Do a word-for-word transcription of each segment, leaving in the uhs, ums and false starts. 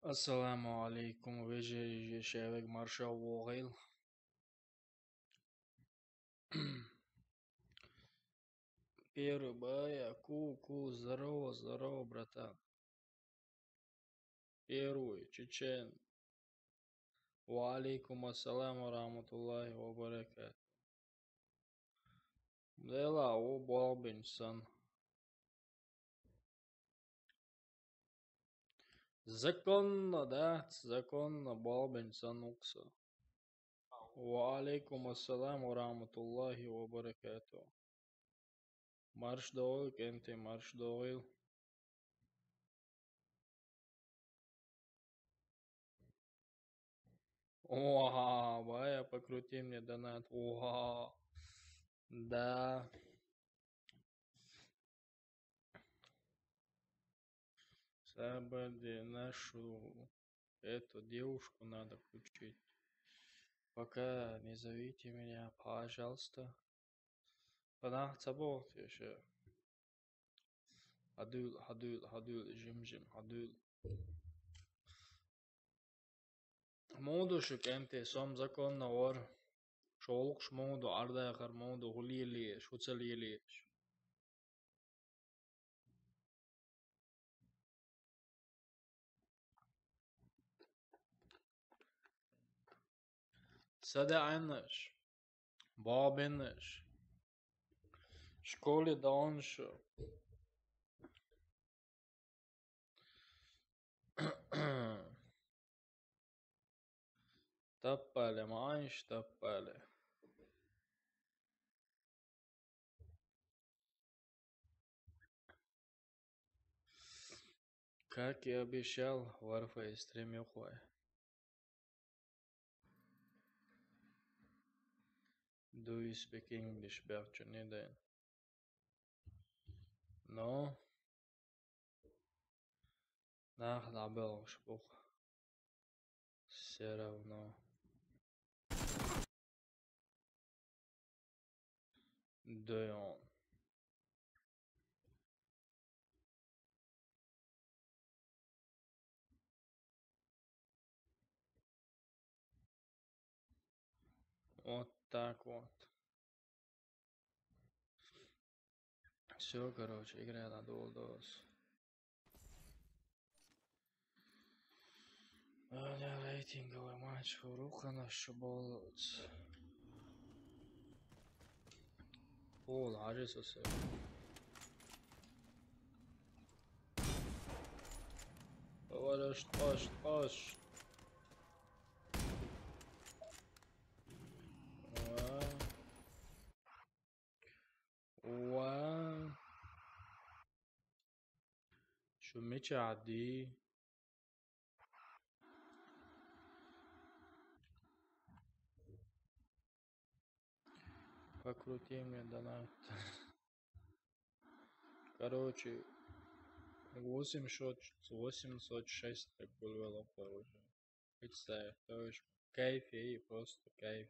Ассаламу алейкум, вежарий, шевек, маршал вогъил. Первый бая, ку, ку, здорово, здорово, братан. Первый, чечен. Ва алейкум ассалам ва рахматуллахи ва баракату. Дела, о, болбинсан. Законно, да, законно болбинсан укса. Ва алейкум ассалам ва рахматуллахи ва баракату. Марш догъил, кенти, марш догъил. Уа, бая, покрути мне донат. Уа. Да. Сабаде нашу эту девушку надо включить. Пока не зовите меня, пожалуйста. Панах цабот ещё. Хадуил, хадуил, хадуил, жим-жим, хадуил. Муду шу кенти, сом законно вар. Шолукъш муду, ардайхар муду, хулиели, шуцалиели. Сада айнаш. Бабенаш. Школе даунша. Таппале, маанш таппале. Как и обещал, Warface стрим юхвай. Do you speak English, Bertrand? Но. Нах дабелгъуш бух. Всё равно. Дойон. Вот так вот. Всё, короче, игра надолго. Рейтинговый матч Фурука на Шуболц. О, ладно, сосед. Давай, аж, аж, аж. Уа. Уа. Шумичади. Покрути мне донат. Короче, восемьсот, восемьсот шесть так было, короче. Представь, то есть кайф и просто кайф.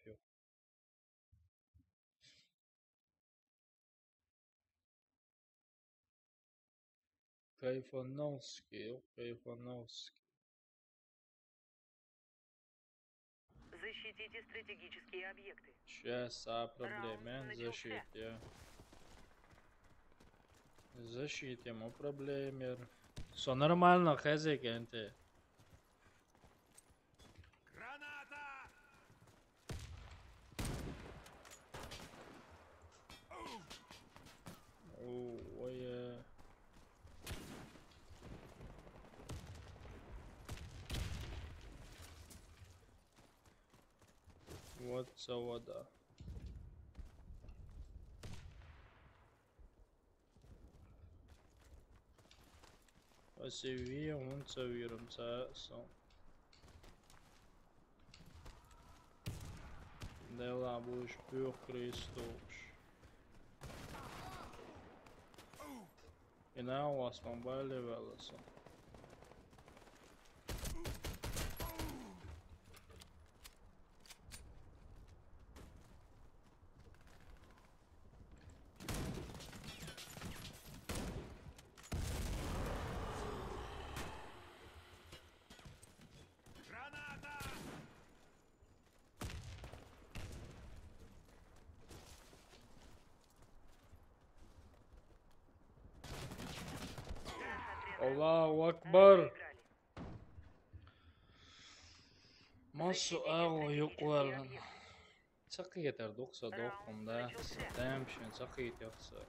Кайфановский, Кайфановский. Защитите стратегические объекты. Сейчас, а проблема, защите. Защите, мо проблемер. Всё нормально, хозяйка, энте. Граната! Ой, ой, э. Вот завода. Асеви, он цавиром ца сон. Дела буш пюх Кристуш. И на вас мобайле велоса. Аллаху Акбар! Массо агӀо юкъвеллана. Ца кхетар дукха са доккхум да. Са тем шин ца кхетар са.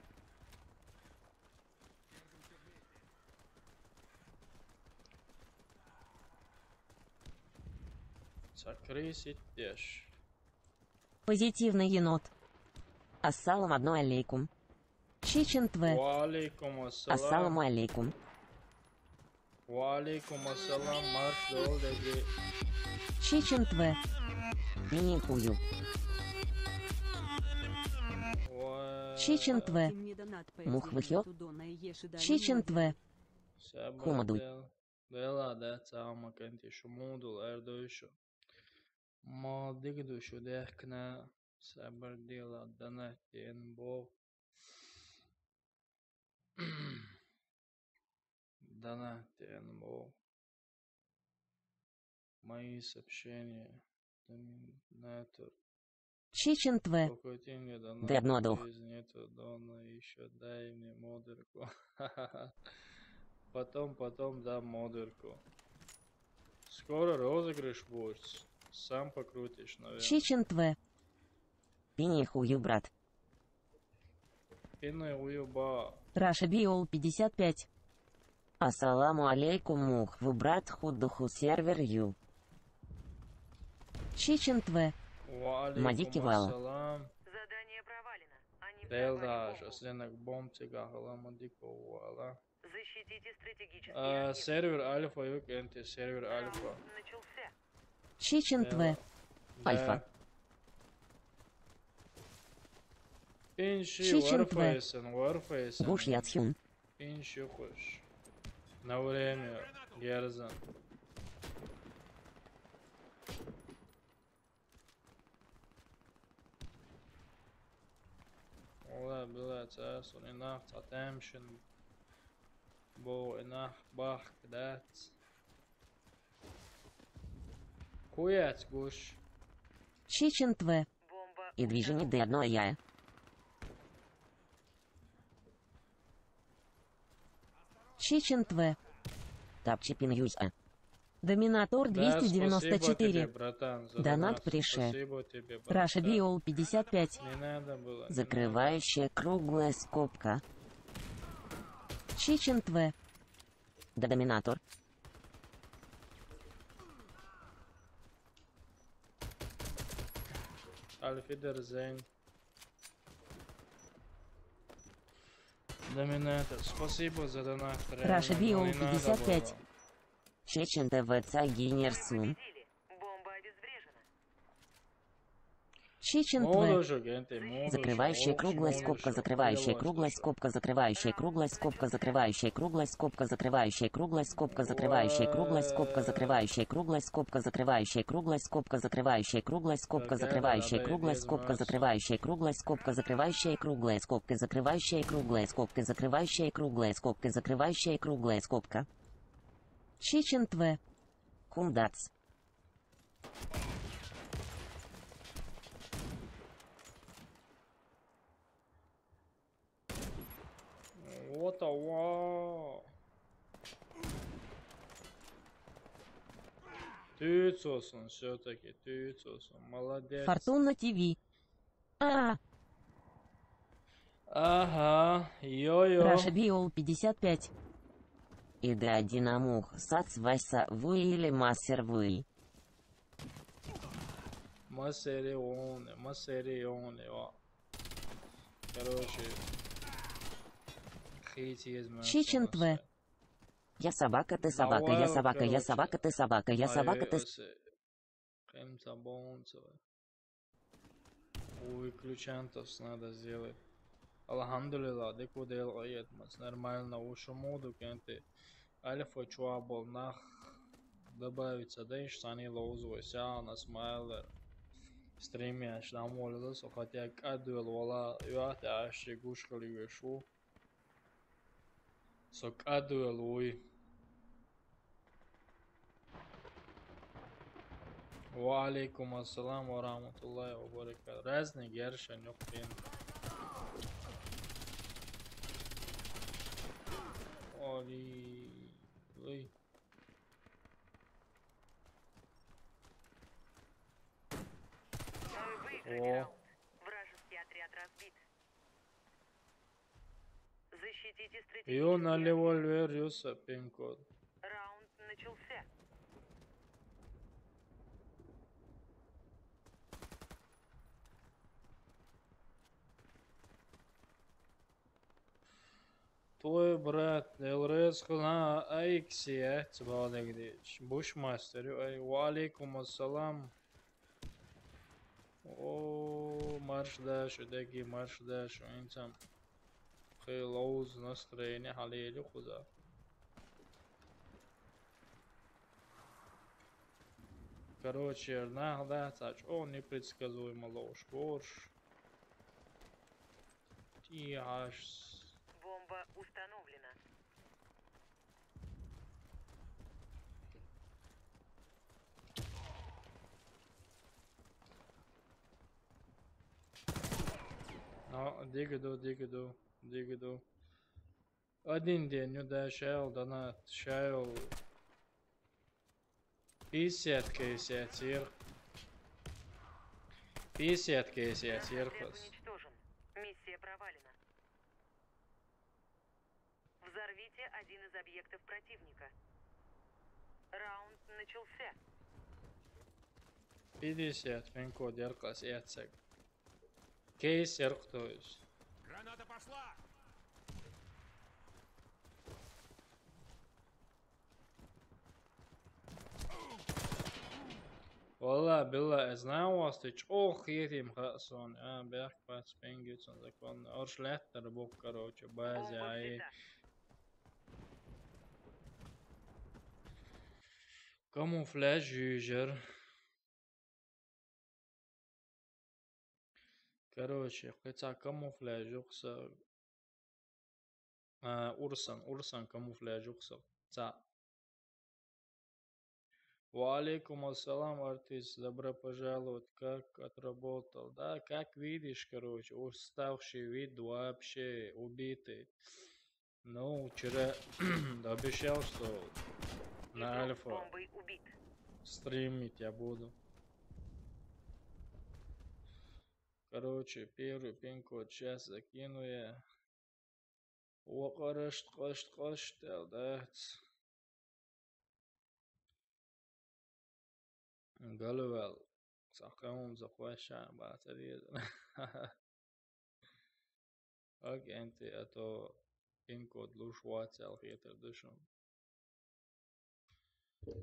Ца крысить деш. Позитивный енот. Ассаламу алейкум. Чечен Тв. Ва алейкум ассалам. Ассаламу алейкум. Ва алейкум ассалам, марш дол деги. Чечен Тв. Мини хую. Ва- Чечен Тв. Мух выхё. Чечен Тв. Сабар Хумадуй. Дел-, дела да цама кенти шумудул эрдуйшу. Ма дигдушу дехкна сабар дела дана тен бо. Дана тен бо. Мои сообщения. Доминатор. Чечен Тв. Спокойно, да, Д одно дух. Здесь нету, да, но ещё дай мне модерку. Потом, потом дам модерку. Скоро розыгрыш будет. Сам покрутишь, наверное. Чечен Тв. Пини хую, брат. Пини хую, ба. Раша Биол пятьдесят пять. Ассаламу алейкум, мух, вы брат худуху сервер ю. Чечен Тв. Ва алейкум Мадики вал. Ассалам. Задание провалено. Они Дел взорвали да, бомбу. Сейчас ленок бомб тига хала мадико вала. Защитите стратегические Э, объекты. Сервер Альфа, юк, энти сервер Альфа. Раунд начался. Чечен Тв. Э, Альфа. Да. Пинши Чечен Тв. Warface, Warface. Гуш Яцхюн. Пинши хуш. На время, Герзан. Ола, блядь, а, сон инах, атемшн. Бо инах, бах, кдац. Куяц гуш. Чечен Тв. И движение Д одно я. Чечен Тв. Тапчи пин юз а. Доминатор Да, двести девяносто четыре. Спасибо тебе, братан, за Донат донат. Пришед. Спасибо тебе, братан. Раша Биол пятьдесят пять. Не надо было, не надо. Закрывающая круглая скобка. Чечен Тв. Да, Доминатор. Альфидерзейн. Доминатор, спасибо за донат. Раша Биол пятьдесят пять. Реально, не надо было. Чечен Т В ца гинерсун. Бомба обезврежена. Чечен Тв. Молодежь, агенты, молодежь, Закрывающая молодежь, круглая молодежь, скобка, закрывающая молодежь. Круглая скобка, закрывающая круглая скобка, закрывающая круглая скобка, закрывающая круглая скобка, закрывающая круглая скобка, закрывающая круглая скобка, закрывающая круглая скобка, закрывающая круглая скобка, закрывающая круглая скобка, закрывающая круглая скобка, закрывающая круглая скобка, закрывающая круглая скобка, закрывающая круглая скобка. Чечен Тв. Кумдац. Вот, ава. Тюцосон, все-таки тюцосон. Молодец. Фортуна Т В. А. Ага, йо-йо. Раша Биол пятьдесят пять. И да один амух, сац вайса вы или массер вы. Масери он, масери он, ва. Короче, хейт есть, Чечен Тв. Я собака, ты собака, я собака, я собака, ты собака, я собака, ты с- Кем-то бонцева. У выключантов надо сделать. Алхамдулилла, декудел оетмас. Нормально, у шумуду кенты. Альфа чуа бол нах добавиться, да иш сани лоуз войся, на смайлер. Стримяш, на молилас, хотя кадуэл вала, юахте аши гушкали вешу. Со кадуэл уй. Ва алейкум ассалам ва рахматуллахи ва баракатух. Разный герша нёхпен. Оли. Ой. Мы выиграли О. Раунд. Вражеский отряд разбит. Защитите стратегический Ju na объект. Revolver, ju sa pin kod. Раунд начался. Твой брат, Элрес, хна, айксия, цбалдагдич. Бушмастер, ай, ва алейкум ассалам. О, марш дальше, деги, марш дальше, инцам. Хы лоуз настроение, халели хуза. Короче, нахда, цач, о, непредсказуемо лоуш, горш. Тиаш. Бомба установлена. А, дигиду, дигиду, дигиду. Один день, ну да, шайл, донат, шайл. Пятьдесят кейсия цирк. Пятьдесят кейсия Наш цирк. отряд уничтожен. Миссия провалена. Взорвите один из объектов противника. Раунд начался. Пятьдесят, пин код яркас, яцек. Кейс ярк, то есть. Граната пошла! Валла, билла, я знаю вас, ты ч-, ох, хетим хасон, а, бях, пац, пенгицун, закон, орш леттер бук, короче, базе, Бомба ай. взята. Камуфляж южер. Короче, хотя камуфляж юкса. А, урсан, урсан камуфляж юкса. Ца. Ва алейкум ассалам, артист, добро пожаловать. Как отработал? Да, как видишь, короче, уставший вид, вообще убитый. Ну, вчера обещал, что на Игрок альфа бомбой убит. Стримить я буду. Короче, первый пин-код сейчас закину я. О, къарашт, къашт, къашт, да. Галвел. Сакъамум закъвашан батария. Ок, энти, а то пин-код луш вацал хетер душум.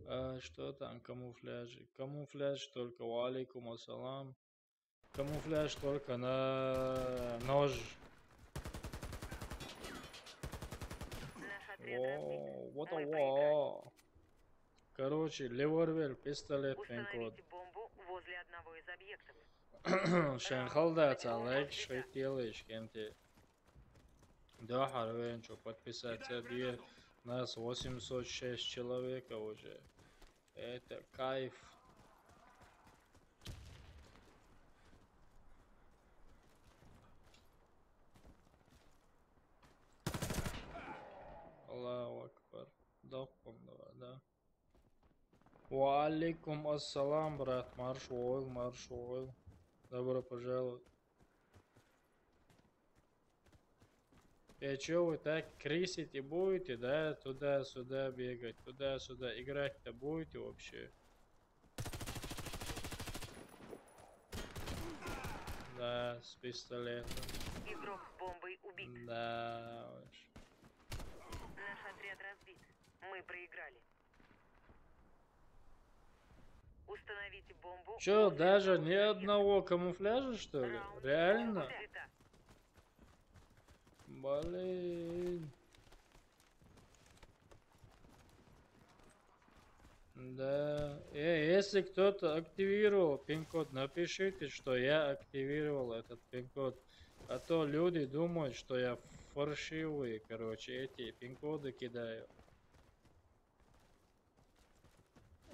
А что там камуфляжи? Камуфляж только, ва алейкум ассалам. Камуфляж только на нож. Наш отряд разбит. О, вот Мы во. Короче, револьвер, пистолет, пин-код. Установите бомбу возле одного из объектов. Шен халда ца лайк шхетелыш кенте. Да, харвен чё, подписаться бе. Нас восемьсот шесть человека уже. Это кайф. Аллаху Акбар. Дохпум давай, да. Ва алейкум ассалам, брат. Марш войл, марш войл. Добро пожаловать. Э, чё вы так крысить и будете, да? Туда-сюда бегать, туда-сюда. Играть-то будете вообще? Да, с пистолетом. Игрок с бомбой убит. Да уж. Наш отряд разбит. Мы проиграли. Установите бомбу. Чё, возле даже одного ни из объектов. Одного камуфляжа, что ли? Раунд Реально? взята. Блин. Да. Э, если кто-то активировал пин-код, напишите, что я активировал этот пин-код. А то люди думают, что я фальшивые, короче, эти пин-коды кидаю.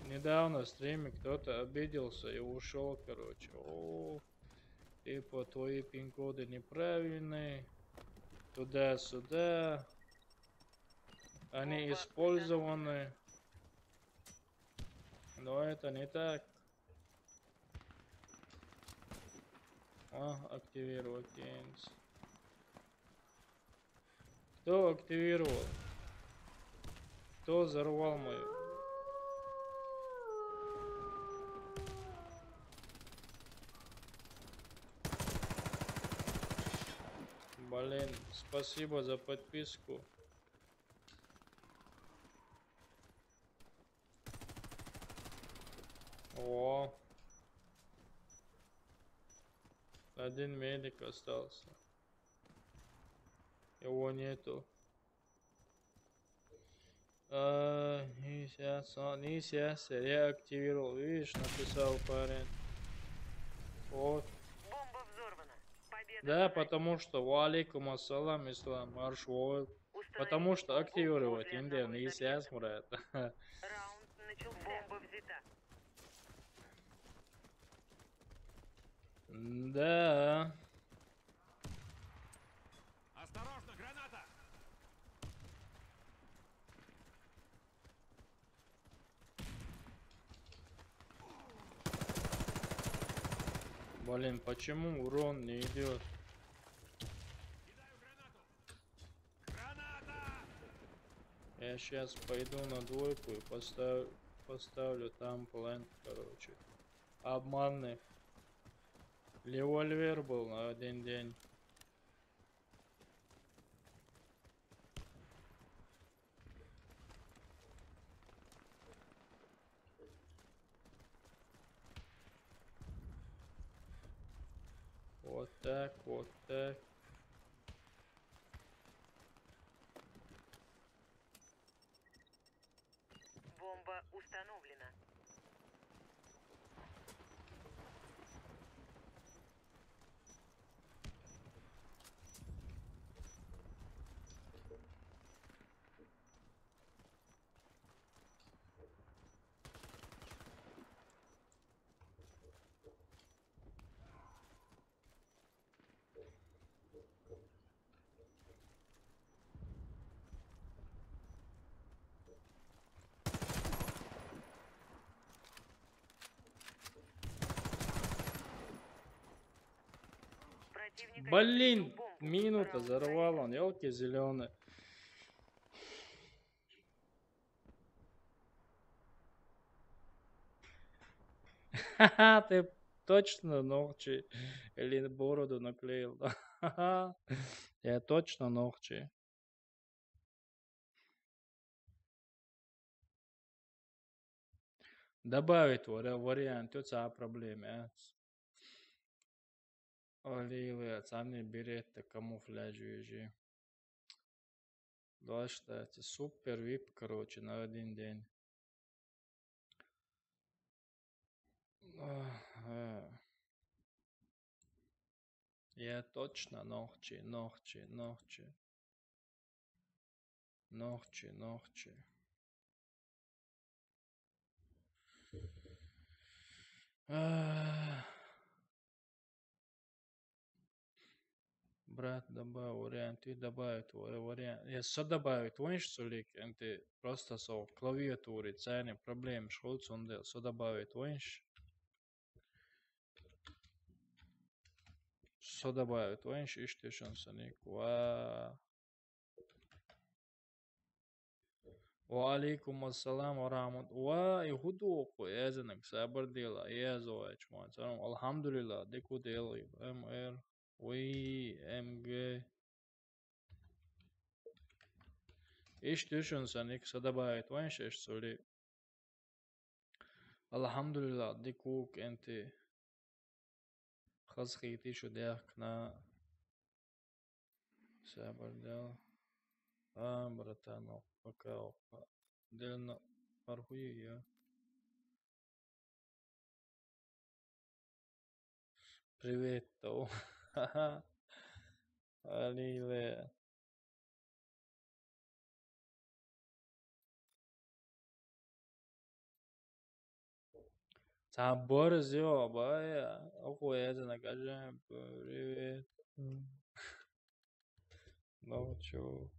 Недавно в стриме кто-то обиделся и ушел, короче. О, типа, твои пин-коды неправильные. Туда-сюда. Они использованы. Но это не так. А, активировать тенс. Кто активировал? Кто взорвал мою? Блин, спасибо за подписку. О. Один медик остался. Его нету. А, нельзя, со- нельзя, я активировал. Видишь, написал парень. Вот. Бомба взорвана. Победа Да, за нами. Потому что. Ва алейкум ассалам, Ислам, Марш Войл. Установить Потому что бомбу активировать возле Индия одного из нельзя, объектов. Мурат. Раунд начался. Бомба взята. Да. Осторожно, граната! Блин, почему урон не идет? Кидаю гранату! Граната! Я сейчас пойду на двойку и поставлю, поставлю там плент, короче. Обманный. Револьвер был на один день. Вот так, вот так. Бомба установлена. Противник Блин, обезвредил бомбу. Минута Раунд взорвал он, елки зеленые. Ха-ха, ты точно ногти или бороду наклеил? Ха-ха. Я точно ногти. Добавить вари- вариант, это проблема. Аллилуйя, царный берет, камуфляж уже. Два считается супер вип, короче, на один день. Ах, э. Я точно ногти, ногти, ногти. Ногти, ногти. Ах. Брат, добавь вариант, и добавить ва- вариант. Я со добавить, ванш сулик, энти просто со клавиатури, цайни проблем, шхуц он дел, со добавить, ванш. Со добавить, ванш, иштишон саник, ва. Ва алейкум ассалам ва рахмат. Ва, и худу ку, язынак, сабар дела, язо, ачман. Салам, алхамдулилла, деку дела, М Р, уи, М Г. Иштишон саник, со добавить, ванш, иш сули. Алхамдулилла, дикук энти. Хаз хити шу дяхкна. Сабар дел. А, братан, ок, пока, ок. Дельно архуи, я. Привет, то. Ха-ха. Алиле. Сабор зё, бая. Охуя, это накажем. Привет. Ну чё?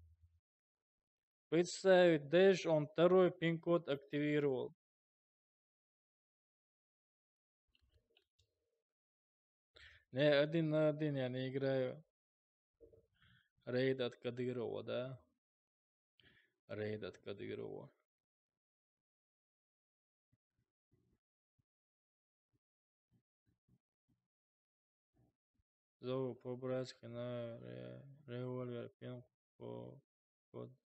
Представить, даже он второй пин-код активировал. Не, один на один я не играю. Рейд от Кадырова, да? Рейд от Кадырова. Зову по-братски на ре-, револьвер, пин-код,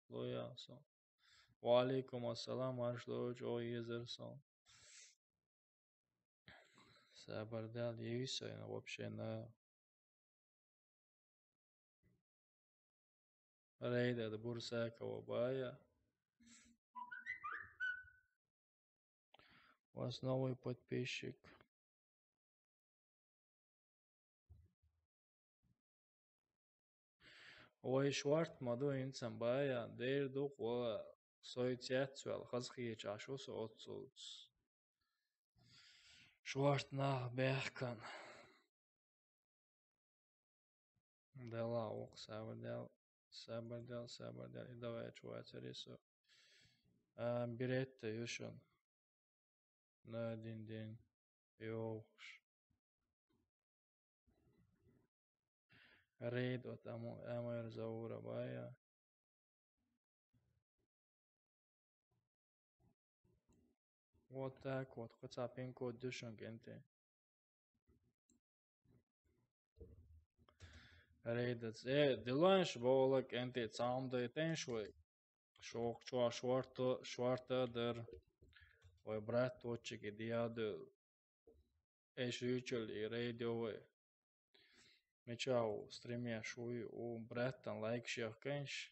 лояль со. Ва алейкум ассалам, марш дойч, о, езер со. Сабардал, евисо, вообще на Рейд от Бурсакова Бая. У вас новый подписчик. Ой, шварт маду инсан Бая, дер дук ва сой цяцвал, хазхи чашу со отсуц. Шварт нах бехкан. Дала ок, сабардал, сабардал, сабардал. И давай чувацари со. А, Беретта юшан. На один день. Ёхш. Рейд от Аму-, Амуэр Заура Бая. Вот так вот. Хотя пин-код дышан кенте. Рейдац. Э, диланш бола кенте цамда тенш вай. Шок чуа шварта, шварта дер. Вай брат точки диады. Эш рючел и рейдёвы. Мечау стриме шуй у браттан лайк шех кенш.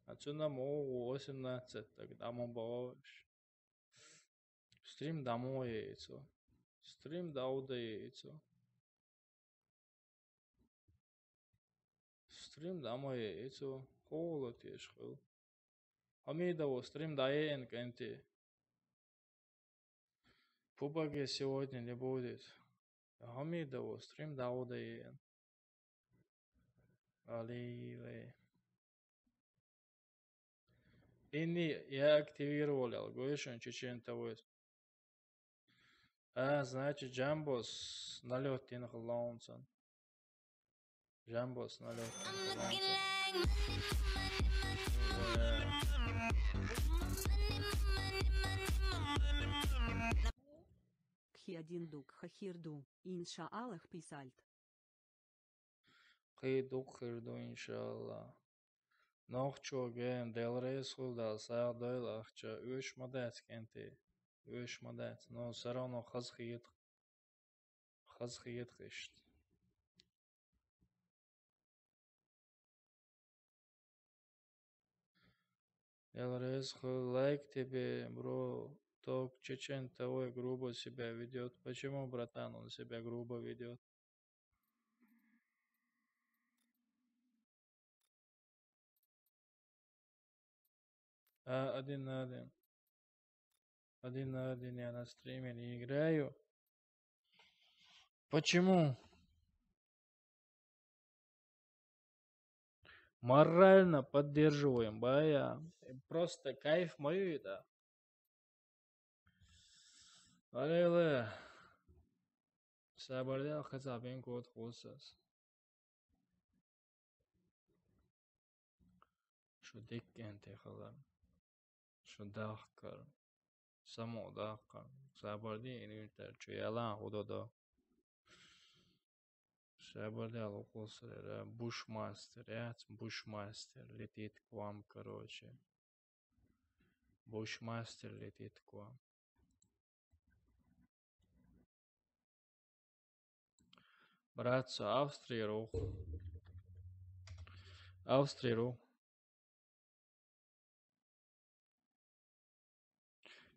Отсюда могу восемнадцать, так дамо баош. Стрим дамо яйцо. Стрим дауда яйцо. Стрим дамо яйцо. Холод ешхыл. Хамидово стрим даен кенти. Пубаге сегодня не будет. Хамидово стрим дауда яен. Алиеве. Ини я активировал, алгойшон Чечен ТВ. А, значит, Джамбос налёт тин хлоунсон. Джамбос налёт тин хлоунсон. Кхи один дук хахирду, иншааллах писальт. Кхи дук хирду, иншааллах. Нохчо ген делрес хулда саах дойл ахча уш мадац кенти. Уш мадац. Но всё равно хаз хиет. Хаз хиет хишт. Делрес хул лайк тебе, бро. Ток Чечен ТВ грубо себя ведёт. Почему, братан, он себя грубо ведёт? А, один на один. Один на один я на стриме не играю. Почему? Морально поддерживаем, бая. Просто кайф мою это. Алеле. Сабарда хазабин код хосас. Шо деккенте халар. Шо дахкар. Само дахкар. Сабарди инвитар. Чо ялан худодо. Сабарда лукусрера. Бушмастер. Яц бушмастер. Летит к вам, короче. Бушмастер летит к вам. Братца, Австрия рух. Австрия рух.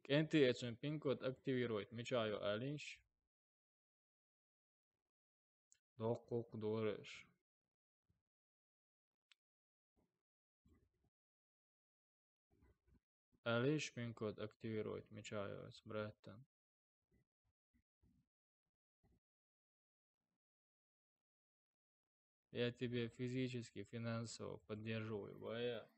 Кенти эцун пин-код активировать. Мечаю алинш. Докук дуреш. Алиш пин-код активировать, мечаю с братом. Я тебе физически, финансово поддерживаю, бая.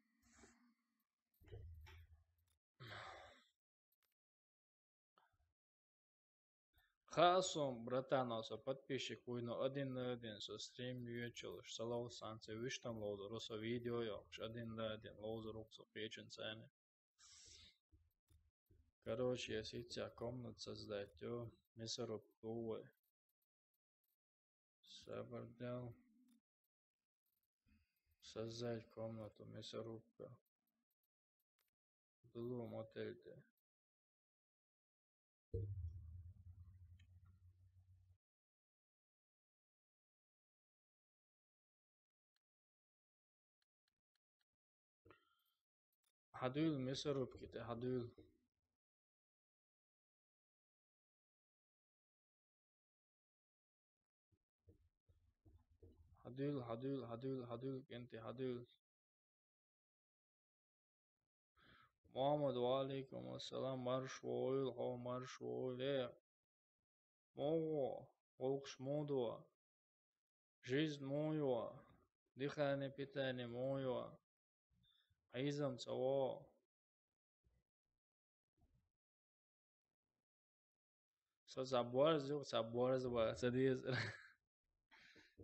Кхы а сом, братан, со подписчик вуй, но один на один со стрим йоьчулаш, со ловза санна вуьштам ловзур, со видео йохуш, один на один ловзур ву со кхечун царна. Короче, я сейчас комнату создать, ё, мясорубка вуй. Сабар дел. Создать комнату, мясорубка. Дулу мотельде. Хьадуьйла мясорубкита, хьадуьйла. Хьадуьйла, хьадуьйла, хьадуьйла, хьадуьйла, кӀентий, хьадуьйла. Мухьаммад, ва алейкум ассалам, марш вуйла, хьо марш вуйла. Э, муха, гӀуллакхаш муха ду? Жизнь муха ю? Дыхание, питание муха ю? Хьийзам ца во? Со ца борз ю, ца борз ба, ца деза.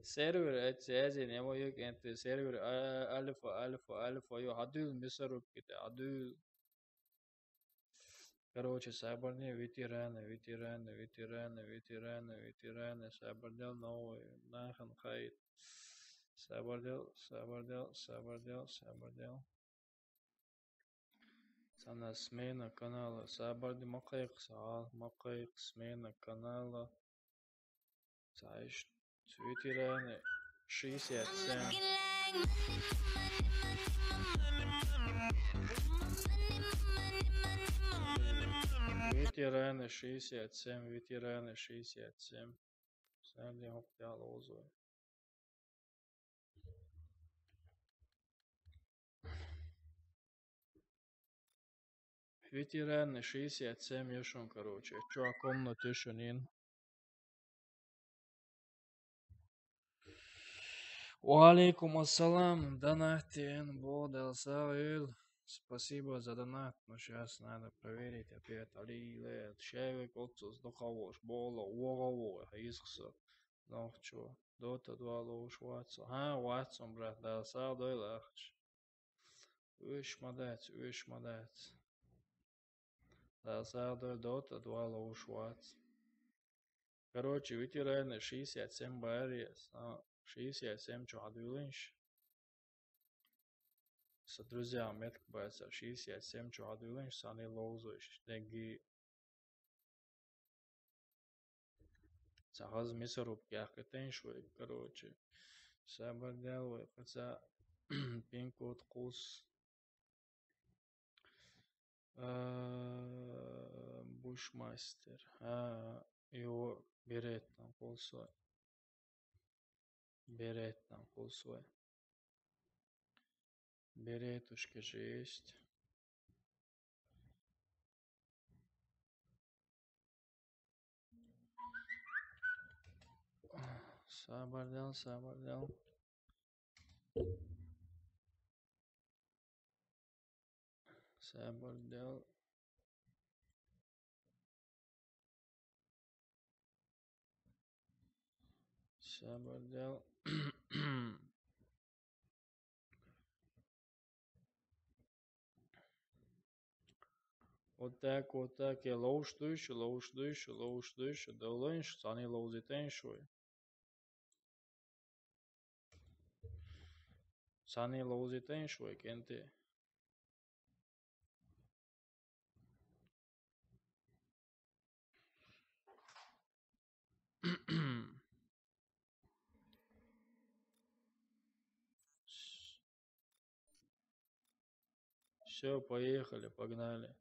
Сервер, это связи не мо ю, кӀентий, сервер, а, альфа, альфа, альфа ю, хьадуьйла мясорубкита, хьадуьйла. Короче, сабарни, ветераны, ветераны, ветераны, ветераны, ветераны, сабар дел, новый, нахуй хайт. Сабар дел, сабар дел, сабар дел, сабар дел. Цхьана смена канала. Сабарди, ма кхайкха, сагӀа, ма кхайкха, смена канала. Цхьа иш, ветераны шестьдесят семь. Ветераны шестьдесят семь, ветераны шестьдесят семь. Сабарди, хӀокху тӀехь ловзур. Ветераны шестьдесят семь ю шуна, короче. Чо комнату ю шуна йина. Ва алейкум ассалам, донат йина, бо, Дала сагӀа йойла. Спасибо за донат, но щас надо проверить опять. Али, ле, шевик оццус дукха волуш, бола, вогӀа вогӀу, хьийзахса. Нохчо, Дота два ловуш вац со. ХӀа, вац со, брат, Дала сагӀа дойла ахча. Оьшуш ма дац, оьшуш ма дац. Дала сагӀа дойла, Дота два ловуш вац. Короче, ветераны шестьдесят семь баьрри ас. А, шестьдесят семь чу хьадуьйлийша. Со друзьям метка баьса, шестьдесят семь чу хьадуьйлийша, санна ловзуш, дегги. Цхьа хаза мясорубка яьккхийтийша вай, короче. Сабар дел вай, кхуза пин-код кхус. А, Бушмастер. А, йо, береттан кхус вай. Береттан кхус вай. Беретушка же есть. Сабар дел, сабар дел. Сабар дел. Сабар дел. Вот так, вот так. Я ловуш дуйша, ловуш дуйша, ловуш дуйша, довлайнаш, санна ловзийтайнаш вай. Санна ловзийтайнаш вай, кӀентий. Все, поехали, погнали.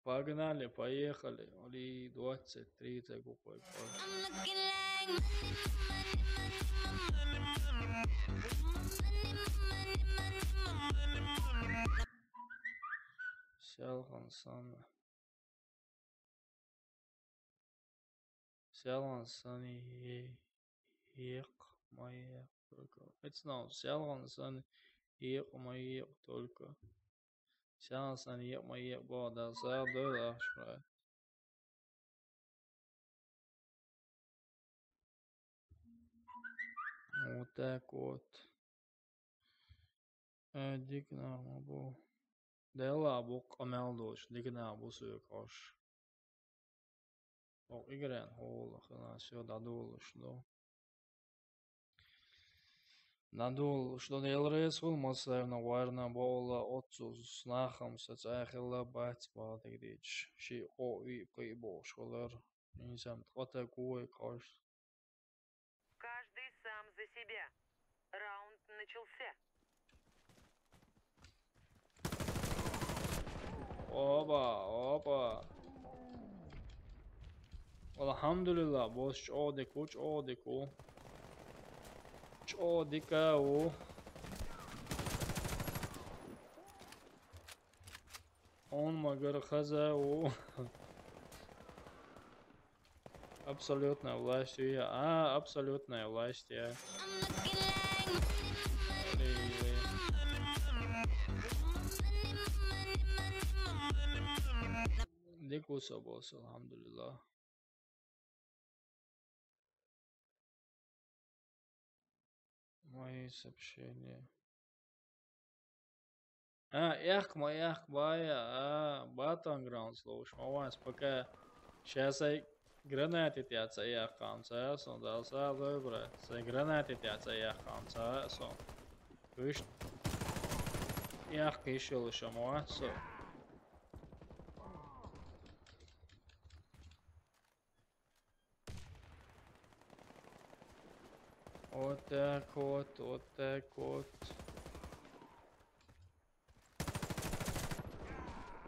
Погнали, поехали. Али двадцать тридцать гукой. Сел хьан санна. Сел хьан санна е-, екъа ма екъа только. It's now. Сел хьан санна екъа ма екъа только. Сел хьан санна екъа ма екъа боху, Дала сагӀа дойла ахча, брат. Вот так вот. Э, дика нах ма бу. Делла бу къамел долуш, дика нах бу соьга хьожуш. О, игрен хьула, хана сё дадулуш ду. Дадулуш ду, Дела реза хуьлда массарна, варна, бовла, оццу нахам са цӀа хилла бац бала дегдечаш. Ши къо, виъ, кхиъ бохуш хилар. Инсан ткъа таг ву вай кхош. Каждый сам за себя. Раунд начался. Опа, опа. Алхьамдулилла, бос чӀогӀа дика ву, чӀогӀа дика ву. ЧӀогӀа дика ву. Он магар хаза ву. Абсолютная власть, я. А, абсолютная власть, я. Дика ву со бос, алхьамдулилла. Мои сообщения. А, эккха ма эккха, бая, а, Battlegrounds ловуш ма вац, пока ша сайн гранати тӀехь ца эккхана, ца ясун, дала са лой, брат, сайн гранати тӀехь ца эккхана, ца ясун. Вуьшта эккха йиш йолуш ма вац со. Вот так вот, вот так вот.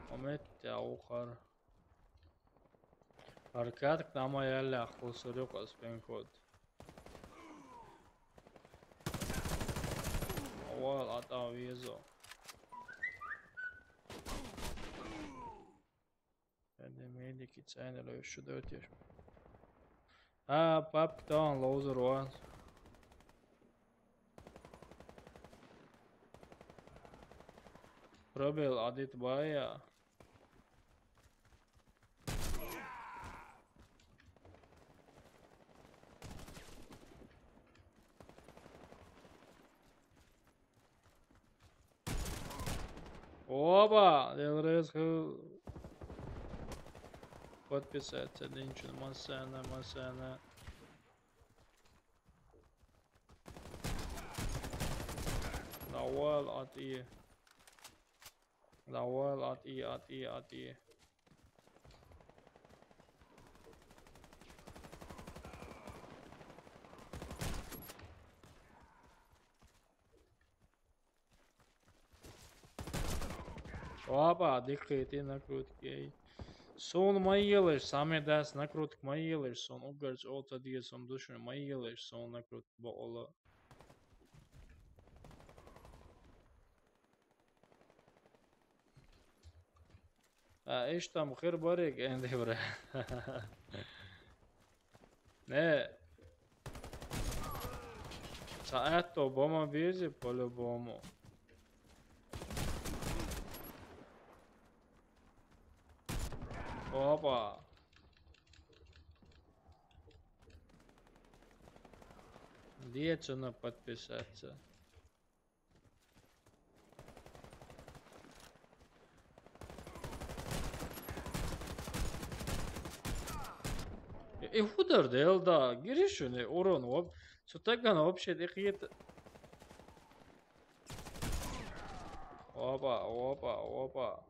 Момент я ухар. Аркадк нама ял яхху сурюк аспен код. Вал атав везо. Хьенде медики цӀена лоьшу дойтеш. А, папка тахана ловзур ван. Пробел адит бая. Оба, Делрез ху. Подписаться, динчун, масана, масана. Давай, ат и. Давай, ат и, ат и, ат и. Опа, дикхити накрутки. Суна ма елаш, саме дас накрутка ма елаш, суна угарч олта деза, суна душуна ма елаш, суна накрутка бокъула. А, иш там хир барик, энди бра. Не. Цхьа аьтто бомба беза, по-любому. Опа. Где цена подписаться? Э, удар делда, гиришуни урон, воп-, цу тагана вообще дихиет. Опа, опа, опа.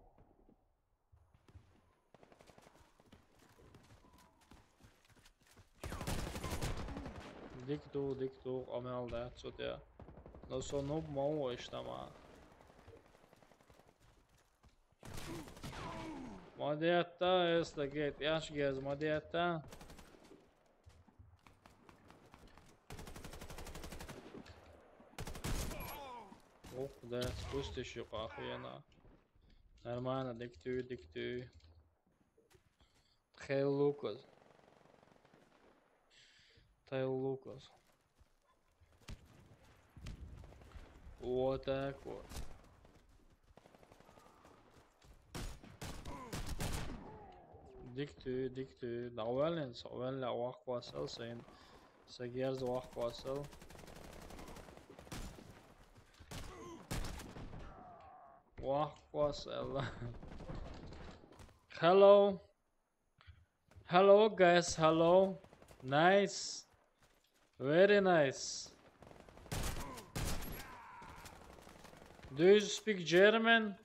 Дик ду, дик ду, амел да, цу те. Но со нуб ма ву иштама. Ма детта, эста гет, яш гез, ма детта. Ох, да, спустишь охуенно. Нормально, диктуй, диктуй. Хел Лукас. Тайл Лукас. Вот так вот. Диктуй, диктуй. Давай, савелла вахвасал, сен. Сагерз вахвасал. Wah, was ella. Hello. Hello, guys. Hello. Nice. Very nice. Do you speak German?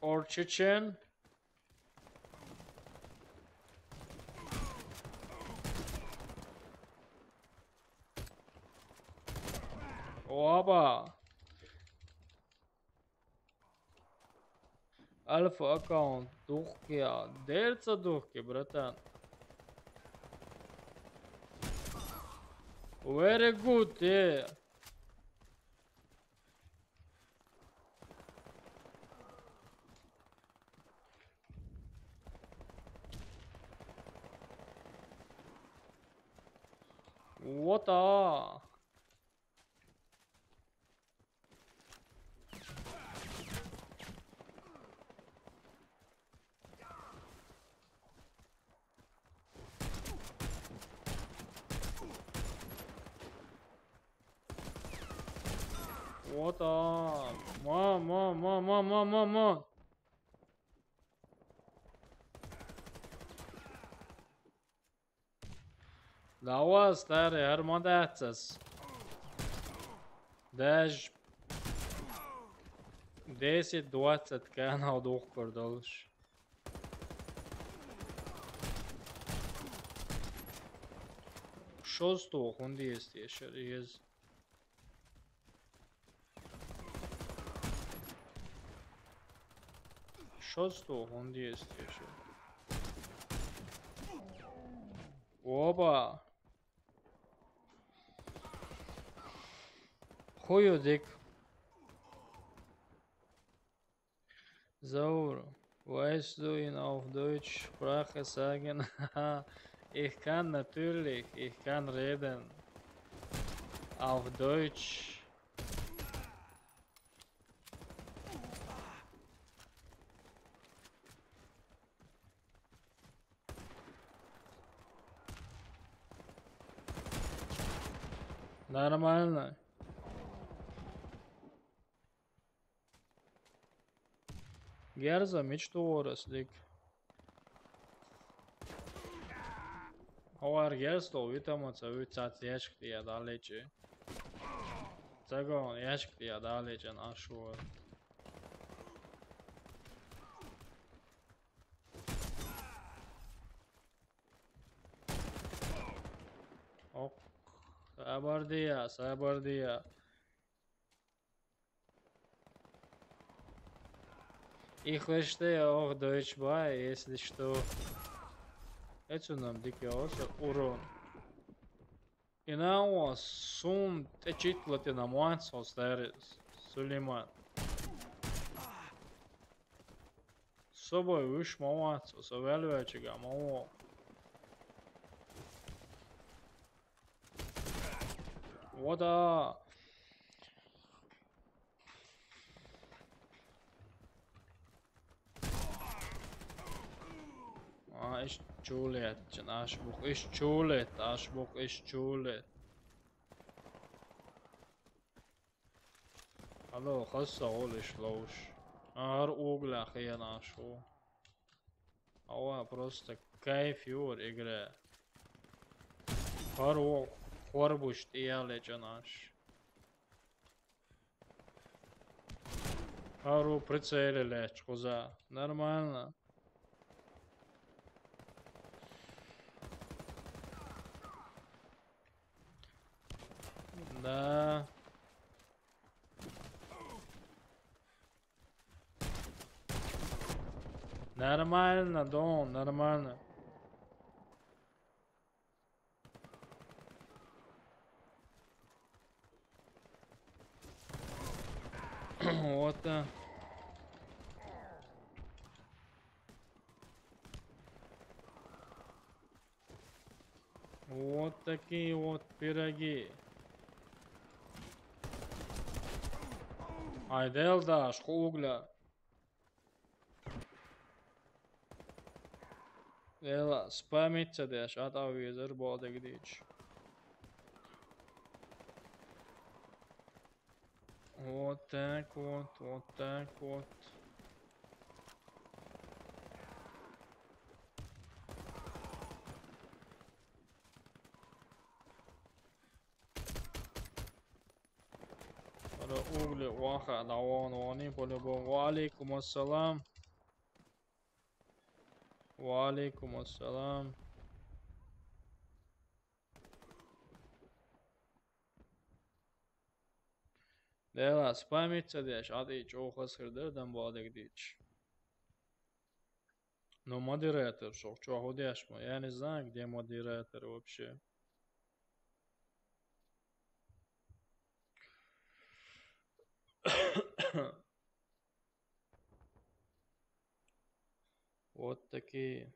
Or Chechen? Oba. Alpha account, duhke, ja. Derca duhke, bratan. Very good, yeah. What a? What a? Ma, ma, ma, ma, ma, ma, ma. Давай, старый, армадацас. Даже десять-двадцать канал двух курдалыш. Шостого хундиес тешер, ез. Шостого хундиес тешер. Оба. Хуюдик. Заур, weißt du in auf Deutsch Sprache sagen? Ich kann natürlich, ich kann reden auf Deutsch. Нормально. Герза мечту орас, дик. Ховар герзтол витамаца вицац яшктия далечи. Цагон яшктия далечен ашур. Ок. Сабардия, сабардия. Ich verstehe auch Deutsch bei, если что. Эцунам дикиоса урон. Инауа сун течитлатина муансо старис Сулейман. Собой уж муансо, со вельвечига муо. Вода. А, иш чулет, чен ашбух, иш чулет, ашбух, иш чулет. Алло, хасса олиш лоуш. Ар угла хиян ашу. Ава просто кайф юр игра. Хар о хорбуш тияле чанаш. Хар о прицеле леч куза. Нормально. Да. Нормально, Дон, нормально. Вот, да. Вот такие вот пироги. Айдел даш, хугля. Эла, спамиться деш, атав визер бодег дич. Вот так вот, вот так вот. Ара угли ваха, да вон вони по-любому. Ва алейкум ассалам. Ва алейкум ассалам. Дела, спамить ца деш, а ты чё хас хырдыр, дам бадык дич. Но модератор, шо, чё ходишь, я не знаю, где модератор вообще. Вот такие.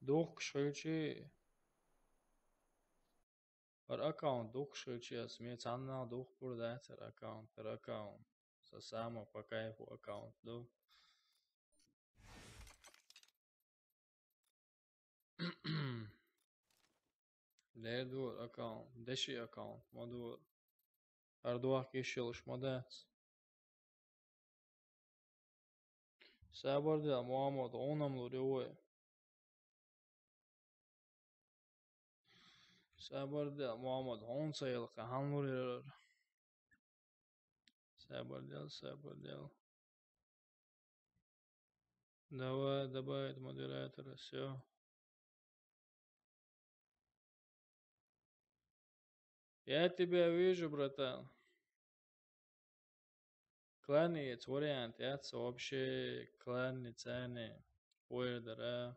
Дух кшилчи. Ар аккаунт дух кшилчи, ас ме цанна дух бурдацар аккаунт, ар аккаунт. Са сама по кайфу аккаунт ду. Лер дур аккаунт, деши аккаунт, ма дур. Ардуах кишилш ма дац. Сабар да, Мухаммад, онам лури уй. Сабар да, Мухаммад, он цайл кахан лури. Сабар да, сабар да. Давай, добавить модератора, всё. Я тебя вижу, братан. Кланец вариант, яц вообще кланец ани. Уэрдара.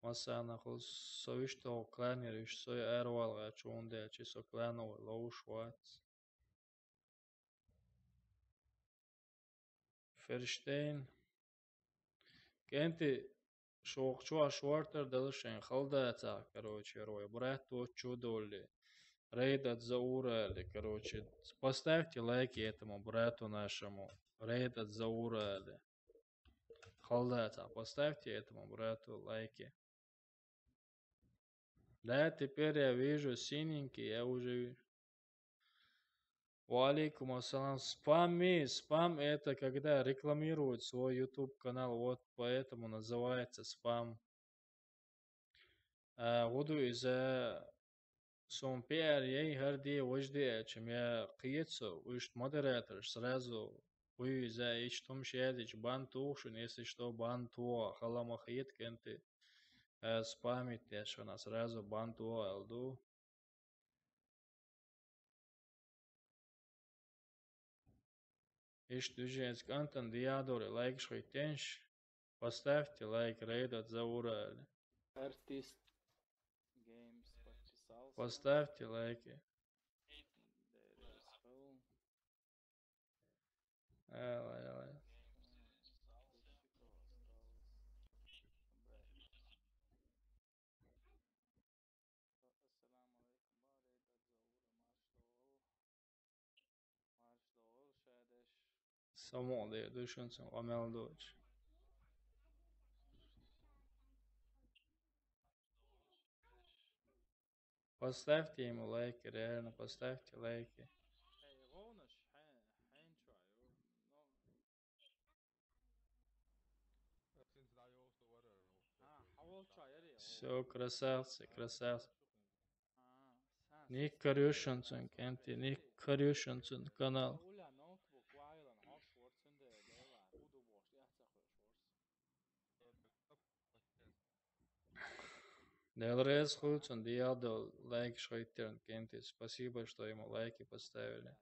Масана хул совишто кланер иш сой арвалга чунде чи со клановый лоуш вац. Ферштейн. Кенти шух чуа шуартар далшен халдаца, короче, рой. Брат, вот чудоли. Рейд от Заура, короче. Поставьте лайки этому брату нашему. Рейд от Заура. Халдаца, поставьте этому брату лайки. Да, теперь я вижу синенький, я уже вижу. Ва алейкум ассалам. Спам ми, спам это когда рекламируют свой YouTube канал, вот поэтому называется спам. А, гуду из-за сум пиар ей харди вожди, чем я киецу, уж модератор сразу уй из-за ич том шядич бан тухшин, если что, бан туа, халама хиет кенты, э, спамить я, что она сразу бан туа алду. Иш дуженск Антон Диадоре лайк шойтенш. Поставьте лайк, рейд от Заура. Артист Геймс подписался. Поставьте лайки. Давай, давай. Самоле душенцун амел дочь. Поставьте ему лайки, реально, поставьте лайки. Все, красавцы, красавцы. Ник Корюшенцун, кенти, Ник Корюшенцун канал. Делрез хуцун диалдо лайк шойтерн кенти. Спасибо, что ему лайки поставили.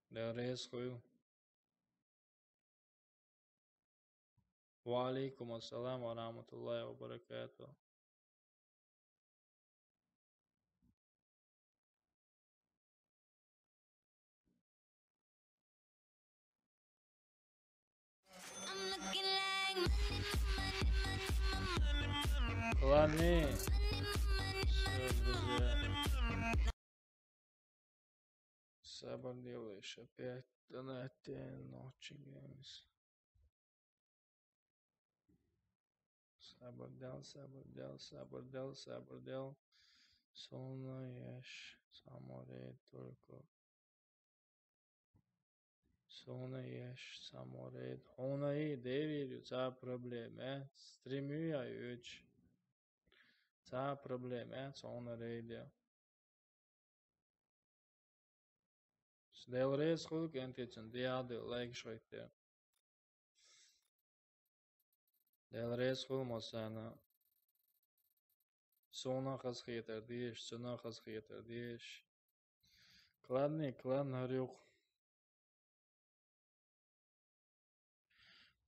Делрез хуй. Ва алейкум ассалам ва рахматуллахи ва баракатух. Ладно. Всё, друзья. Сабар делаешь опять. Донатен, ночи геймс. Сабр дел, сабр дел, сабр дел, сабр дел. Суна еш, саморей только. Суна еш, саморей. Хьуна и девир ю, ца проблема, э? Стримю я юч. Ца проблема, э? Суна рейдя. Дел рейс хуй кентицун, диади лайк шойте. Дел рейс хуй масана. Суна хас хетер деш, суна хас хетер деш. Кладни, кладна рюк.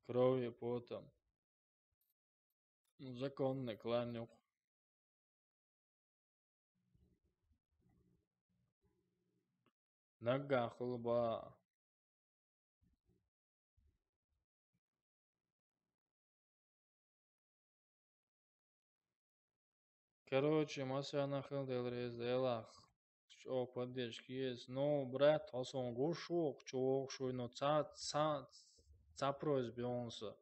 Кровью, потом. Законный кланюк. Нагга хулба. Короче, масана хил дел рез делах. Чё поддержки есть. Ну, брат, хасан гушук, чё шуй, ну, ца, ца, ца просьбе онса.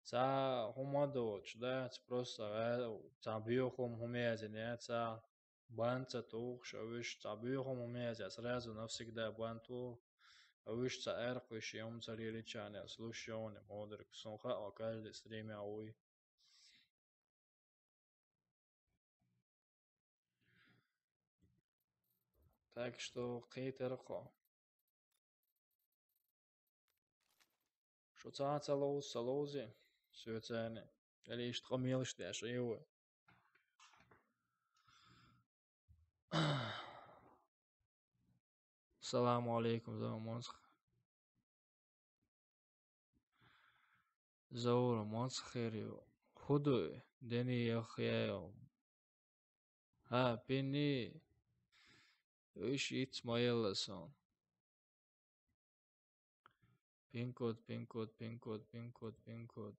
Ца хумадоч, да, ца просто, э, ца биохум хумязин, я, ца банца тух, шо виш, ца биохум хумязя, сразу навсегда банту, а виш ца эркуш, ем ца лиличане, слушай, он, мудрик, сунха, а каждый стримя уй. Так что хетер хо. Шо ца ца лоуз, ца лоузи, сё цене. Или ишт хо мелш деш, иу. Саламу алейкум, Заур Монсх. Заур Монсх херио. Худой, дени яхяо. Ха, пини. Уш ит смаяласан. Пин-код, пин-код, пин-код, пин-код, пин-код.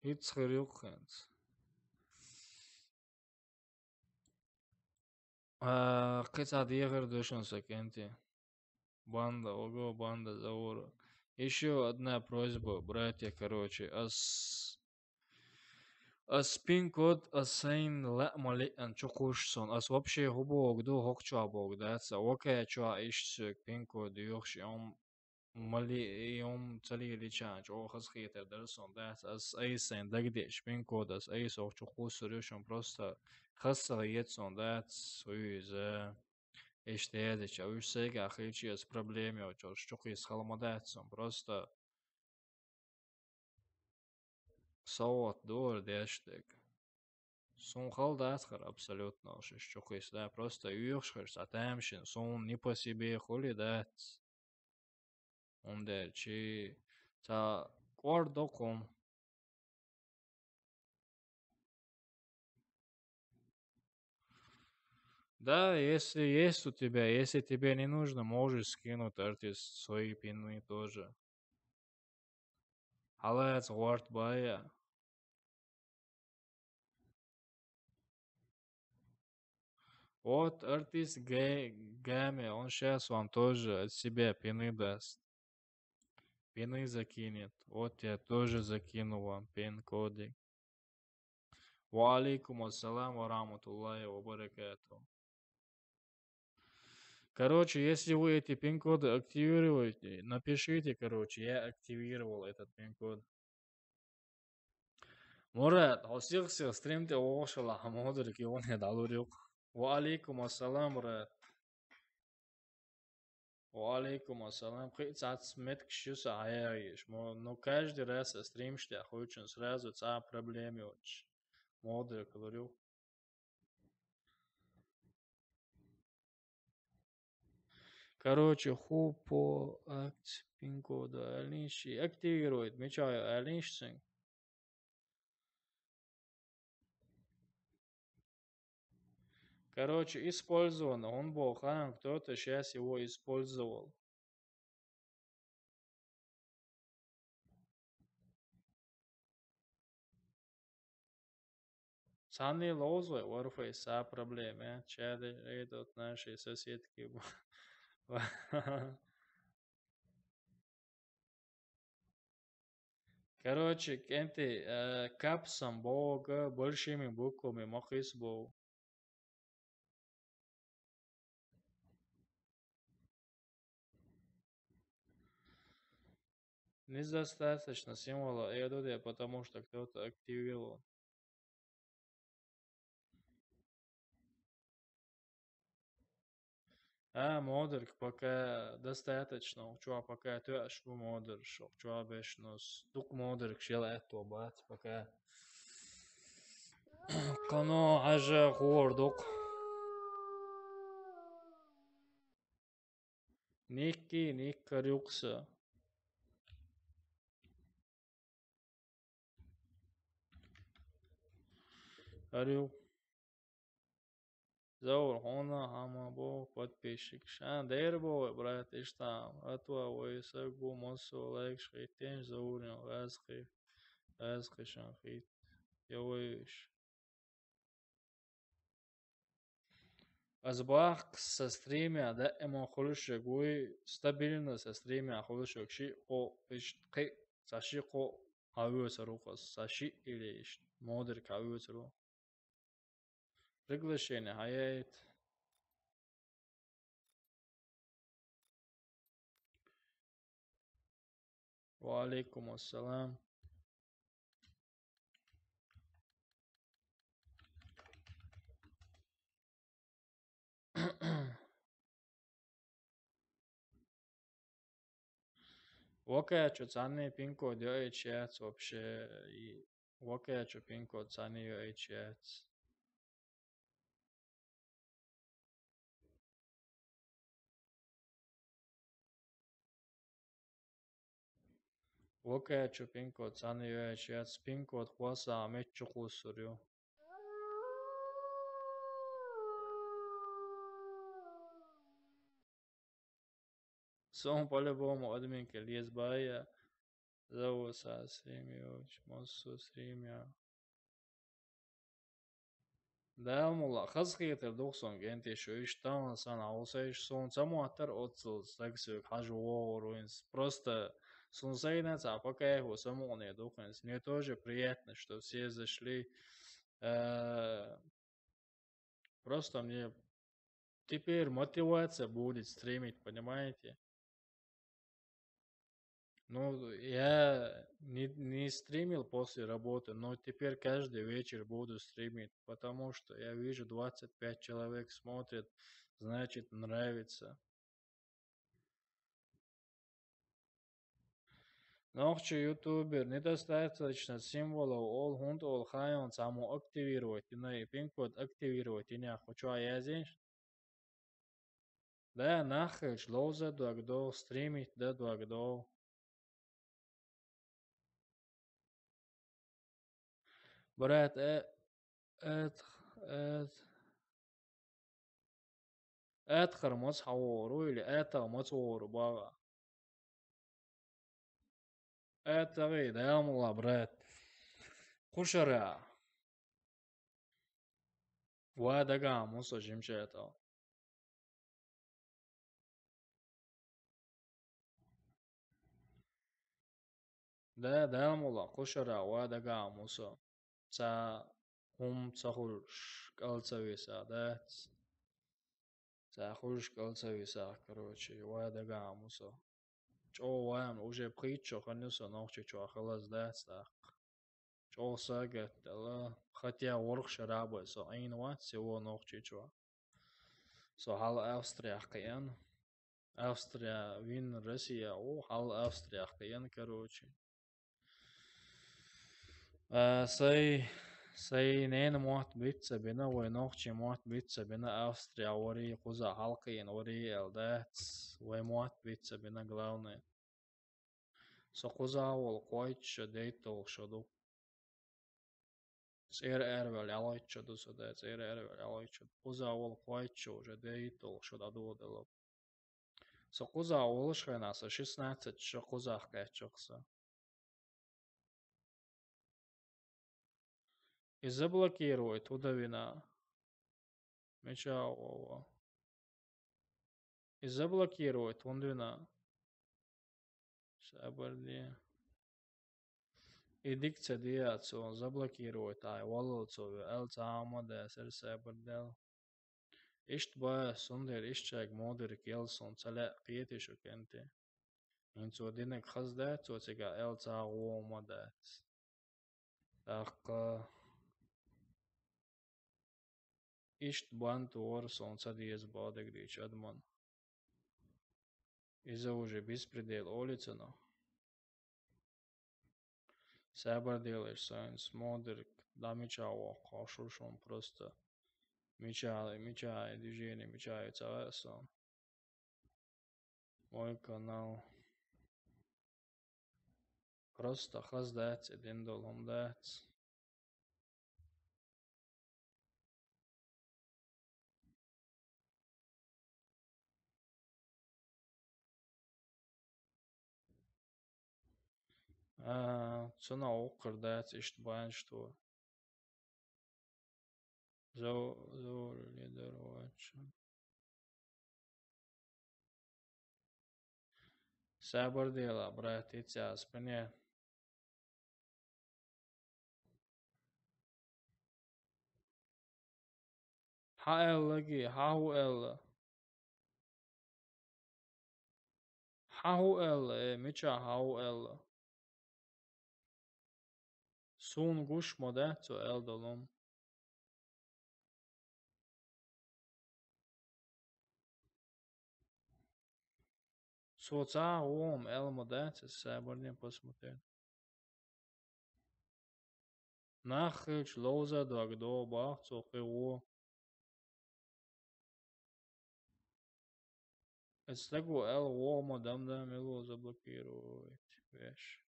Ит схерюк хэнс. А, кыца дегер душан сакенти. Банда, ого, банда, Заура. Ещё одна просьба, братья, короче, ас, ас пин-код, ас сайн ла мали ан чукуш сон. Ас вообще хубо огду, хок чуа бог, да, ца, окей, чуа иш сёк пин-код, юхш, ом, мали, ом, цали личан, чо хас хетер дерсон, да, ас ай сайн дагдеш, пин-код, ас ай сох чукуш сорюшон, просто хас сагет сон, да, ц, уй, за. Эштеядича, уж сайга хилчиэс проблеми очош, чукис халмадатсон, просто соват дур дештек. Сун халдатхар абсолютно ошиш чукис, да, просто юхшхар сатамшин, сун не по себе хули дат. Ундер чи ца кор докум. Да, если есть у тебя, если тебе не нужно, можешь скинуть, артист, свои пины тоже. Алец, Уорд Бая. Вот артист Гэ-, Гаме, он сейчас вам тоже от себя пины даст. Пины закинет. Вот я тоже закину вам пин-кодик. Ва алейкум ассалам ва рахматуллахи ва баракатух. Короче, если вы эти пин-коды активируете, напишите, короче, я активировал этот пин-код. Мурат, осих сих стримте ошала хамодыр кионе далурюк. Ва алейкум ассалам, Мурат. Ва алейкум ассалам. Кыцац меткшюса аяиш. Мо, но каждый раз стримште хуйчун сразу ца проблеми уч. Модыр кылурю. Короче, ху по акт пин-кода алинши активирует. Мечаю алиншсинг. Короче, использовано. Он был хан, кто-то сейчас его использовал. Сани лоузой Warface а проблема, чады идут наши соседки. Короче, кӀентий, э, капсом боху, большими буквами ма кхийса боху. Недостаточно символа Эдуде, потому что кто-то активировал. А, модарг пока достаточно, чу пока тоьаш бу модарш, чу беш, но с-, дукха модаргаш яла аьтто бац пока. Кхано хьажа хӀора дукха. Никки, никкар юкса. Арю. Заур, хьуна хӀама боху подписчик. Шан дера боху, брат, иштта. Атва вай сагу массо лайкаш хӀиттинчу Заурин гӀазкхи, гӀазкхи шан хӀитта. Я вайш. Ас бахка сан стримехь даима хуьлуш ерг вуй, стабильно сан стримехь хуьлуш ерг шиъ-кхоъ, иштта кхин а сан шиъ-кхоъ хьан воьцур ву-кх ас, сан шиъ или иштта модарг хьан воьцур ву. Приглашение хьан яйта? Ва алейкум ассалам. Вакачу цхьанне пин-код йоуьйтуш яц вообще, и вакачу пин-код цхьанне йоуьйтуш яц. Вакачу пин-код цхьанне йоуьйтуш яц, пин-код хьоьсса мичча кхуссур ю. Суна по-любому админка лезбая, зовут сан стример, массо стример. Дала мукъ лахь, хазахетар ду-кх суна, кӀентий, шу иштта тахана санна хьовсийша, суна ца моттара оццул стаг соьга хьажа вогӀур ву хӀинца. Просто суна сайна цхьа по кайфу самукъане ду-кх хӀинца. Мне тоже приятно, что все зашли. Э, просто мне теперь мотивация будет стримить, понимаете? Ну, я не, не стримил после работы, но теперь каждый вечер буду стримить, потому что я вижу, двадцать пять человек смотрят, значит, нравится. Нохчи ютубер, недостаточно символов олу, хӀунда олу, хайонца хьан мо активировать йина, и пин-код активировать йина, кху чохь яздина? Да, нах хилча, ловза дог догӀу, стримить дан дог догӀу. Брат, э, эт-, эт-, Аьтхар маца хьан вогӀур ву или аьттагӀа маца вогӀур ву бахьа? АьттагӀий, Дала мукъ лахь, брат. Кху шарахь. Ва дагахь муса жимчаьртал. Да, Дала мукъ лахь, кху шарахь ва дагахь муса. Цхьа хӀума ца хуьлуш, кӀал ца висахь, дац. Цхьа хуьлуш, кӀал ца висахь, короче, ва дагахь муса. ЧӀогӀа вайна уже пхийтта шо хан ю со Нохчийчохь хилаза, дац тӀаккха. ЧӀогӀа сагатдала, хотя ворхӀ шарахь бен со Ӏийна вац, всего Нохчийчохь. Со хьал Австриях кхиъна. Австрия вина Россия ву, хьал Австриях кхиъна, короче. А, сай, сай ненан мотт бицца бина, вай нохчийн мотт бицца бина, Австрия варий, кхуза хьалкхийна варий аьлла дац, вай мотт бицца бина, главное. Со кхуза волу кхойтта шо, дейтталгӀа шо ду. ЦӀера араваьлла ялхийтта шо ду со, да, цӀера араваьлла ялхийтта шо ду. Кхуза волу кхойтта шо уже дейтталгӀа шо дӀадоладелла. Со кхуза волуш хенахь, со шестнадцать шо кхузах кхаьчча-кх со. И заблокировать хӀун дан вина? Мича вова? И заблокировать хӀун дан вина? Сабар де. И дика ца дийцад цо, заблокировать ай валлал цо ве, аьлла цхьа а ма дацар, сабар дел. Иштта ба, цундела иштта шайга модерг ял сона ца лаьа, кхетий шо, кӀентий. ХӀинца цо динарг хаза дац, цо цига аьлла цхьа а гӀо ма дац. ТӀаккха иштта бан тохар сона ца деза баха дагадийча адаман. Иза уже беспредел олий цунах. Сабар делаш сайнца модерг дӀа мича воккхуш шу шун просто. Мича, мича движение, мича ца ваьа сона. Мой канал. Просто хаза дац, и дин долу хӀума дац. А, цунах воккхар дац, иштта бан иштта ву. Зо-, зо-, лидер вац. Сабар дела, братица, спине. Хьан аьлла ги, хьан хӀу аьлла? Хьан хӀу аьлла, э, мича хьан хӀу аьлла? Суна гуш ма дац цо аьлла долу. Цо цхьа а гӀо-м аьлла ма дац, аса сабарне посмотрел. Нах хилча ловза дог до бах цо кхин гӀо. Эцу стаго аьлла гӀо ма дам да, мила заблокировать веш.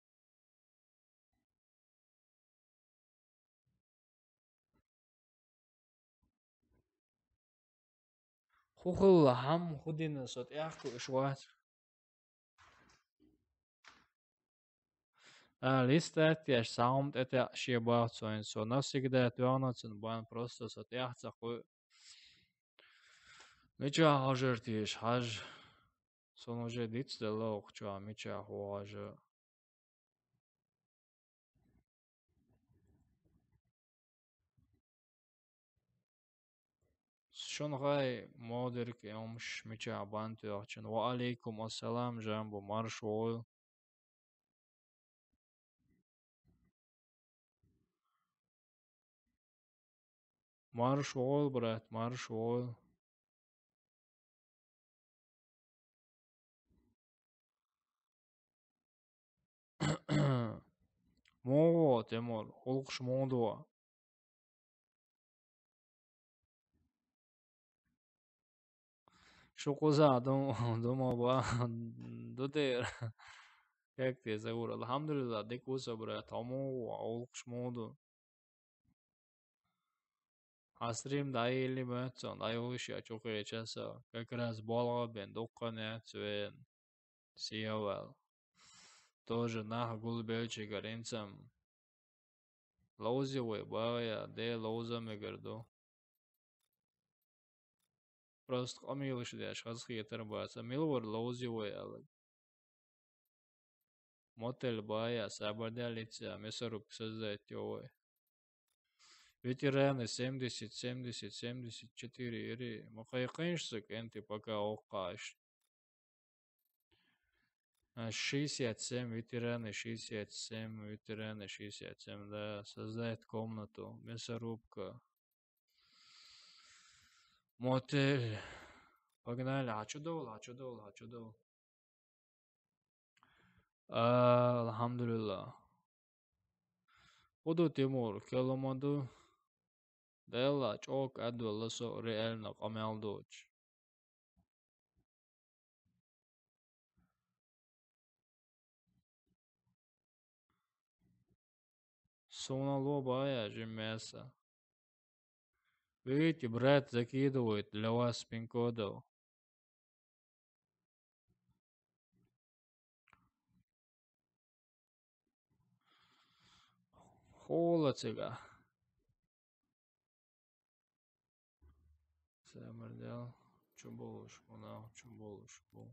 ХӀу хилла хӀама, хӀу дина со тӀехь кхуьуш вац. А, листать еш, схьа хӀума тӀетаьӀа шен бах цо, хӀинца со навсегда тоьхна цунна бан, просто со тӀехь ца кхуьу. Мича хьожар теша, хьажа. Сон уже дицделла оха чохь, мича хьо хьожа. Шуна хай модерг йомаш мича бан тоьхчун. Ва алейкум ассалам, Жамбу, марш вогӀуйла. Марш вогӀуйла, брат, марш вогӀуйла. Муха вогӀу, Тимур, гӀуллакхаш муха ду? Шу кхуза дум-, дума ба-, ду дера. Как те, Заур? Алхьамдулилла, дика ву со, брат. Хьо муха ву, гӀуллакхаш муха ду? Хьан стрим дӀайилли моьтту сан, дӀайолуш я чу кхеча со. Как раз болх бен дуккха а яц вен. Сиявал. Тоже нах гулбелчигара инцам. Ловзи вай, бая, де ловза мегар ду. Просто къамелаш деш, хазахетар баца. Мила вара ловзи вай, аьлла. Мотель бая, сабардаьллица, мясорубка создать йо вай. Ветераны семьдесят, семьдесят, семьдесят четыре ири. Ма кхайкхийша са кӀентий, пока оккхаш. А, шестьдесят семь, ветераны шестьдесят семь, ветераны шестьдесят семь, да, создать комнату, мясорубка. Мотель. Погнали, хьан чу довла, хьан чу довла, хьан чу довла. А, алхьамдулилла. ХӀу ду, Тимур, кхелла ма ду. Делла, чӀогӀа кӀадвелла со реально къамел доцуш. Суна ло бая жиммеса. Видите, брат закидывает для вас пин-кодов. Хьула цига. Самардел, чу болуш бу, нах чу болуш бу.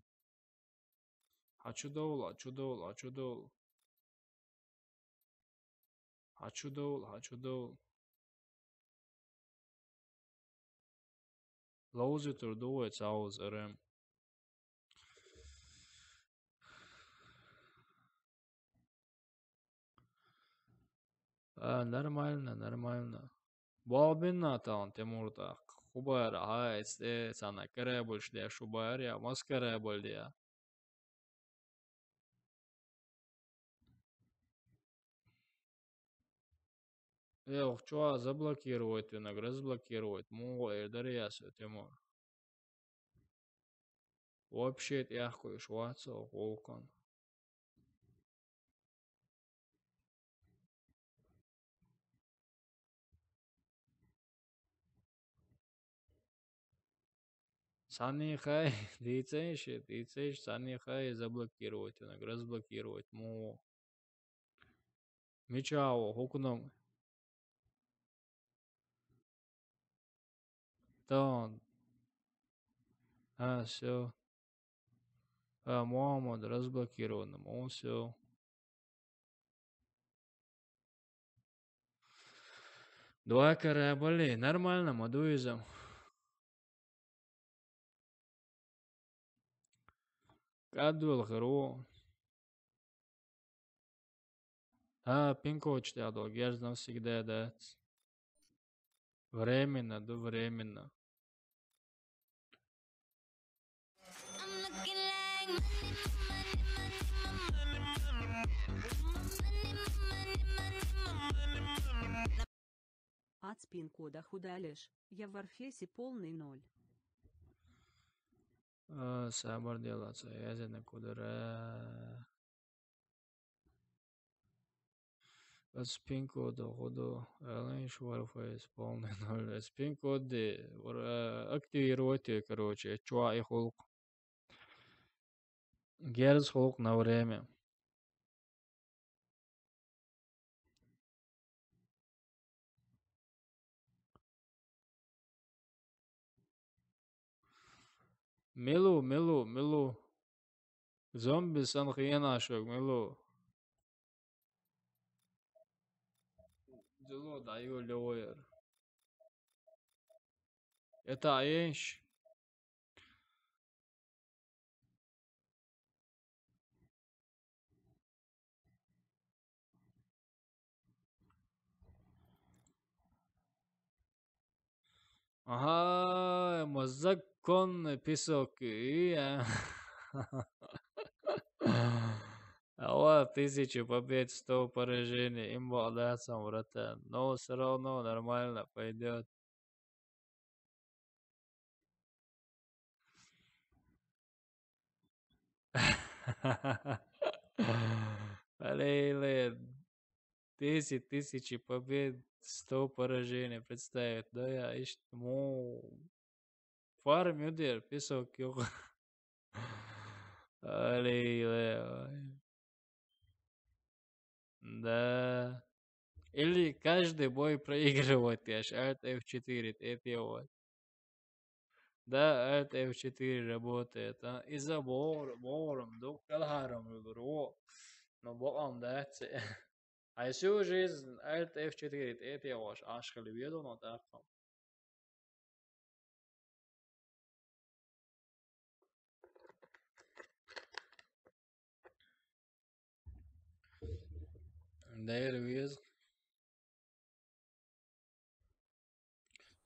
Хьан чу довла, чу довла, чу довла. Хьачу довла, хьачу довла. Ловзуьйтур ду вай цхьа уз РМ. А, нормально, нормально. Болбинна тан Тимур тӀаккха. Хубара, хьа, эцтӀе цхьана корабльш деш хубара, я мас корабль я. Эх, чё, заблокировать винаг, разблокировать. Мугъа эр дарьяс, Тимур. Вообще тӀехкуьйш вац гӀулакхан. Цхьаннихай, дийцайша, дийцайша, цхьаннихай заблокировать винаг, разблокировать, му. Мича ва, хӀукнам. Тан. А, всё. А, Мухаммад разблокирован, му, всё. Два корабля, нормально, ма дуй иза. КӀадвал хиро. А, пин-код чтяхь долу герз навсегда дац. Временно, ду временно. Ац пин-кода хӀу далеш, я в Варфейсе полный ноль. А, сабар дела, ца язина кудара. Ац пин-кода хӀу ду, аланаш Варфейс полный ноль. Ац пин-код де, вар-, а, активировать, короче, чуа и хӀулк. Герз хӀулк на время. Милу, милу, милу. Зомби сан хиена шуьга, милу. Дило дӀайо левойр. Это айенш. Ага, ма законный песок, и, а. Ава, тысяча побед, сто поражений, им братан. Но всё равно нормально пойдёт. Аллилуйя. Десять тысяч побед, сто поражений. Представить, да, я ищ-, му, фарм юдер, песок юг. Аллилуйя. Да. Или каждый бой проигрывать, я ж Alt F четыре, это вот. Да, Alt F четыре работает, а? Из-за бор-, бором, дук калхаром выбор, во. Но бокъам да, це. А всю жизнь Alt F четыре, это вот, аж хали веду, но так. Дайр вез.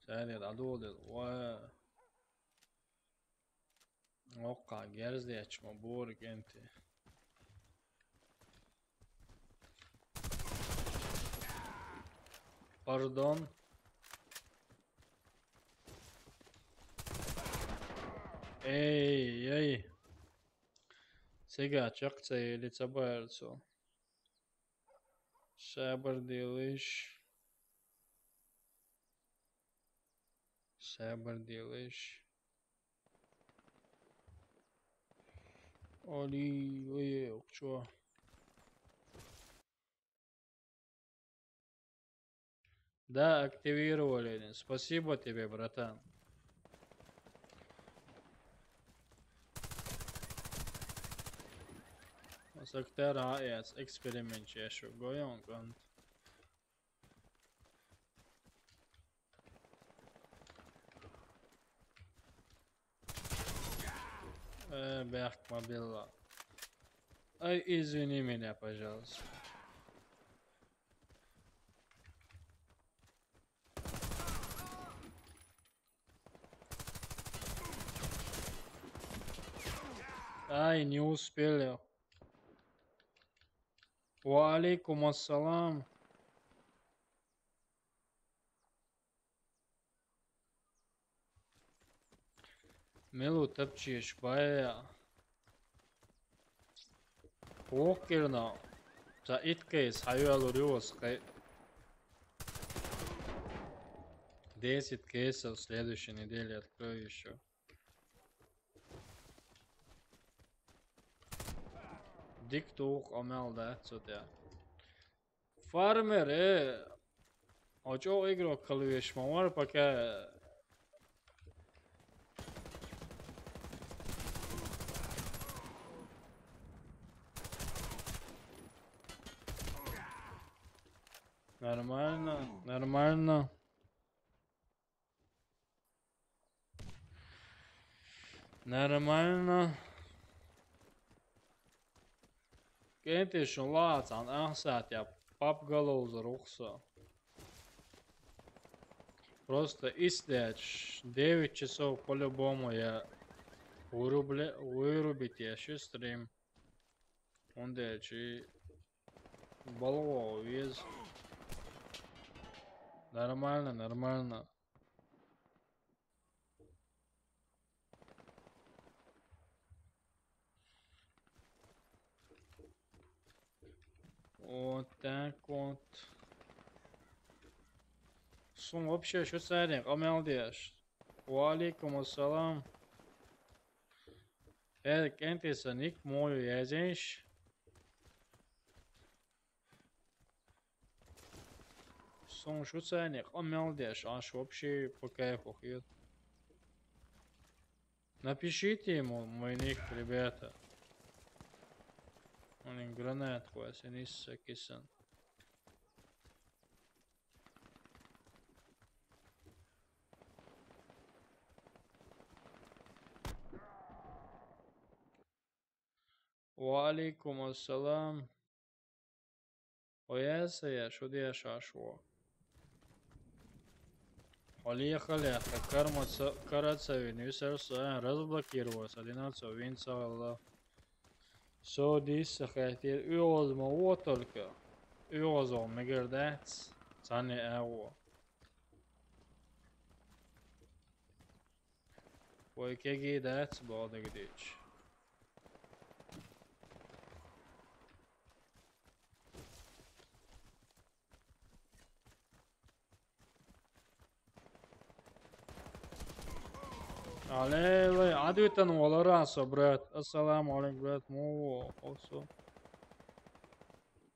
Садет адулдет. Ва. Окка, герздеч ма бург энти. Пардон. Эй, эй. Сега чакца или цабарцу. Сабар делиш. Сабар делиш. Али, ой, чё? Да, активировали. Спасибо тебе, братан. Сактар, а, эксперимент чешу. Гоён конт. Э, бяхк мобила. Ай, извини меня, пожалуйста. Ай, не успели. Ва алейкум ассалам. Милу тапчиш бая. Охкерна. За иткейс хайвалуриос хай. Десять кейсов следующей неделе открою еще. Дик тух амел да, цутя. Фармер, э. Очо игрок калвеш мамар пока. Нормально, нормально. Нормально. КӀентӀи шун лацан ахсат я пап голов за рухса. Просто истяч девять часов по-любому я вырубли-, вырубить я щи стрим. Он дечи балого вез. Нормально, нормально. Вот так вот. Сум вообще шо сарин къамел деш. Ва алейкум ассалам. Э, кӀентӀи са ник мою язенш. Сон шуцайни къамел деш, аш вообще по кайфу хет. Напишите ему мой ник, ребята. Он гранат хуя сенис кисан. Ва алейкум ассалам. Оясая, шудия шашуо. Олехали, кармаца, карацави, нюсерса, разблокировалась, одиннадцать винца. Со дисса хайтир, уйозма, вот только. Уйозма, мегардац, цани аво. Ой, кеги дац, бодыгдич. Алей, адвитан валарасо, брат. Ассаламу алейкум, брат. Му, осо.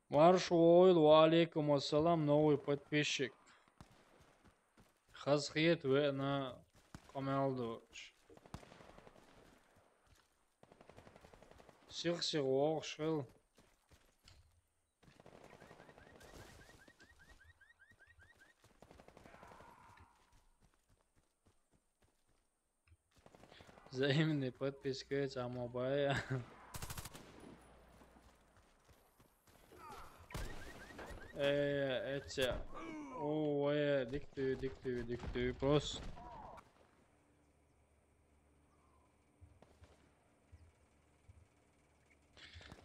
Марш войл, ва алейкум ассалам, новый подписчик. Хазхиет вена камалдуч. Сих-сих вогшил. Взаимный подписка, самобая. Э, эти. О, э, диктую, диктую, диктую. Просто.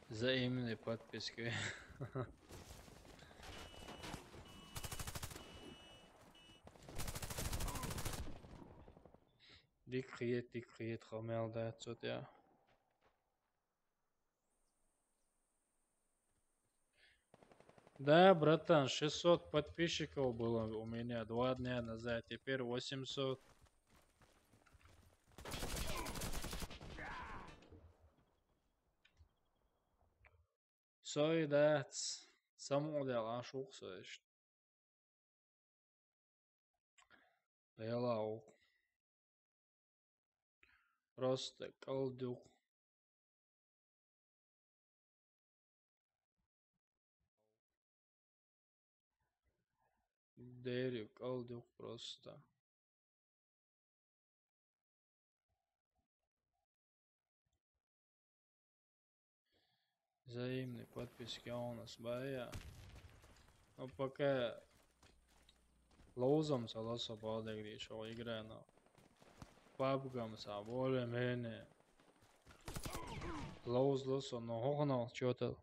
Взаимный подписка. Дик хиет, дик хиет, хамел да, цот я. Да, братан, шестьсот подписчиков было у меня два дня назад, теперь восемьсот. Сой, да, ц-, саму дял ашук сойш. Ялау. Просто колдюк. Дерю колдюк просто. Взаимный подписки у нас бая. Ну, пока лоузом са лосо балдегри шо игра, но пабгам са более-менее лоуз лосо, но хохнал чё-то.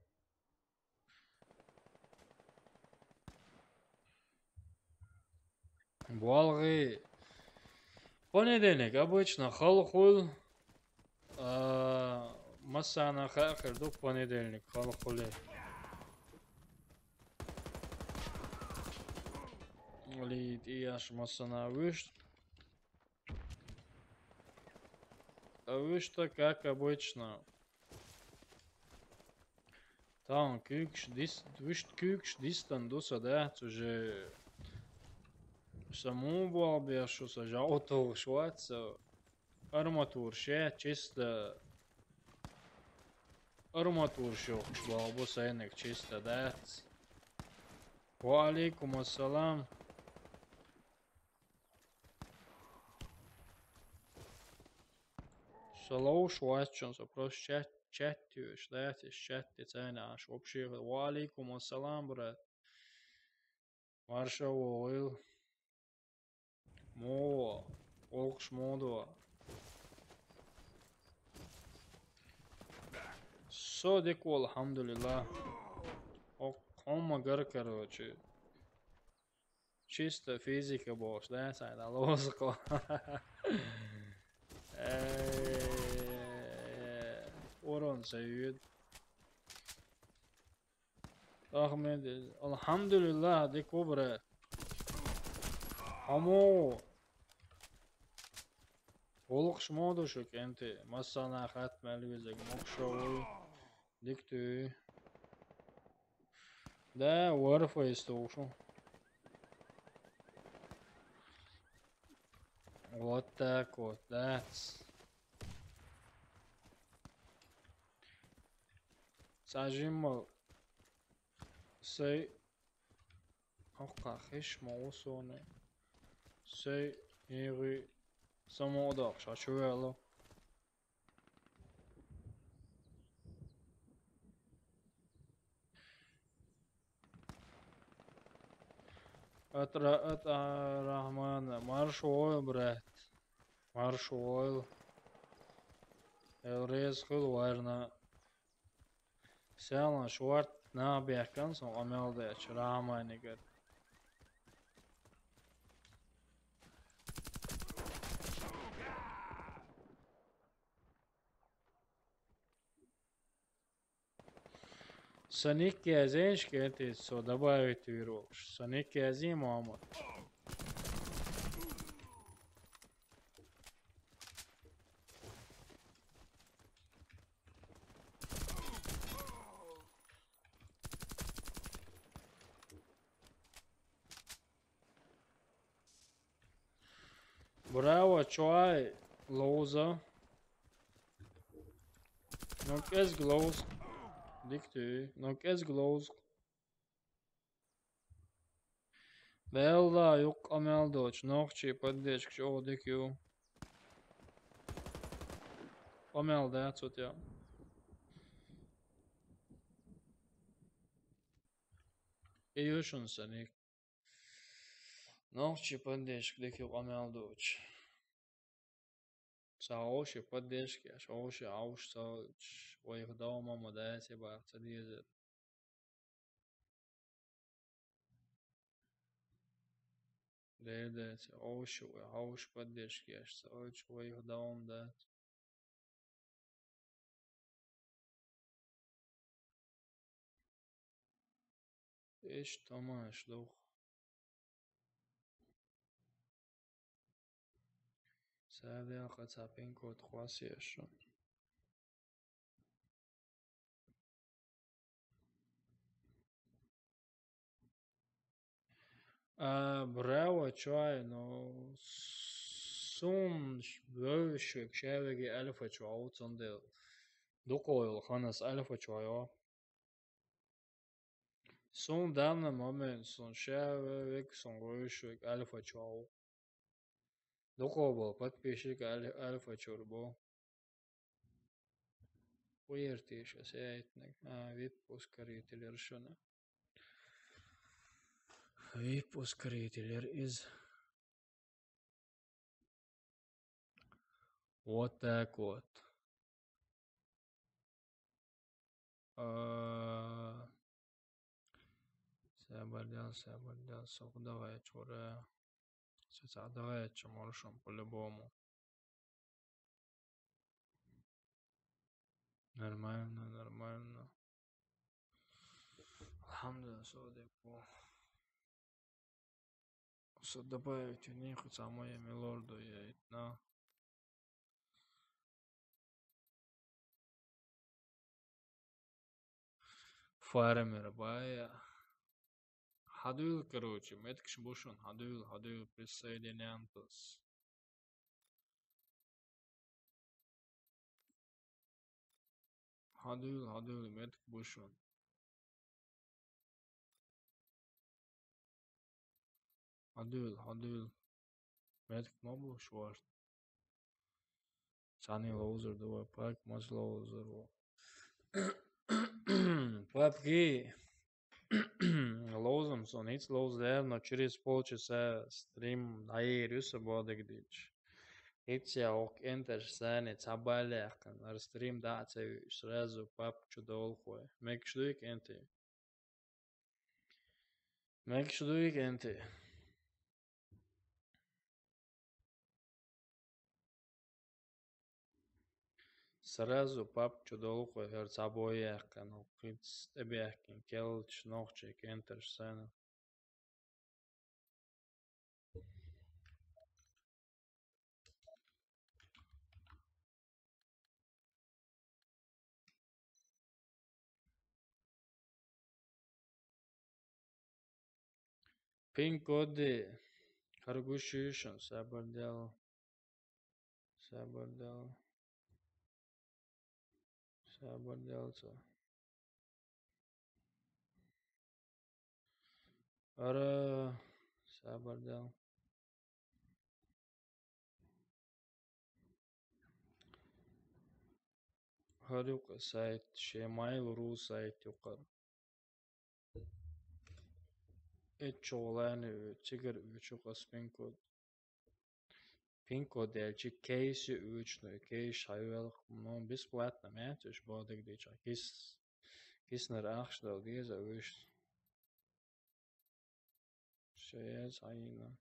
Буалгы. Понедельник обычно халхул. А, массана хахир ду понедельник халхуле. Ли тияш массана вишт. А вишта, как обычно. Там кюкш дис, вишт кюкш дистан дуса, да, уже саму буал бешуса, жауту шваца, арматур ше, чисто арматур шо, швал бу сайник чисто, да. Ва алейкум ассалам. Салоу швачун, со просто чат, чат тюш, да, тиш чат те цена, аш вообще. Ва алейкум ассалам, брат. Марша воил. Мо, окш модо. Со декол, алхамдулилла. О, хомма гар, короче. Чисто физика бош, да, сайда лозко. Э, урон союд. Ахмед, алхамдулилла, де кубра. Хамо. Олук шмоду шу кенти. Массана хат мелвизек мокшову. Дикту. Да, Warface ушу. Вот так вот, да. Сажимал. Сей. Окка хиш мо усоне. Сей. Ири. Само одак шачуэло. Атра, ат, а, Рахман, марш ойл, брат. Марш ойл. Эл рез хыл варна. Сялан шварт на бяхкан сон амялда чрама нигат. Саник язенш кенти со добавить вирвокш. Саник язи мама. Браво, чуай, лоуза. Но кез глоуз. Дикту. Но кез глоуз. Белла, юк амел доч. Нохчи поддержка, чё дикю. Амел да, цутя. Июшун саник. Нохчи поддержка, дикю амел доч. Са овши поддержка, аш овши, овш са, ойх дома ма да, се бах, са дизер. Дердеце овши, овш поддержка, аш са, ойх, ойх дома да. Иш тамаш дух. Савя хацапин код хвасешун. А, браво, чуай, но сум вывешек шавеги альфа чуау цандел. Дукойл ханас альфа чуайо. Сум данный момент сум шавег сум вывешек альфа чуау. Дукобо подписчик аль-, альфа чурбо. Кхуьер теша сайтнаг? А, вип ускоритель шуна. Вип ускоритель из. Вот так вот. А, сабардал, сабардал, сокъ дагъай чура. Сокъ дагъай чура шун по-любому. Нормально, нормально. Алхамдулилла, содеку. Со добавить у них самое милорду я итна. Фармер бая. Хьадуйла, короче, меткаш бушун, хьадуйла, хьадуйла, присоединянтас. Хьадуйла, хьадуйла, метк бушун. Хьадуйла, хьадуйла. Метк ма буш варт. Цани лоузер ду вай, пак мас лоузер ву. Папки. Лоузам сон, хӀинц лоуз дер, но через полчаса стрим дӀаер ю са бодагдич. ХӀинц я ок энтер сани ца баляхъан, ар стрим даъ ца вуьш, сразу пап чу долхуй. Мекш дуйк энти? Мекш дуйк энти? Сразу пап чу долхуй, хӀер ца бояхъан, хӀинц тӀебяхкин, келч нохчи кентер сана. Пин-коди харгушишан сабардал. Сабардал. Сабардал ца. Ара, сабардал. Харюк сайт, шемайл ру сайт юкъар. Эччо валани, цигар вичу къаспин код. Пин-код элчи кейси уьчну, кейс хьайвелх, ну, бесплатно мятуш бодагдича. Кис, киснер ахш дал деза уьш. Шеяз айна.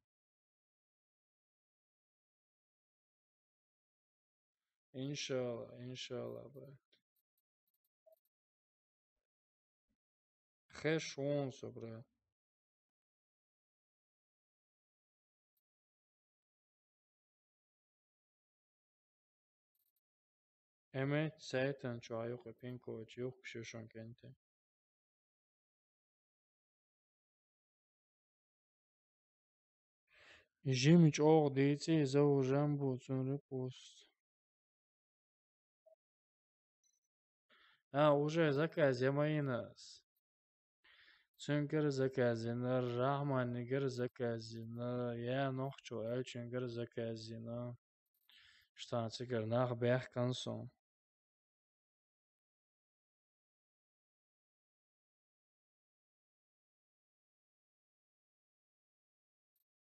Иншалла, иншалла, брат. Хеш вон со, брат. Эмет сайтан чу аюкъа пин-код юх шишон кенте. Жим чӀоагӀа дийцӀи, иза уже бу цун репост. А, уже заказ я майнас. Цунгара заказ йина, Рахманигара заказ йина, я нохчо аьлчунгара заказ йина. Штан цигара нах бехкан сон.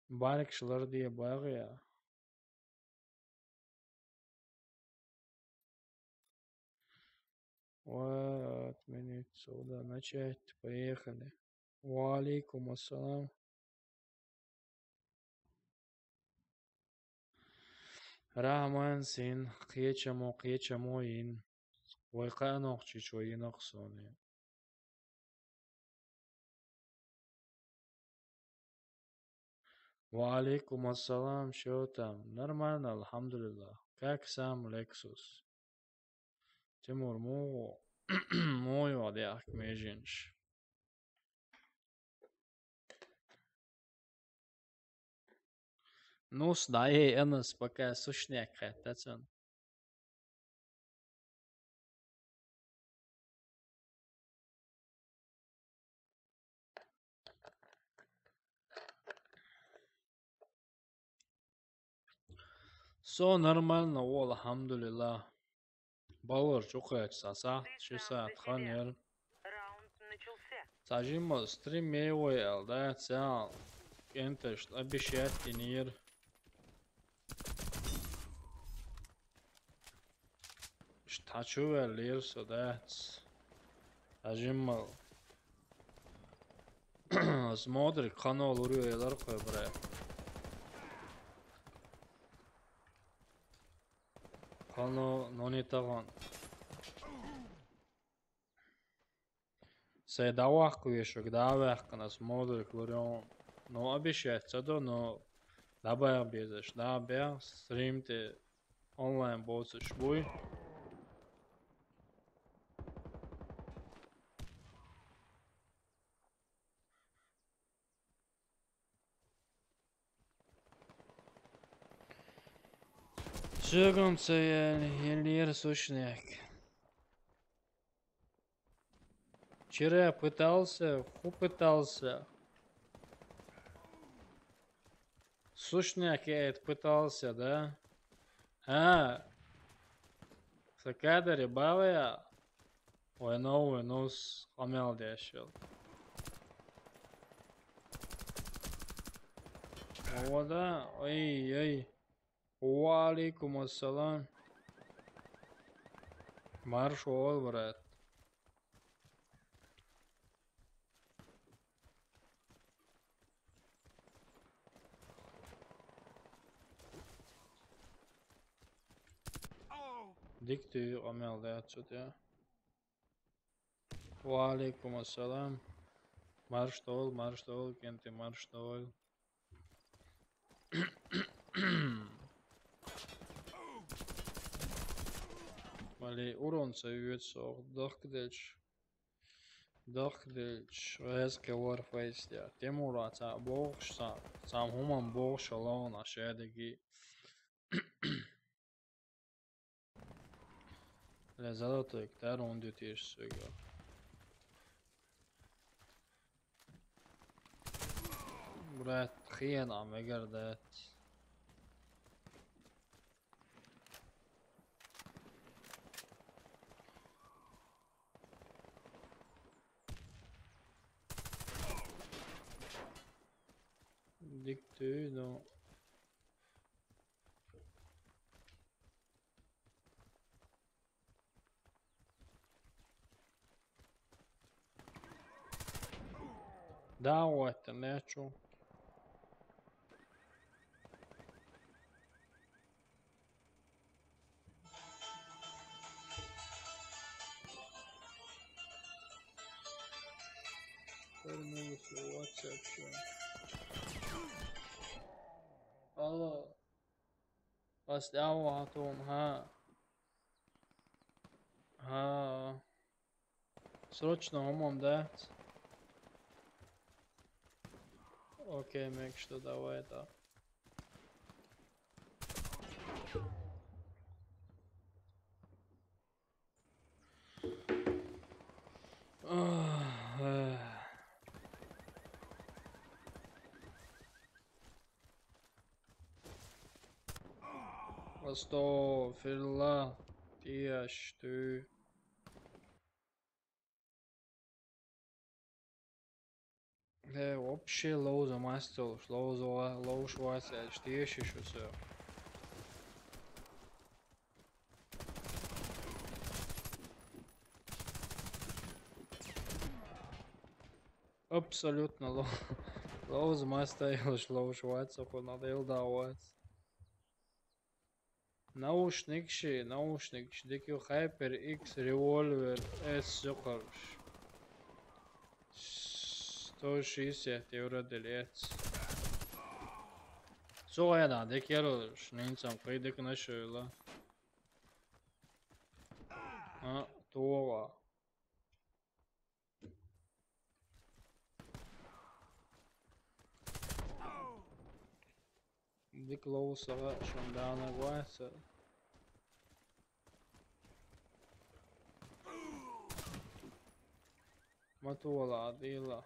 Барик шалар дия багъия. Вот, отменить сюда, начать, поехали. Ва алейкум ассалам. Рахман син, кхечамо, кхечамо ин. Вай кхаанокъ чичо инокъ сони. Ва алейкум ассалам, что там? Нормально, алхамдулиллах. Как сам Лексус? Тимур, мугӀу, мугӀу йоагӀа дехк меженш. Нус дӀаейанас, пока сушняк хаттацан. Со нормально, о, алхамдулиллах. Баллар чу кхаьчча, цхьа сахьт, ши сахьт хан яр. Цхьа жимма стрим ма вай аьлла, да, цхьа кӀенташта обещать динера. Ишта чу ваьллера со, дац. Цхьа жимма. Смотри, кхано лур ю элар кхой, бра. Кхано, но не тахан. Сай дӀаваккха вешаг, дӀаваьккхина, смотрик лурён. Но обещать ца до, но дӀабаьгӀа безаш, дӀабаьгӀа, стрим тӀа онлайн боцаш буй. Соьгам ца яьлла, еллера сушняк. Вчера пытался, ху пытался. Сушняк я это пытался, да? А, са кадаре бавая? Вай новый нус къамел дешил. О, да, ой, ой. Ва алейкум ассалам. Марш ол, брат. Дик ту къамел деш чу тя. Ва алейкум ассалам. Марш тол, марш тол, кенти марш тол. Вали урон ца юет сох, дахк дельч. Дахк дельч, резке варфейс я. Темура ца бохш ца, ца хуман бохш алона шедеги. Ле, зато так, тар он дю тиш сюга. Брат, хиен ам эгер дет. Дик ту, ну. Да, вот, начал. Теперь могут сливаться вообще. Алло. Вас дявол хатун, ха. Ха. Срочно хумам, да? Окей, Мэг, что давай это. Ах, эх. Астафирулла, тиеш ту. Э, вообще лоуза мастер, лоуза, лоуш вася, тиеш ещё всё. Абсолютно лоу. Лоуз мастер, лоуш вася, хуй надоел давать. Наушник ши, наушник ши, дикю HyperX Revolver S сухарш. Сто шестьдесят евро делец. Сугайна, дикеруш, нинцам, кыйдык на шуйла. А, туога. Дик лоусага шундана гуайса. Матуала адила.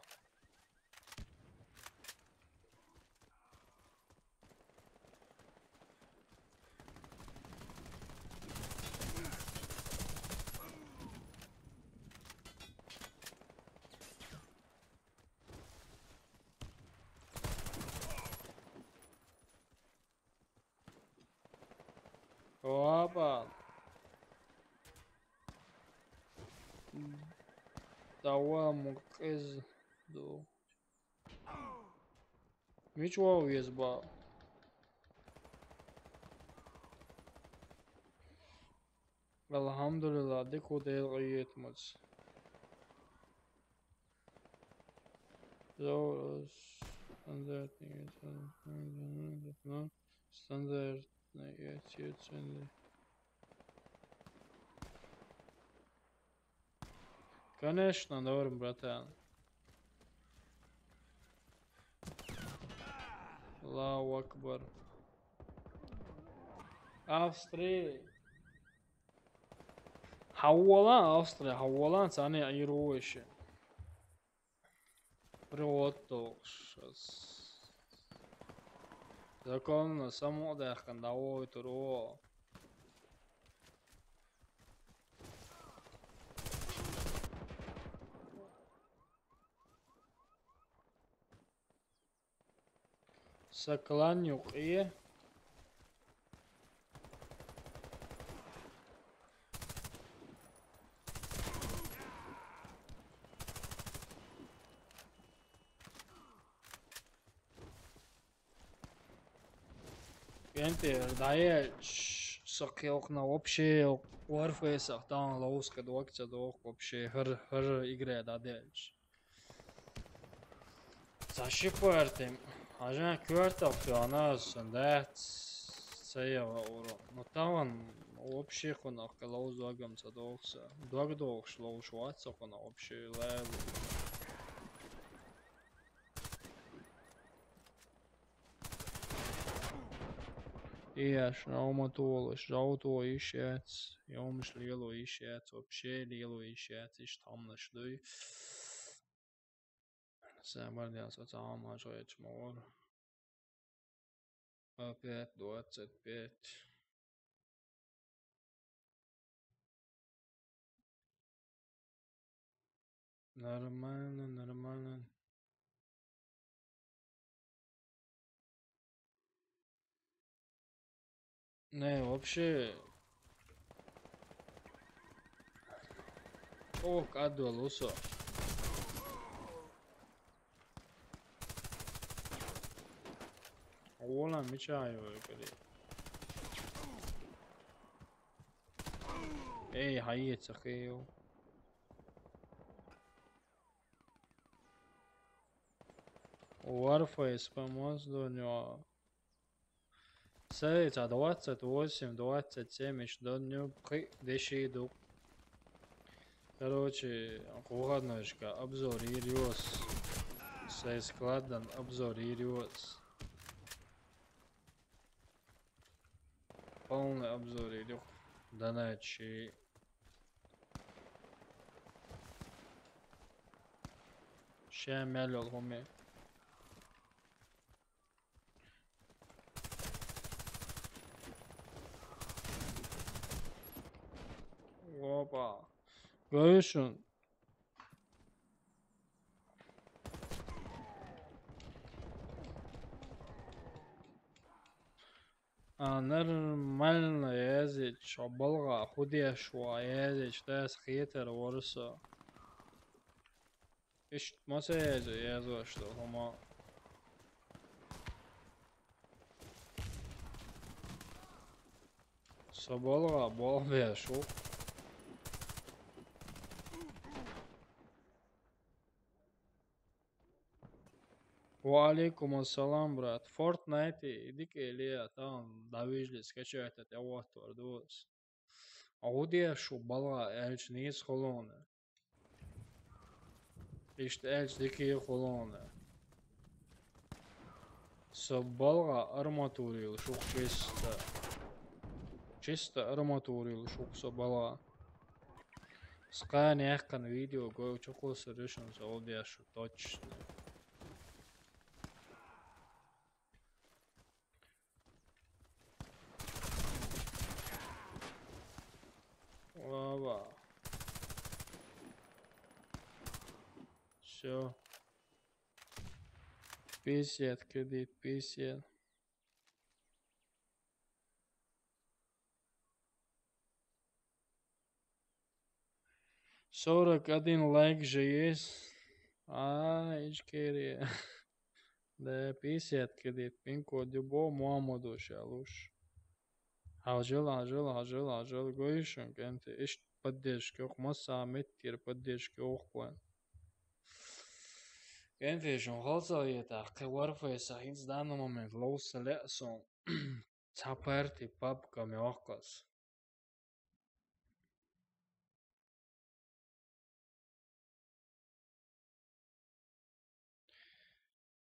Опа. Давай, мукъез ду. Мича вов еза ба? Алхьамдулиллах, дика ду Дела къахетамца. Зо-, стандартный, стандартный, стандартный. Конечно, норм, братан. Аллаху акбар. Австрия. Хьавола, Австрия, хьавола, царна айру веши. Приотто. Законно самодаьккхина дӀавойтур ву. Са клан юкъе. КӀентӀера дӀаелча, со кхелхна вообще Warface-ах тӀа ловза кхы дог ца доху вообще, хӀара, хӀара игре дӀаделча. Ца ши партем. Хьажа коьртах тоьхна сан дац, ца ява уро. Ну, таван вообще кхунах кхы ловза догам ца доху са. Дог дохуш ловзуш вац со кхунах вообще лайла. Еш, Ӏоматолаш, жовто йиш яц, йомаш лело йиш яц, вообще лело йиш яц, иштта хӀаманаш дуй. Сайн бардел со ца хӀама хьажа гӀерташ ма вара. Опять двадцать пять. Нормально, нормально. Не, вообще. Ох, адвал усо. Ола мичайо кали. Эй, хайе цахею. Warface помоз до него. Сай, ца двадцать восемь, двадцать семь иш дон ню пхи деши ду. Короче, выходнойшка обзор йир йос. Сай складдан обзор йир йос. Полный обзор йир йох. Даначи. Ша мел йол хӀуме. Опа. Гой шун. А, нормально языч, а балга худеш ва языч, дас хитер ворса. Ишт масаяжа язва, что хама. Соболга болбе шу. Ва алейкум ассалам, брат. Fortnite идик эле атан давижли скачать ат яват вардус. Аудия шу балга элч низ холоне. Ишт элч дики холоне. Со балга арматурил шух чисто. Чисто арматурил шух со балга. Скан яхкан видео гой чукуса решен со аудия шу точно. Ава. Всё. Пятьдесят кредит, пятьдесят. Сорок один лайк же есть. А, Ичкерия. Да, пятьдесят кредит. Пин-код любого Муаммаду шалуш. Хьажал, хьажал, хьажал, хьажал. Гойшун, кенте. Ишт поддержка. Масса меттир поддержка. Кенте шун халцал ета. Кхе Warface-а хинц данный момент лоуса лесон. Цапарти папка мёхкас.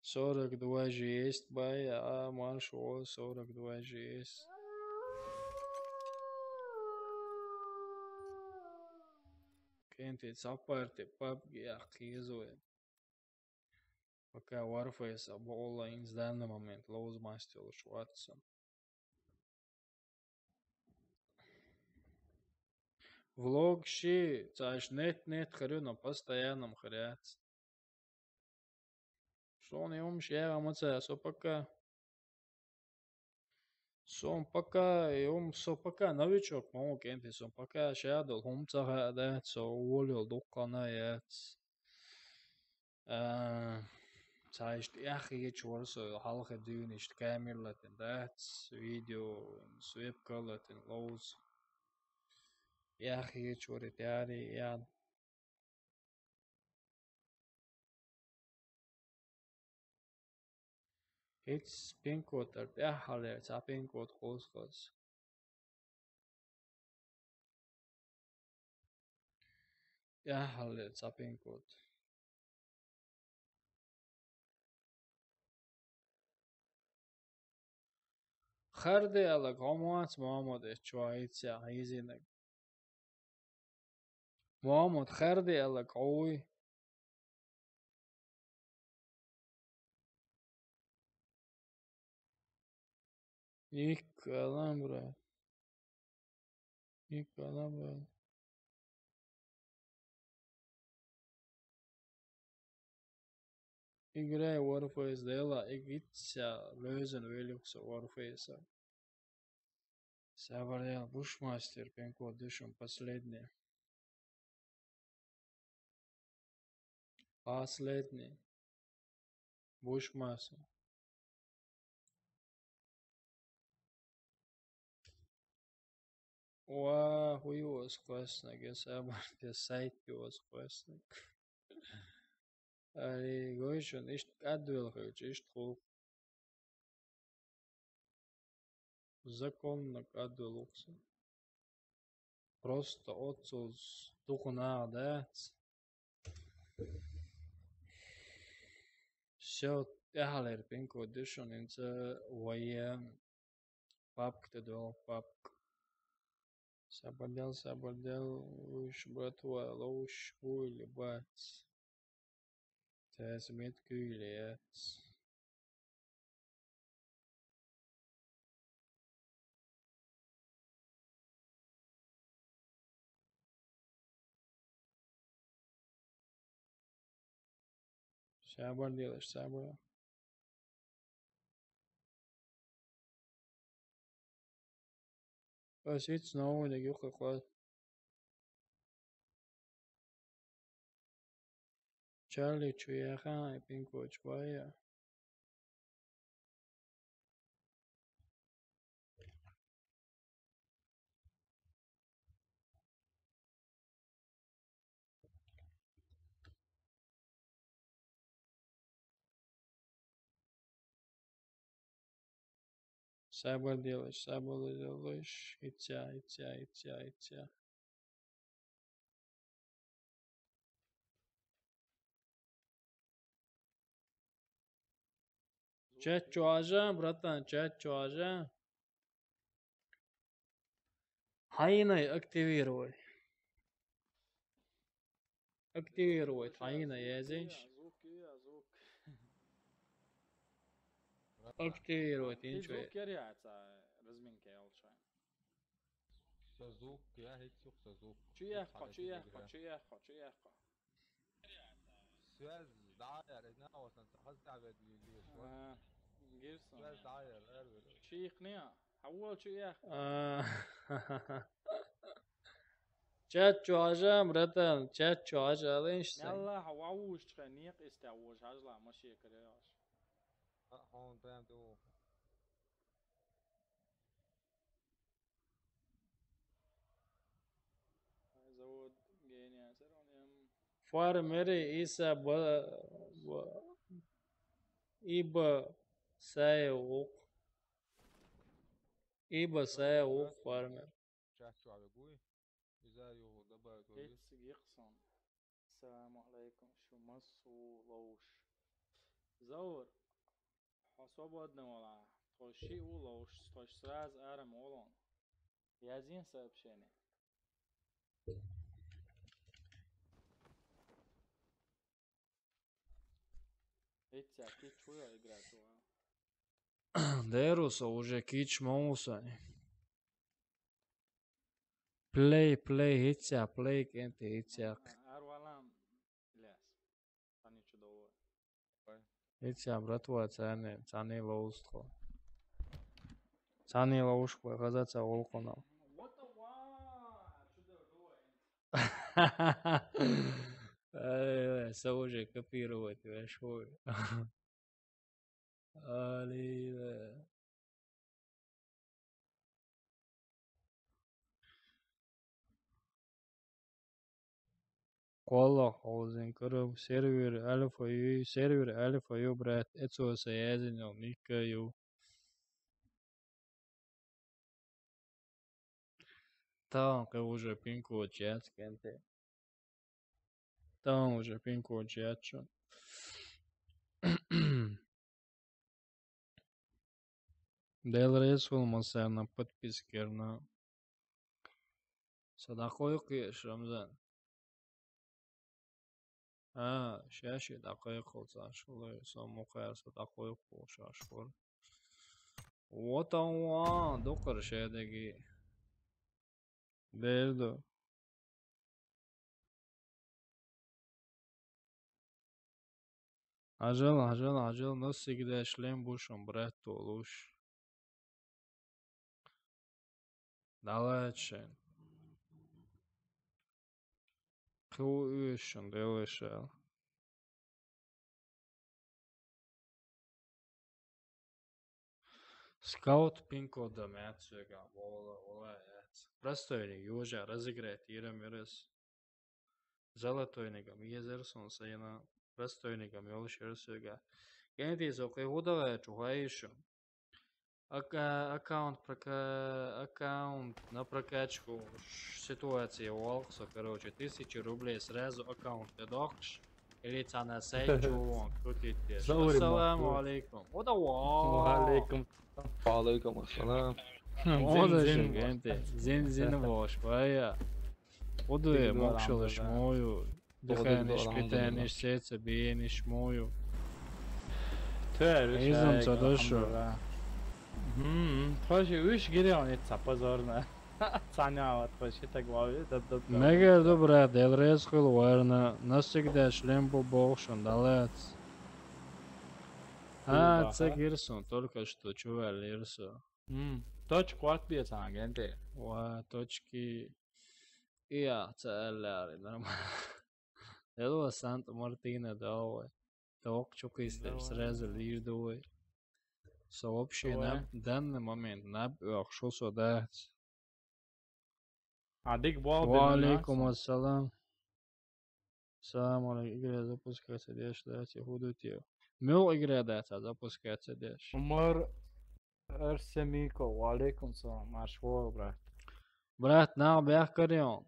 Сорок два же есть, бай, а марш, о, сорок два же есть. Кенте цапарти папки ахкизует. Пока Warface-а бола инц данный момент лоуз мастер шватса. Влог ши, цааш нет, нет, харю, но постоянно хряц. Сон юм шега маца, со пока. Сон пока, юм со пока новичок, мамо кенте, сон пока шадол хумцаха да, со уволил духкана яц. А, цааш тӀехьа ечу вара со, хьалха дуьйна иштта камера латин дац, видео, вебка латин лоуз. ТӀехьа ечу вара тӀаьхьаре ян. Хиц пин-код тӀара тӀаьхьа хьалера, цхьа пин-код кхузхаз. ТӀаьхьа хьалера цхьа пин-код. Харде алаг хьо мац, Мухаммад, эс чуа хӀинца хьийзинаг. Мухаммад, харде алаг хьо вуй? Ик аламра. Ик аламра. Играй Warface дела, ик итца лёзен великса Warface. Сабарел Бушмастер, пин-код дышун последний. Последний. Бушмастер. Ва, хуй вас классный, я сабар, я сайт вас классный. Ари, гойшун, ишт кадвел хилч, ишт хул. Законно кадвел ухса. Просто отсуз тухунагъ дац. Всё, тӀаьхьалера пин-код дишун инца вая. Папка тӀе дола папка. Сабардел, сабардел, уж братва, ловуш, хуйли бац. Тес мет куйли яц. Сабар делаш, сабар. Ас ит снова не гюхлы класс. Чарли чуяха, пин-код чуя. Сабар делаешь, сабар делаешь. Итя, итя, итя, итя. Чат чуажа, братан, чат чуажа. Хайнай активировать. Активировать, хайнай, я здесь. Активировать, ничего. Звук яряется, разминка я улучшаю. Сазук, я хит сук сазук. Чуяхха, чуяхха, чуяхха, чуяхха. Связь даяр, ина васан сахаз дабед лили. Гирсон. Связь даяр, эрвер. Чуяхния. Хавал чуяхха. Чат чу хьажа, братан, чат чу хьажа, алинш сен. Мелла хьо вовшчхьа некъ истя вож хьажла машекаре яш. А, хьон прям ду. Завод гения сарон ям. Фармери иса ба, ба, иба сая ук. Иба сая ук фармер. Чачу авегуй. Иза югу добавить вагу. Эциг йикъсан. Саламу алейкум, шума су ловш. Заур, хьо свободно вала. Тхо ши у ловш, тхо сразу арам олон. Язин сообщение. Эця кич хуя играть вала. Деруса уже кич маусани. Плей, плей, гьиця, плей, кӀенти, гьиця. Ар валам, Иляс. Тани чудово. Гьиця, братва, цани, цани лоустхо. Цани лоушхо, газа ца волкона. Ай, са уже копировать вешой. Али, Коллах, хозин кырым, сервер альфа ю, сервер альфа ю, брат, эцо саязин, никка ю. Таун кэ уже пин код чат кенте. Таун уже пин код чат чу. Дел рейс хул масарна подпискерна. Садакъой кеш, Рамзан. А, шаши дакъой кул сашулы, со мукъар садакъой кул шашур. Вот он, докъар шедеги. Берду. Ажал, ажал, ажал, но всегда шлем бушум, брат, толуш. Далачен. Кыл уйшун, делешал. Скаут пин кода мят сёга, вола, вола, эц. Простойник, южа, разыграть, ирам, ирас. Золотойникам, езер сон сайна, простойникам, ёл шер сёга. Кенти со кы худала чухаишу. Ака-, аккаунт прока-, аккаунт на прокачку ш-, ситуация волксо, короче, тысяча рублей сразу аккаунт кадокш. Или цана сайт чувон крутить деш. Заури Ассаламу махмур. Алейкум. Ода ва. Ва алейкум. Ва алейкум ассалам. Ода Зин, зин, зин, генте. Зин, зин, вош, вая. Ода Зин, мокшалаш зин. Мою. Ода Дыхание, зин, питание, зин. Сердце, биение, мою. Төр, Изум шайк, цадошу. Алхамдулилла. Мм, тхоши уш гире он ит сапозорно. Цаня вот тхоши так лови, да, да, да. Мега добра, дел рез хыл варна, навсегда шлем бу бохшун, далец. А, Куба, ца а? Гирсон, только что чувал ирсо. М, точку отбьется, агенты. Ва, точки. Я, ца аляри, нормально. Дело Санта-Мартина, давай. Ток чукистер, давай. Сразу лир давай. Со вообще. Давай. На данный момент на, ох, шо со дать. А дик бал. Ва алейкум ассалам. Салам алейкум. Игра запускается, дальше давайте буду тебе. Мел игра дать, а запускается дальше. Умар Арсемико, ва алейкум салам. Марш вор, брат. Брат, на бях карион.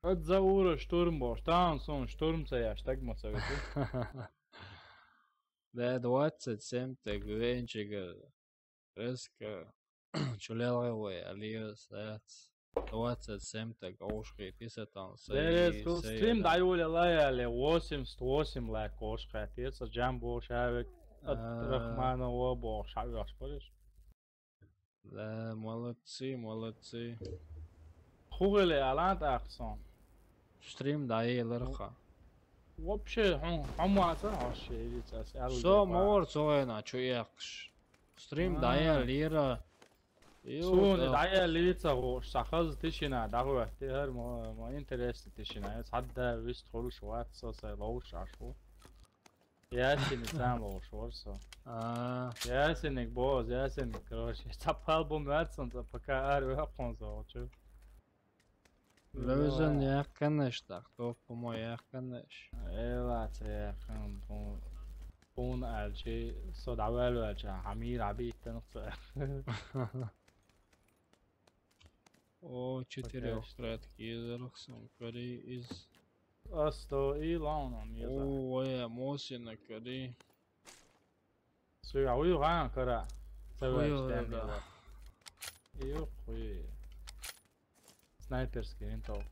От Заура штурм бош. Там сон штурм цаяш, так ма совету. Да, двадцать семь так венчига. Резко. Чулялгавай, алио, сац. Двадцать семь так оушки, писатан. Дерес стрим дайволя лаяли, восемьдесят восемь лайк оушка. Тиса Джамбо шавик. От Рахманова бош, шавик, ашпариш. Да, молодцы, молодцы. Хугеле алант ахсон. Стрим даелер ха. Вообще, хун, хамаса, вообще, видите, ас, ас, со, мор, цоена, чу яхш. Стрим дая лира. Суна дӀаяла лийца гӀуш, ца хаза тишина дӀахӀоттий, хӀара ма, ма интересна тишина. Эс хьадда вист хуьлуш вац со сай ловш Ӏаш ву. Ясиниг цхьаьна ловш вара со. А. Ясиниг боз, Ясиниг, короче. Цхьа пал бу моьтту сан, цхьа пока ара ваьккхун со хӀокху чу. Левзан яьккхинаш, тӀаккха топпа мо яьккхинаш. Эла ца яьккхина, тхуна, тхуна аьлчи, со дӀаваьлла ваьлча, хьан мийра Ӏабиттанах ца. О, четырёх Пока что. Кратки из Рахсан Кори из. А сто и лауна меза. О, вая, Мосина Кори. Суй, а уй ган кара. Хуй Цавай ган. Стэнли. Юх, хуй. Снайперский винтовка.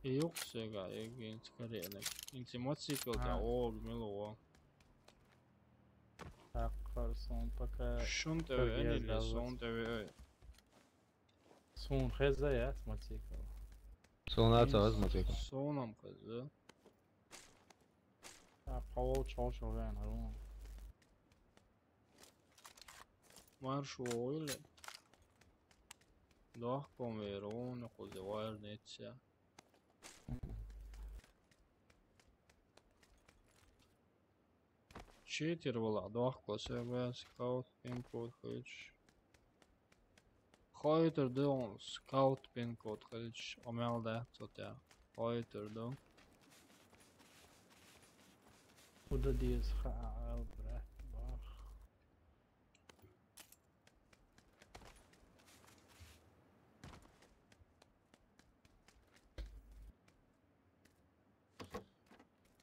Юх, сега, егин скорее. Инти мотоцикл, да, А. О, мило. Так, Харсон пока. Шун теве, Кыргыз эни ле, давай. Сон теве, ой. Суна хеза яц мотоцикл. Суна ца ваз мотоцикл. Сонам хеза. А, павол чол чол вен, рун. Марш войли. Дох ком верун, кузе вайр нется. Читер вала, дохко себе скаут пин-код хилча. Хойтер ду он скаут пин-код хилча, омел да, цо тя. Хойтер ду. Куда диз хаал, брат, бах.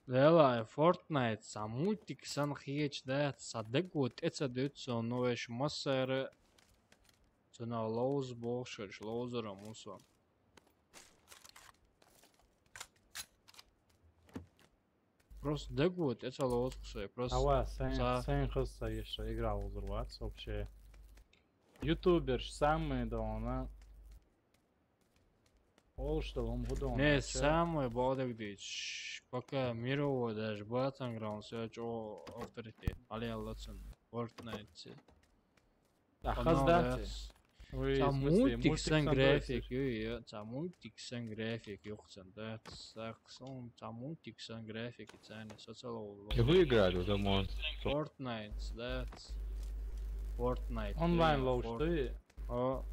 Лелай, Fortnite, цхьа мультик санна хеташ дац, цхьа дагахь тӀе ца дуьту со, но веш массара цунах ловза бохуш, ловзаран мусо. Просто дагахь тӀе ца ловзу со, просто Ава, сайн, цхьа сайн хаза ца еш, игра ловзур вац вообще. Ютуберш самые дона. Олуш долу хӀума хӀун ду Не, аьлча? Самый бадагдич. Пока мировой даже Battlegrounds я чӀо авторитет. Алиалла цун Fortnite-ци. Ахаз дац. Ой, ца в смысле, мультик сан график, ё, ё, ца мультик сан график, ёхцан, да. Так, сон, ца мультик сан график, цани социалов. Какую играли, за мон? Fortnite, да. Fortnite. Онлайн лоуш, да? О.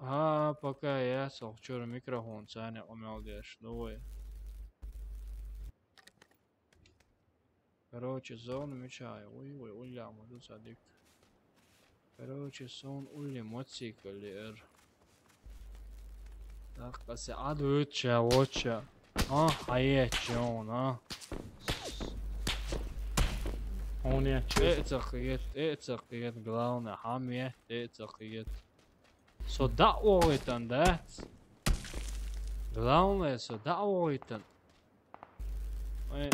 А, пока я сох чур микрофон цани умел деш, давай. Короче, зону мечаю. Ой, ой, улля, мы тут садик. Короче, сон улли моцикл эр. Так, касе адвыча, воча. А, хае, чё он, а? Он я чё? Э, цахиет, э, цахиет, главное, хаме, э, цахиет. Со да ойтан, да? Главное, со да ойтан. Ой,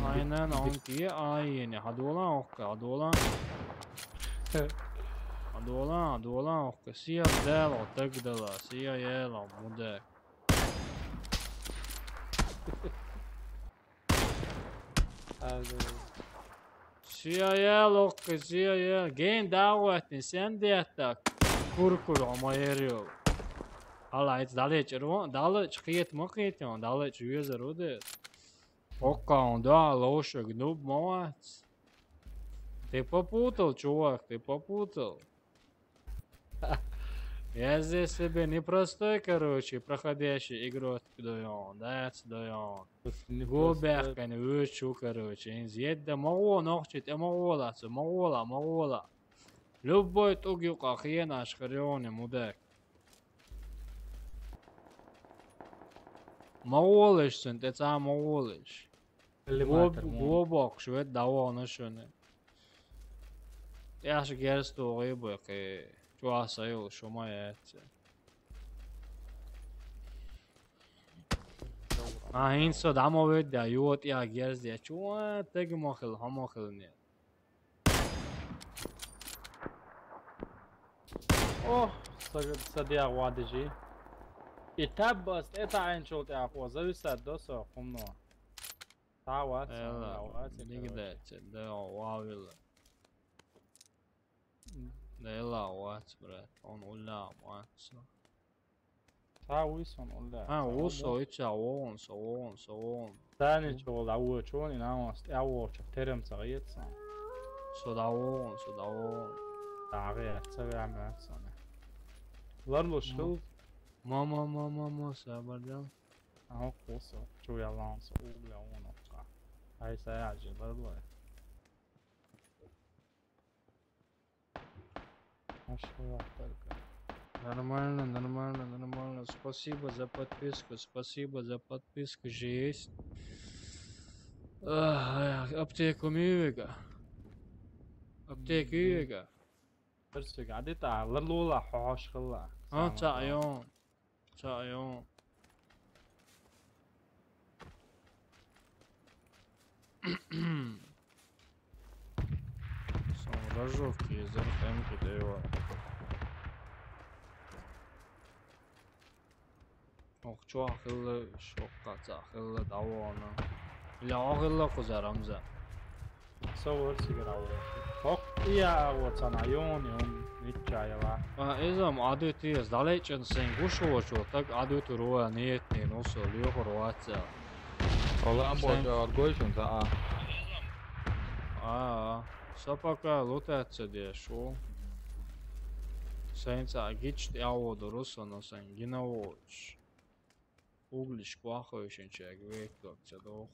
айнан он кие айене, хадолан окка, хадолан. Хадолан, хадолан окка. Сия дела, так дела, сия ела, муде. Сия ела окка, сия ела. Ген даватни, сен деттак. Куркур, ама ерил. Ала, айт далеч, ру, далеч, киет, ма киет, он, далеч, юзер, уде. Окка, он, да, лошак, нуб, ма вац. Ты попутал, чувак, ты попутал. Я здесь себе непростой, короче, проходящий игрок даю, да, даю. Губяхкан вычу, короче, инз едда могу ногчит, э, могу ла, могу ла, могу ла. Любой туг юка хиена ашхарионе мудак. Могу лиш сен, те ца могу лиш. Глубок швед давно шуны. Я же герсту рыбы, ки чуаса ю шума яйца. А, инсо дамо ведь, да, юот я герз, я чуа, теги мохил, хомохил не. О, садя вадыжи. И таббас, это айнчул тя хо, зависать до со, хумно. Цхьа вац, Эла, цхьа вац, нигде короче. Ци, да, вавила. М. Да, эла вац, брат. Он улла вац. Цхьа вуй сон улла. А, цхьа ву улла. Со, ицця вогӀун, со вогӀун, со вогӀун. Цани чула ву чуни, намас, я ву чу, терем ца гӀецна. Со да вогӀун, со да вогӀун. ДагӀи, ца вя мя соне. Ларлуш хил. Ма, ма, ма, ма, ма, сабар дел. Ан кусо, чу ялан со, улла вуна ка. Ай, са я же, ларлуй. Нормально, нормально, нормально, нормально. Спасибо за подписку, спасибо за подписку, же есть. Ах, аптеку мивига. Аптеку мивига. Персик, а де та, ларлула, хошхла. А, ца, ё. Ца, ё. Сон рожок езер хэмки дэва. Ох, чо ахылла, шокка ца ахылла давона. Ля ахылла кузарамза. Со вор сигара вор. Ох, я вот сама, ён, ён, вичча яла. А, эзам адыт ес, далечен сен гушо чо, так адыт руа нет, не, ну, со, лёхо руаца. Олам божа аргойшун, да, а. А, а. Са пока лутаца де, шо. Сен ца гичт я водо русо, но сен гина воч. Углиш квахойшин чек, век, как ца дох.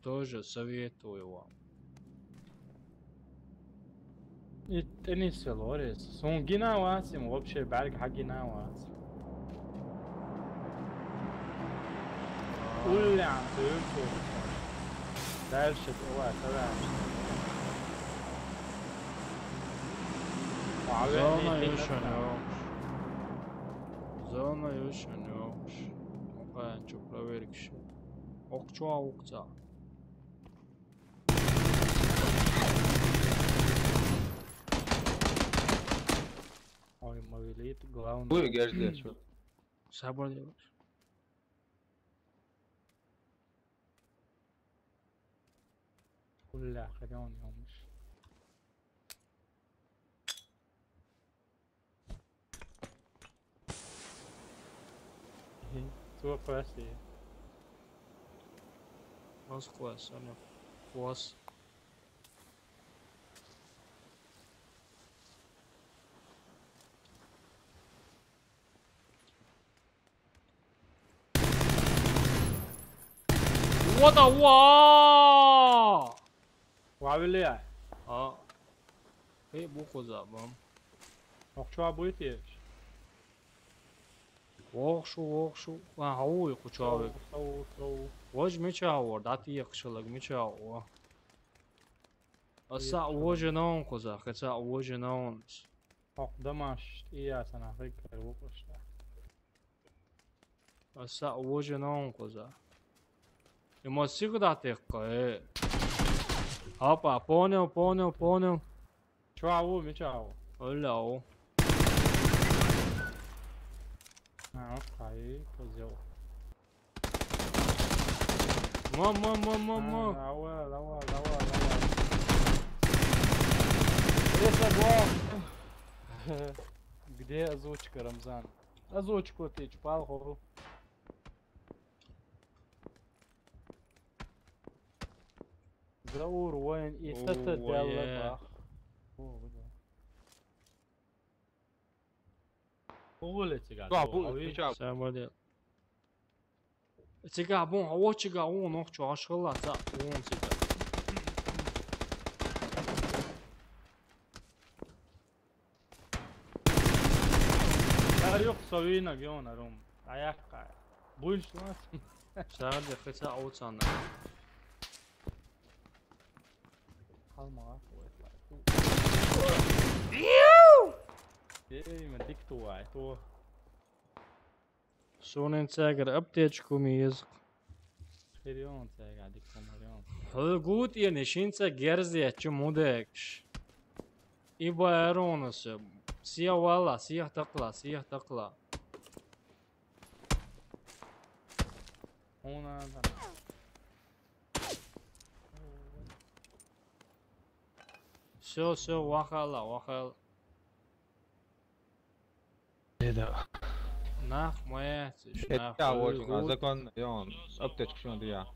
Тоже советую вам. И теннис велорис. Сон гина вац, им вообще бәрг ха гина вац. Уллян, тюрту. Дальше, давай, давай. Зона ещё не. Зона ещё не. Окей, чё проверишь? Ок, чё, ок, ца. Ой, мавилит, главное. Ой, герде, чё? Сабар делаешь. Бля, хрен ёмыш. Цо классе. Класс, класс, Аня. Класс. What the wa? Ва вилия. А. Эй, буку забам. Охчуа будет еш. Охшу, охшу. А, хау, кучавик. Сау, сау, сау. Вож мича вор, дати якшалаг мича ва. Аса вожи наун коза, хэца вожи наун. Ох, дамаш, и я сана хыкар вукушта. Аса вожи наун коза. Ему всегда тихо, э. Опа, понял, понял, понял. Чё, ау, меча, ау? Оля, ау. А, окей, козел. Ма, ма, ма, ма, ма. А, давай, давай, давай, давай. Реза, два. Где озвучка, Рамзан? Озвучку ты чпал, хо. Заур воин и О, сата вое. Делла бах. О, да. Улица, да, бу, ави. Всё, молодец. Цига бун, а вот цига, он, ох, чё, аж хылла, ца, он цига. Ца, юк, совина, геона, рум. Аякка. Буйш лас. Сади, хыца, оцана. Халма, ой, ой. Эй, ма, дик ту, ай, ту. Сонен цагар аптечку миез. Хирион цагар диккомарион. Хо гут иен шинца герзе чу мудекш. Иба эронус. Сия вала, сия такла, сия такла. Она, да. Всё, всё, вахала, вахала. Деда. Нах моя, цыш, нах. Я вот, а закон, и он, аптечку что я.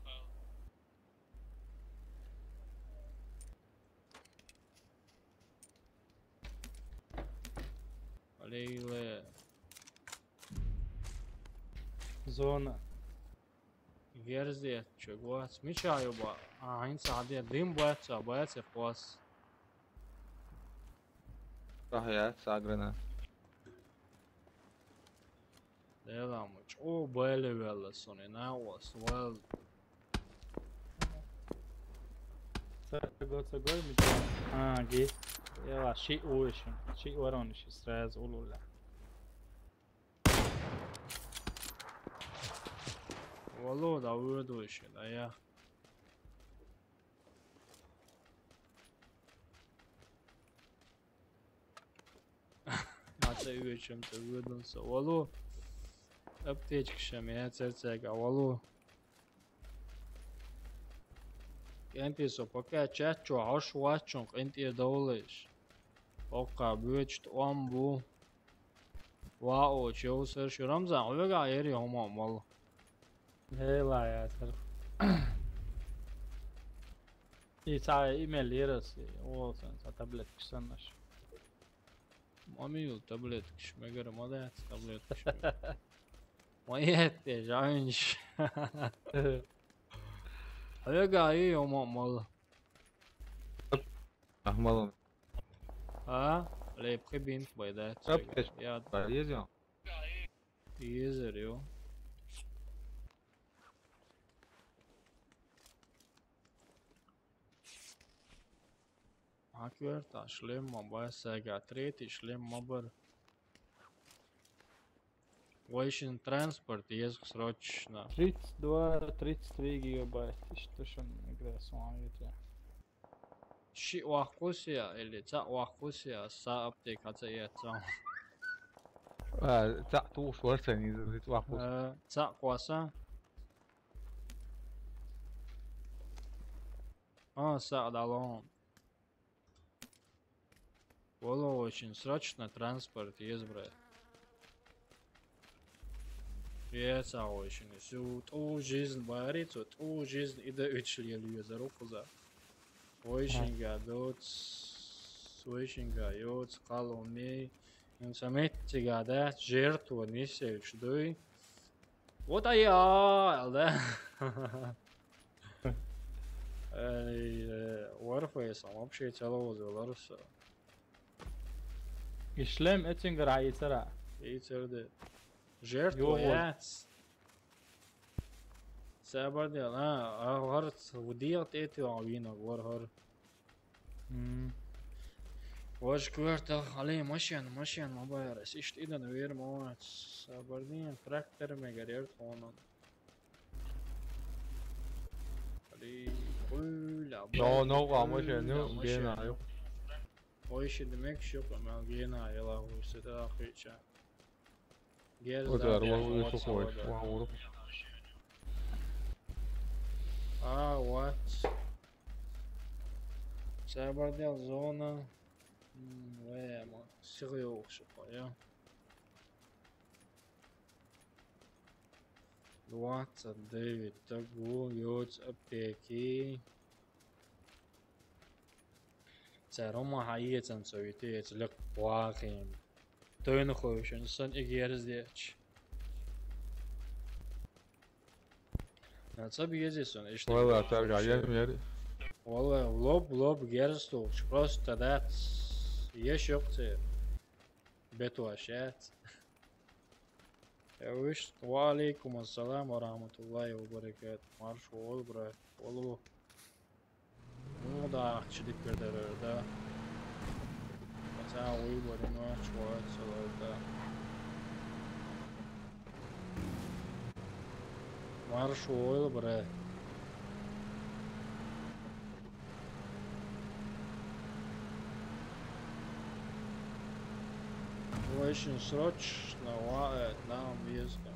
Лейле. Зона. Герзет, чё, глаз. Мича юба. А, инца, а, де, дым боятся, боятся хвас. Ах, я, саграна. Деламыч. О, бэле велла сони, на, вас, вал. Цаго, цаго, мича. А, ги. Яла, ши уиши. Ши варониши сразу улула. Вало, да, выдуйши, да, я. А ты вечером ты выдумался. Вало. Аптечка шам, я церцега, вало. Кенти со, пока чат чё, аш вачун, кенти довлыш. Пока бюч, он бу. Вау, чё, сэр, шо Рамзан, увега ери, хома, мол. Хейла, я, сэр. И са имел ерас, и ол сэн, са таблетка сэн наш. Мамил таблетка, шмегер, молодец, таблетка, шмегер. Моет, те, жанш. Увега, и, хома, мол. Ахмалон. А? Ле, прибинт, байда. Оп, цёга. Я. Да, езё. Езер, ё. Аквер, та шлем, маба, сега, третий шлем, мабар. Вайшин транспорт, езг срочно. Тридцать два, тридцать три гигабайт, ишта шин игра с вами, видите. Ши вахкусия или ца вахкусия, са аптека ца я ца. А, ца туш варсен из вахкус. Э, ца кваса. А, са далон. Воло очень срочно транспорт есть, брат. Е, ца очень. Всю ту жизнь барит, всю ту жизнь и да учли за руку за. Ойшинга доц, ойшинга йоц, калуми. Инсаметтига да, жертва несевич дуй. Вот а я, да. Эй, э, Warface, а вообще целого Беларуса. И шлем этингер а ицера. Ицерде. Жертва Ё, яц. Сабардел, а, а, гар удият эти а вина, гар гар. М. Вож квартал, але машин, машин, мабайрас. Ишт идан вер мавац. Сабардин трактор мегарер тонан. Али, хуйля, Жо, бай, нова машина, хуйля, ну, машина. Гена, ё. Ой, ещё демек, ещё помал, Гена, я лагу, всё это охуеча. Герз, вот да, я рвал, да, ещё вот, хочешь, вот, да. Вау. А, вот. Сабардел зона. М, вема, серьёзно, я. Двадцать девять, так, гу, йоц, аптеки. Ца Рома хайецан совитец лек вахим. Тойн хойшен сан игерздеч. На ца бьезесон, ишта. Вала, тарга, я мер. Вала, лоб, лоб герстуш, просто дац. Еш ёкце. Бетуашец. Эвиш, ва алейкум ассалам ва рахматуллахи ва баракатух. Марш вол, брат. Волу. Ну да, чилик бердерер, да. Хотя выборы, ну, чего отсылают, да. Марш вол, брат. Очень срочно ва-, э, нам везде.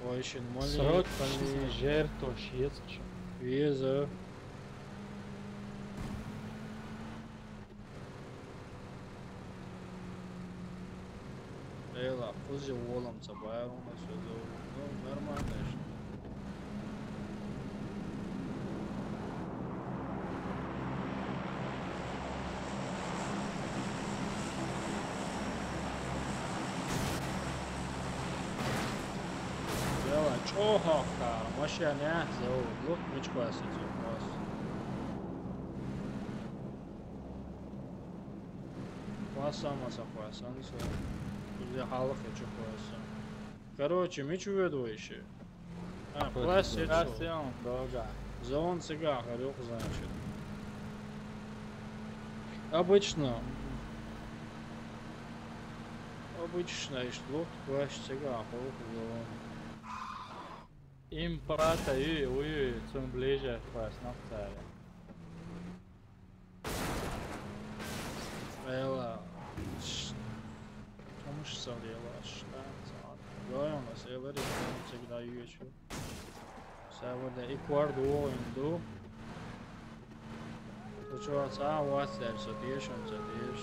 Очень маленький. Срочно жертва шьется. Везде. Эла, кхузе волам ца байрона созо. Ну, нормально ишта. Эла, чӀоагӀа хьалхара машен яц, зовут, лут мича кхоссацар кхосса. Кхоссам аса, кхоссам аса. Кхузе хьалха чу кхоссам. Короче, мича воьду вай ше? А, кхоссацар. Кхоссацар, дага. Зона цигахь хир ю-кх, значит. Обычно. Обычно ишта лут кхоссача цигахь хир ю-кх зона. Импата ю, ю, ю, цунна ближе кхоссанакх цара. Эла. Ш-, хӀумаш ца лелаш, да, цхьа. Районас эларе, всегда ю шу. Са вада и квар ду, ин ду. Кху чу цхьа а вац аьлла, со тешам ца деш.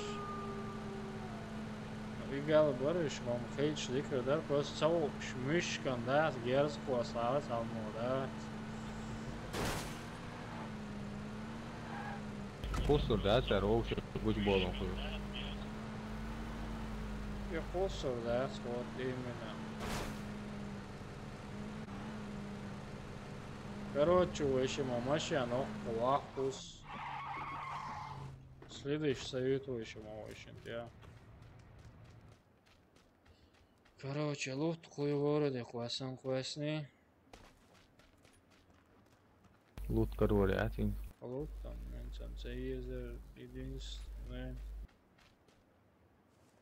Ну, и гал бараш, хӀума хилча дика дар, просто ца воккхуш муьшкан дац, герз кхоссалац хьалмо дац. Кхуссур дац цара вовшех гучуболам хуьлуш. И кхуссур дац, вот именно. Короче, вай шима машен оккха ваккхус. Следующий совет вай шима вай шин, я. Короче, лут кхуй городе кхоссам кхоссаний. Лут карор яц ин. Лут там, мен цам ца езар единственный.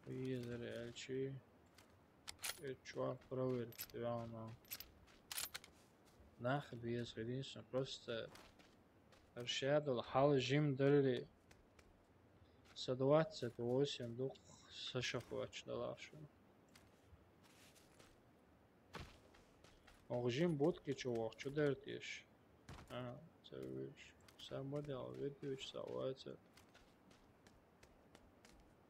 Езар аьлчи. Э, чувак, проверь, реально. Нах беза, единственное, просто расширял хьал жим дарли. Са двадцать восемь дукха са шахвач далаш. Ох, жим будки чу вах, чу дертиш. А, ца виш. Са модел, ведь виш, са вайца.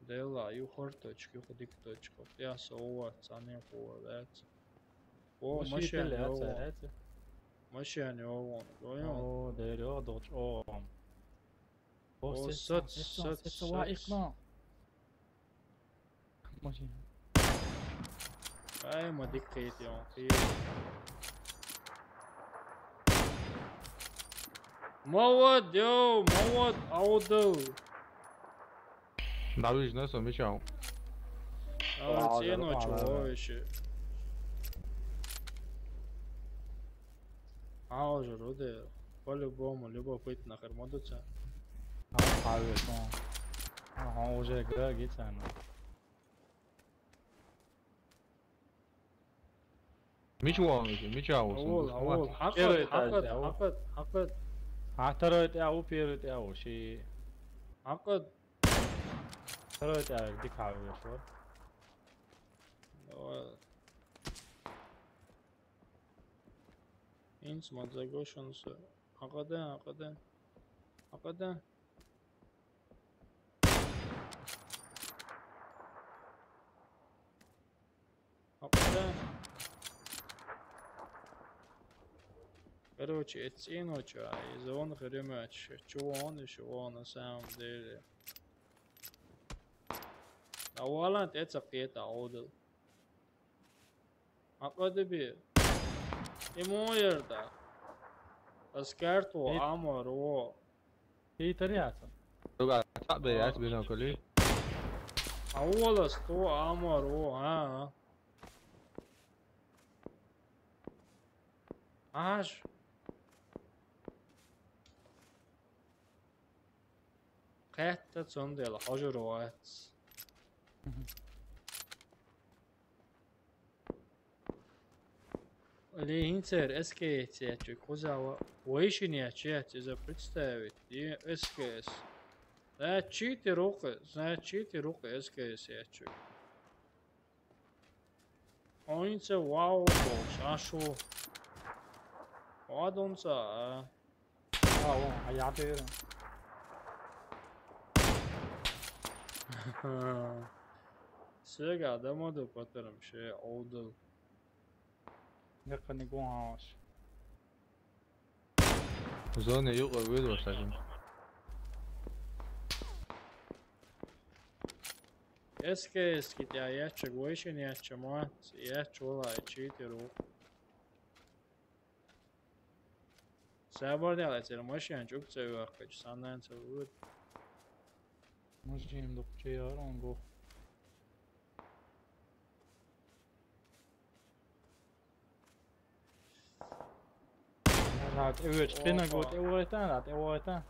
Дела, ю хор точка, ю худик точка. Я со у вас, а не у вас, да? О, машен, машен, я ца, я ца. Машен, я вон. О, дерё, доч, о. О, сац, сац, сац, сац. Ай, ма дика кхетий, он кхетий. Ма вад, йо, ма вад, Аудал. ДӀавижна со, мича ву? А, цӀено чу вовши. Аужа руде. По-любому, любопытно хир ма ду царна. Ага, уже га гицана. Мича вон, мича вон. Авол, авол. Хьакъат, хьакъат, хьакъат, хьакъат. Хьа второй тӀе а ву, первый тӀе а ву, ши. Хьакъат. Второй тӀе а дика хьавеш вара. Давай. Инц мадзагошан со. Акъада, акъада. Акъада. Акъада. Короче, эцӀено чу, а, из вон хиримач, чу вон, иш вон, на самом деле. А валан тӀе ца кхета Аудал. Акъада бе. Ему ярда. Аскарт во, амар во. Хьитар яцар. Дуга, цхьаъ бе яц бинокль. А волас ту амар во, а, а. Аш. Кхетта цундела хьожур вац. Или хӀинцара эс кей эс яьчуьг кхузава вайшин яьчу яц иза представить. Е эс кей эс. Значит, четыре рукы, значит, четыре рукы эс кей эс яьчуьг. Хьо хӀинца вау бохуш, аш ву. Хьо дунца, а? А, вон, а я бера. Сага да ма ду патарам ше олдал. Якъани гугьаш. Зоне юкъа вид башлажын. Эске эски тя яча гойшин яча ма, яча вала читер у. Сабар дяла цер машин чук цевак кач санан цевуд. Может, им докуче яр он го. Рад эвэч кына гот эвэта, рад эвэта.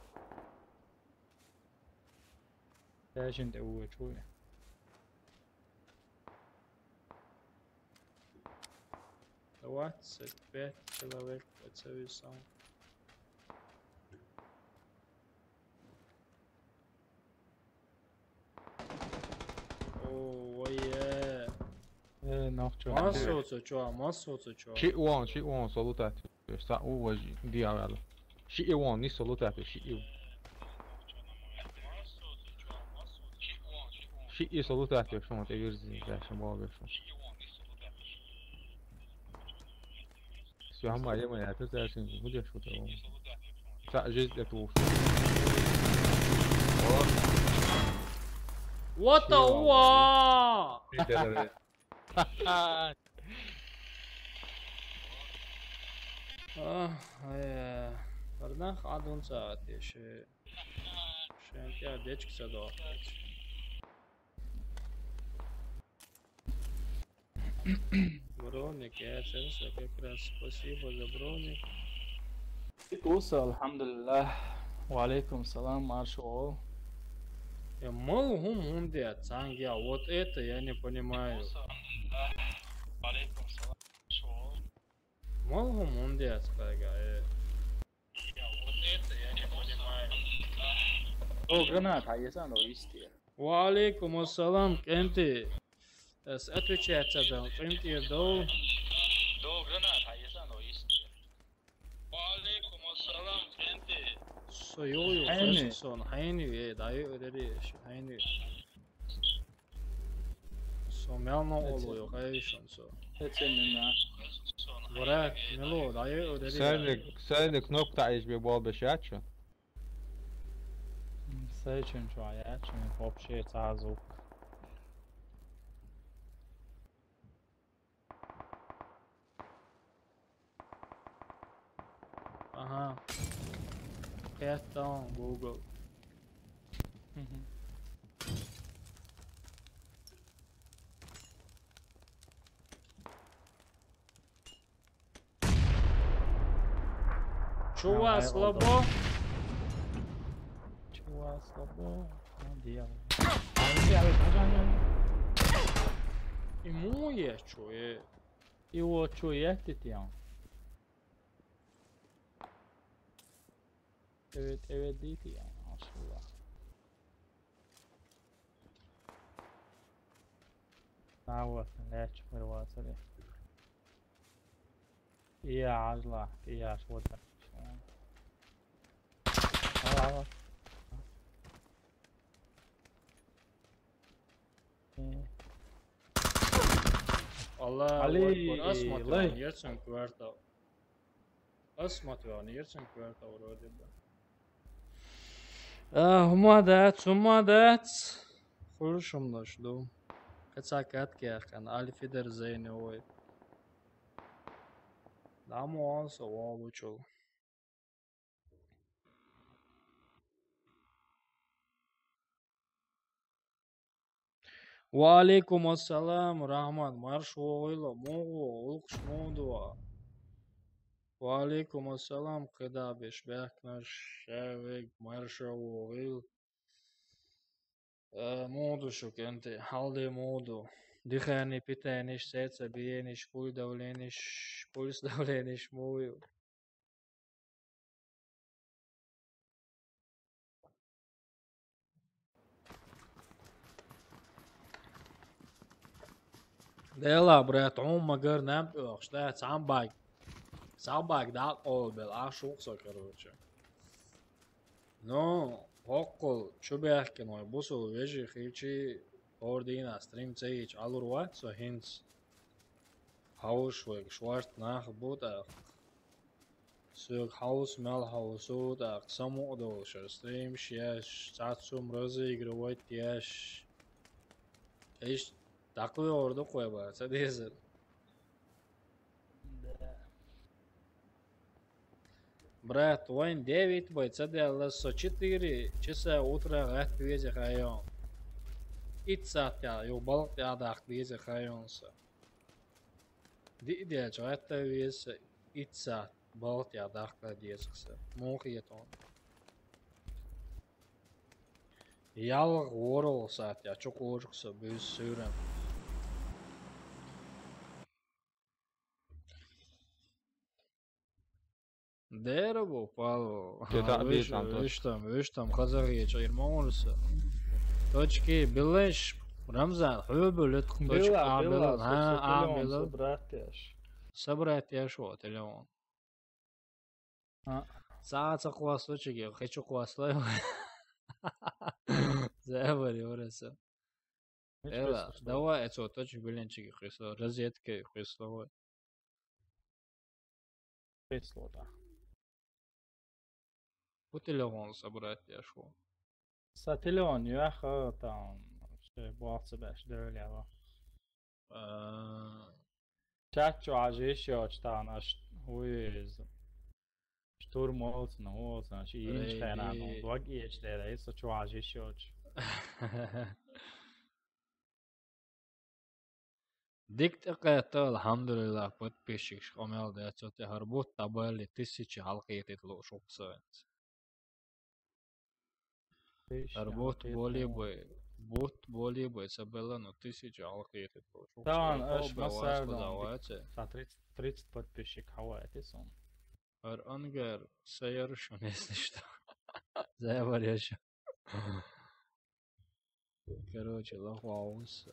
Тяжин эвэч уй. Двадцать пять человек по цевисам. О, ой, э. Э, нахчо. Масоцо чё, масоцо чё. Чи уон, чи уон солутати. Са у вожи диавал. Чи уон ни солутати, чи у. Чи и солутати, шо мот эвирзи, да, шо мот эвирзи. Всё, ама, ема, я тут, я син, будешь вот его. Са жизнь это уж. What the fuck? Видели. А, э, Барнах адун саат ещё. Шентя дечки садо. Броник, я сейчас как раз спасибо за броник. Уса, алхамдулиллах. Ва алейкум салам, маршо. Я мол хум хум де цанг я, вот это я не понимаю. Мол хум хум де цанг я, э. О, граната, я сам исти. Ва алейкум ассалам, кенти. С отвечается да, кенти дол. Со йо йо, Хайни. Сон, хайни, э, да, йо, да, да, хайни. Со мелно оло йо, хайшон со. Эцен на. Брат, мело, да, йо, да, да. Сайлик, сайлик кнопка ишбе бол бешачу. Сайчен чуа, я чуа вообще цазук. Ага. Кэттон Google. Чува, слабо? Чува, слабо. Надел. Ему я чё, э? И вот чё, я ты тян. Evet, evet, değil ya. Maşallah. Sağ olasın, ne çıkmıyor varsa da. İyi ağaçla, iyi ağaç olacak. Al, al, al. Аллах Али, Акбар, аз смотрел, лай. Ерцен квартал. Аз смотрел, Ерцен квартал вроде бы. А, умадец, умадец. Хорошо, жду. Каца катки ахкан, Альфидер Зейневой. Дамо он со валучул. Ва алейкум ассалам, Рахман, марш оғила, моғу, улқш моғдуа. Ва алейкум ассалам, қида беш бәхнаш, шәвек, марш оғил. Э, моғду шукенте, халде моғду. Дыхание, питание, сердце, биение, пульс, давление, пульс, давление, моғу. Дела, брат, он магар нам пёхш, да, самбаг. Самбаг да ол бел, а шух со, короче. Ну, хоккол, чубяхкин, ой, бусул, вежи, хичи, хӀора дийнахьа стрим ца йича Ӏалур вац со хӀинца. Хьовш вайга шорта нах бу тӀаккха. Соьга хьовса мел хьовсу тӀаккха самукъа долуш, стримаш еш, цхьацца хӀума разыгрывать еш. Иштта дӀакхоьхьур ду-кх вай бан, ца дезар. Да. Брат, вайн девять бай ца делла, со четыре часа утра гӀатта веза хайон. Итт сахьтехь, юха балха тӀе а даккха веза хайон со. Диъ делча гӀатта веза со, итт сахьт балха тӀе даккха деза со. Муха хетон? Ялх ворхӀ сахьтехь чукхожу-кх со буьйса суьйрана. Дера бу, Павло. Те А, таъ вуьш, дийцам, вуьш там, вуьш там, хазахеташ, ирма вон со. Точки, билеш, Рамзан, хьоьбуьллу тхо точка Билла, А билла, билла, со, а, со а телефон билла. Собрать еш. Собрать еш ву телефон. А. Ца, ца кхоссо чиге, хи чу кхоссалой. Забар, юра со. Мича Эла, кхоссалаш давай, эцо точка билинчиге кхоссалой, розетка кхоссалой. Пецлота. Ху телефон собрать еш ву. Са телефон юьхьа, там, ши бохца беш дерли ява. А. Чат чу ажиш йоч тан аш уйз. Штурм олцна, олцна, ши инч хайна, Рейди. Блог иеч дера, иса чу ажиш йоч. Дик тӀекхетта, алхьамдулиллах, подписчикаш къамел децо те хӀара бутт дӀабалли тысяча хьалкхетийта лууш ву-кх со венца. Тысяча хӀара бутт хьалкхетийта болий лууш. Бай, бутт болий бай ца белла, но тысяча хьалкхетийта лууш ву-кх со. Тан аш масар дон. Ца тридцать, тридцать подписчик хьаваьти сон. ХӀара ангар са яра шуна, если что. Забар яша. Короче, лохваус.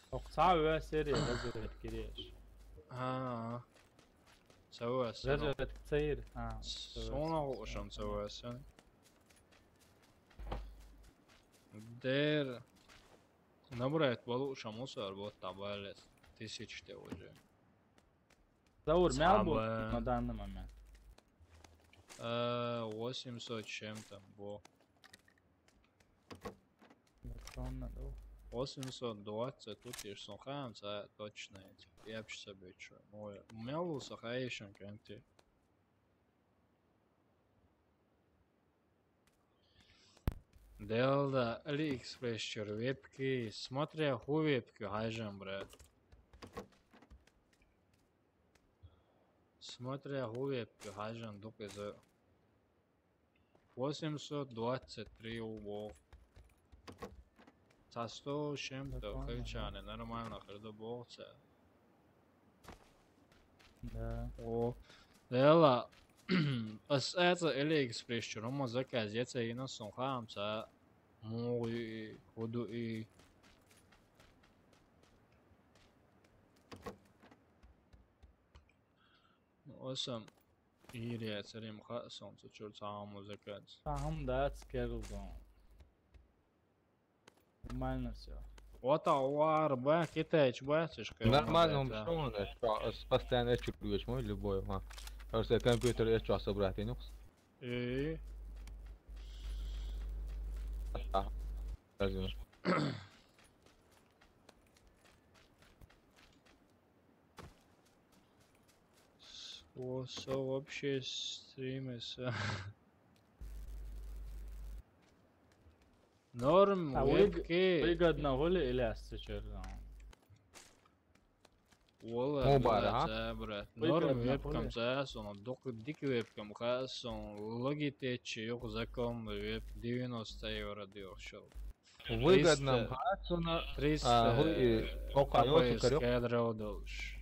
Ох, ца вес сери, разведка киреш. А. Ца вес, ну. Разведка цейр. А, ца вес. Сона гушам ца вес. Дер. Набрать балу шамусар вот табалес. Тысяч те уже. Заур, мял бу на данный момент? Э, восемьсот чем-то, во. Электронно, да? Восемьсот двадцать, тут еш сон хаам, ца точно эти. Я вообще собачу. Ой, мял у сахаешен кенти. Делда, Алиэкспресс чуьра вебки, смотря хӀу вебки хьажам, брат. Смотря хӀу вебки хьажам, дукха иза. Восемьсот двадцать три у боху. Ца сто с чем-то хилчарна нормально хир ду боху ца. Да. О, Лела, ас аца Алиэкспресс чуьра хӀума заказ яц айина, сон хаам ца мугӀу и, хӀу ду и. Осам ирия царим хаъ сон цу чуьра цхьа хӀума заказ. Цхьа хӀума дац керл дон. Нормально всё. Ота вар ба, китайч ба, циш кайван. Нормально, он что он, это, с-, постоянно это чуть мой любой, ма. Просто компьютер это что собрать, ну. Э. А, разве? О, со вообще стримы, со. Норм, а вы-, вебки. Выгодно гули или асцичер? Вала, мобара, вала, а? Ца, брат. Выгодно гули. Норм вебкам ца, сон, док-, дик вебкам ха, сон, Logitech, юх, законный веб, девяносто евро дёхшал. Выгодно. Триста, хаьттина, триста, а, хӀу-, э, оккха йоцу кадра долуш.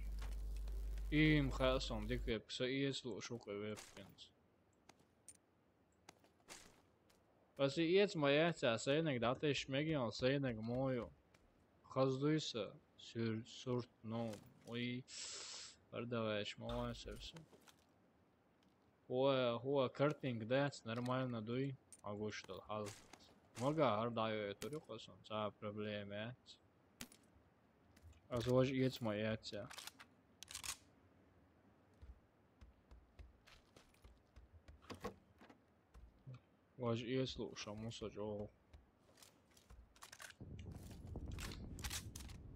Им хаьа сон дика вебка, со эцалу шуьга вебканца. Аса эца ма яц, а сайнаг дӀатесча мегийла сайнаг мо ю. Хаздуй са, сур-, сурт, ну, уй, бардаваьш ма ван са всё. ХӀо, хӀо картинг дац, нормально дуй, агуш дол хьал. Мага хӀара дӀайойтур ю-кх сан, цхьа проблема яц. Аз вож эца ма эцци. Вож эца лууш, муса чӀогӀа.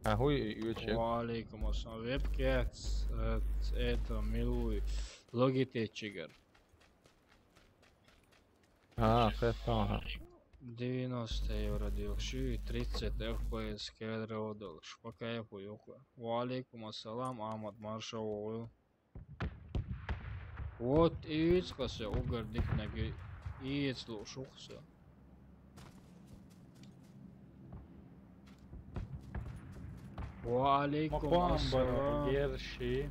А, хӀу и-, и-, вече? Ва алейкум ассалам. Вебкет, э, это, милуй, Logitech-игара. А, хестон, ага. Девяносто евро дилхьа, ши тридцать F P S кедра одалш. По кайфу юкъа. Ва алейкум ассалам, Ахмад, марша вогӀийла. Вот, и вицкъа се угар дикнаг, и эца лууш ю-кх со. Ва алейкум ассалам. Герши.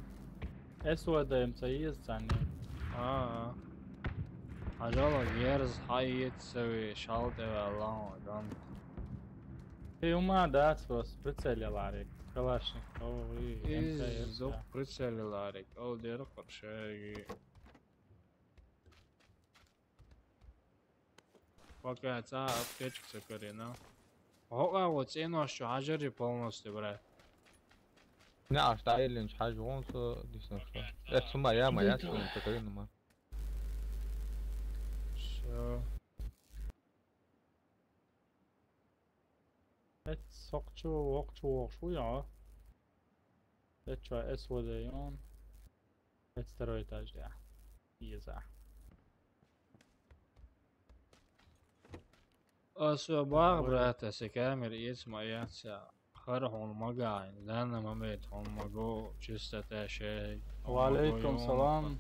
Эс вадаем ца еза царни. А, а. Хьажала герз хьаэца ве, шал тӀе ваьлла, ган. Ты ума дац просто, прицеле ларик. Калашников и Из МТС, док да. Прицеле ларик. Ол дера къаршаги. Пока цхьа аптечка ца карина. ХӀокъа вот цӀенош чу хьажарри полностью, брат. Не, аш дӀаиллинчу хьажа вон со дисна шо. Эцу ма, я ма, я цунна ца карина ма. Всё. Эц сокху чу, вокху чу вогӀуш ву, я? Эц чу эс воде йон. Эц второй этаж, я. Еза. Ас ван бах, брат, аса камера эца ма эца. ХӀара хьуна магахь, данна ма мет хьуна маго, чистота шей. Ва алейкум салам.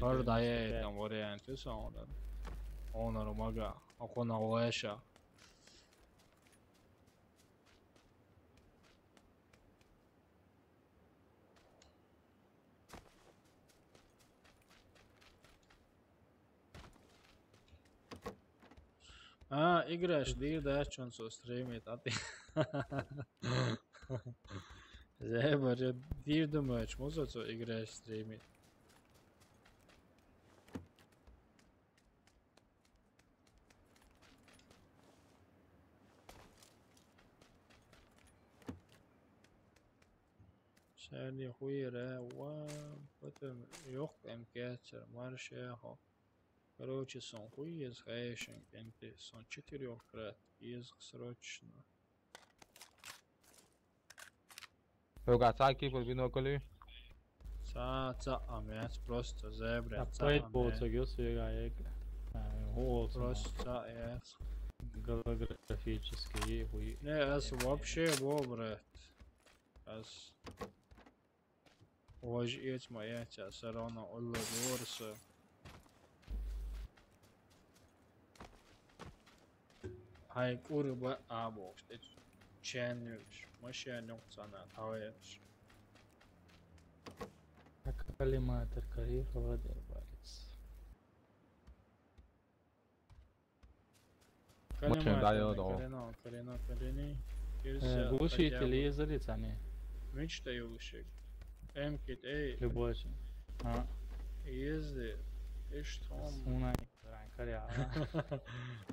ХӀара дӀаэйтам вариант ю сан хьуна. Хьуна магахь, хьуна веша. А, играш дийр дац чун со стримит, а ты. Зебар, я дийр думаешь, муза цо играш стримит. Шарни хуйра, ва, потом ёх эмкетсер, маршехо. Короче, сон хуй ез хайшен кенте, сон четырёх крат, ез срочно. Хьоьга цхьа кипр бинокль ю? Цхьа, цхьа а яц, просто зебра, а цхьа пейт а боцаг яц. Ю соьга ек. А, хӀу олцу просто ма. Цхьа а яц. Голографический, хӀу. Не, ас вообще бо, брат. Ас вож эц ма эца, всё равно улла дворса. Хьайн кӀур ба а бохуш, тӀе чан йолуш, машен йоккху цхьана тхьавеанаш. Коллиматор карийра, ладер балец. Машен дӀайо догӀу. Карино, карино, карини. Э, глушитель еза ли цхьаьна? Мича тӀе йолуш ерг? Эмкит, эй. Любой. А. Еза. Иштта хьуна. Суна. Ран каря.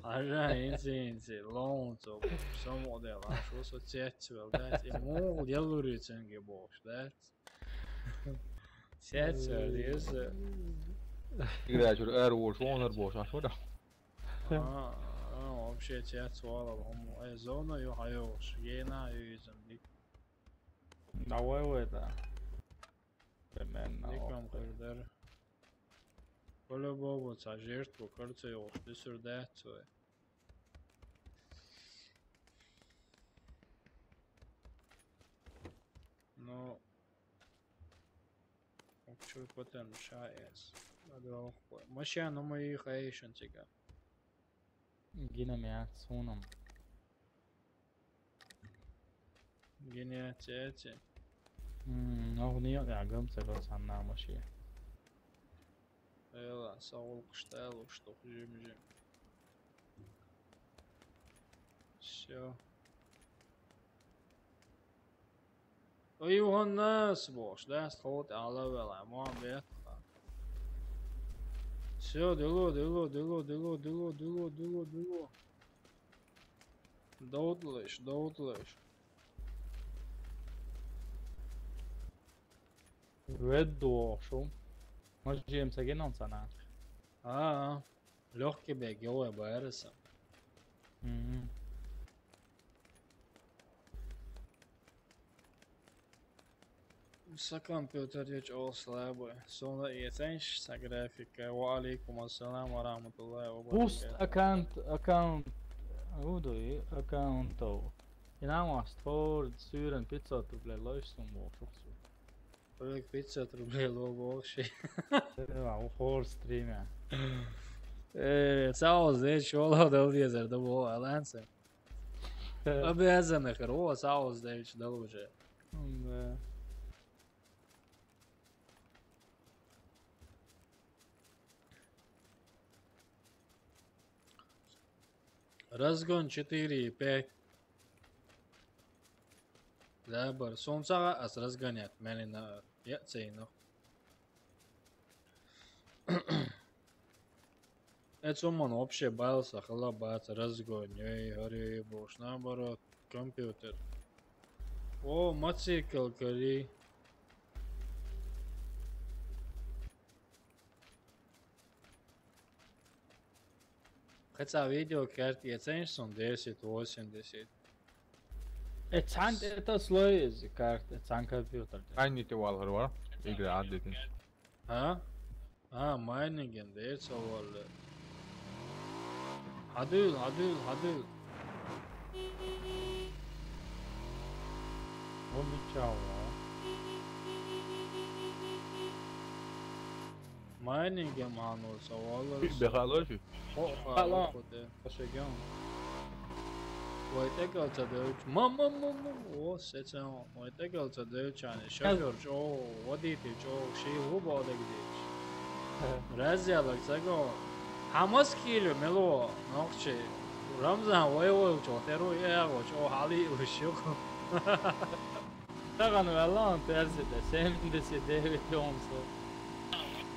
Ажа, инси, инси, лоунцо, самоделаш, вусо цецвел, дац, и мугӀ деллури цунге бохуш, дац? Цецвел, еза. Играчур эр волуш, вонар бохуш, аш вара? А, а, вообще цецвала, хӀума, э, зона ю хьайогӀуш, гена ю изан дик. Давай в это. Примерно. Дикам хир дара. По-любому, цхьа жертву карца йолуш, дуьсур дац вай. Ну, чур потом ша эс. Адвал хо. Машина, ну, мы их ищем цига. Гина мя, сунам. Гине цеци. М, ногу не я гам ца гал санна маши. Эла, сагул куштал уштух жим-жим. Всё. Ой, Юханнас, бош, да, схот ала вела, мон бетха. Всё, дело, дело, дело, дело, дело, дело, дело, дело. Довдалаш, довдалаш. Ведь дохшу. Може, им са гинон санаат. А, а. Лёгкий бег, йой, байраса. Мгм. Са компьютер ечӀо слабый. Сона эценш са графика. Ва алейкум ассалам ва рахматуллахи ва баракатух. Пуст аккаунт, аккаунт. Уду и аккаунтов. И нам астфорд сюрен пятьсот рублей лойш сум бохшухсу. Только пятьсот рублей ло бохши. Ва, ухор стриме. Э, саус дечь, вала дал дезер, да бо, аланса. Обязаны хер, о, саус дечь, дал уже. Да. Разгон четыре и пять. Да, бар. Солнцага ас разгонять. Мени на, я цейно. Это он вообще баьлса, хала бац, разгон. Эй, гори, бош, наоборот, компьютер. О, мотоцикл кори. Хотя видео карт я ценш сун десять восемьдесят. Э, цан это слой из карт, э, цан компьютер. Ай, не те вал хар вара. Игра аддитин. А? А, майнинген дер саваллы. Хадыл, хадыл, хадыл. О, мичава. Майнинге манул саваллы. Бехалоши. О, Алан. Алан. Пошеген. Вай текал ца девч. Мам, мам, мам, мам. О, сецен. Вай текал ца девчани. Шофёр чо, водитель чо, ши луба дегдич. Разялак цаго. Хамас килю мело, нохчи. Рамзан вай вай чо, теру я го чо, хали ушук. Таган валан терзите, семьдесят девять омсо.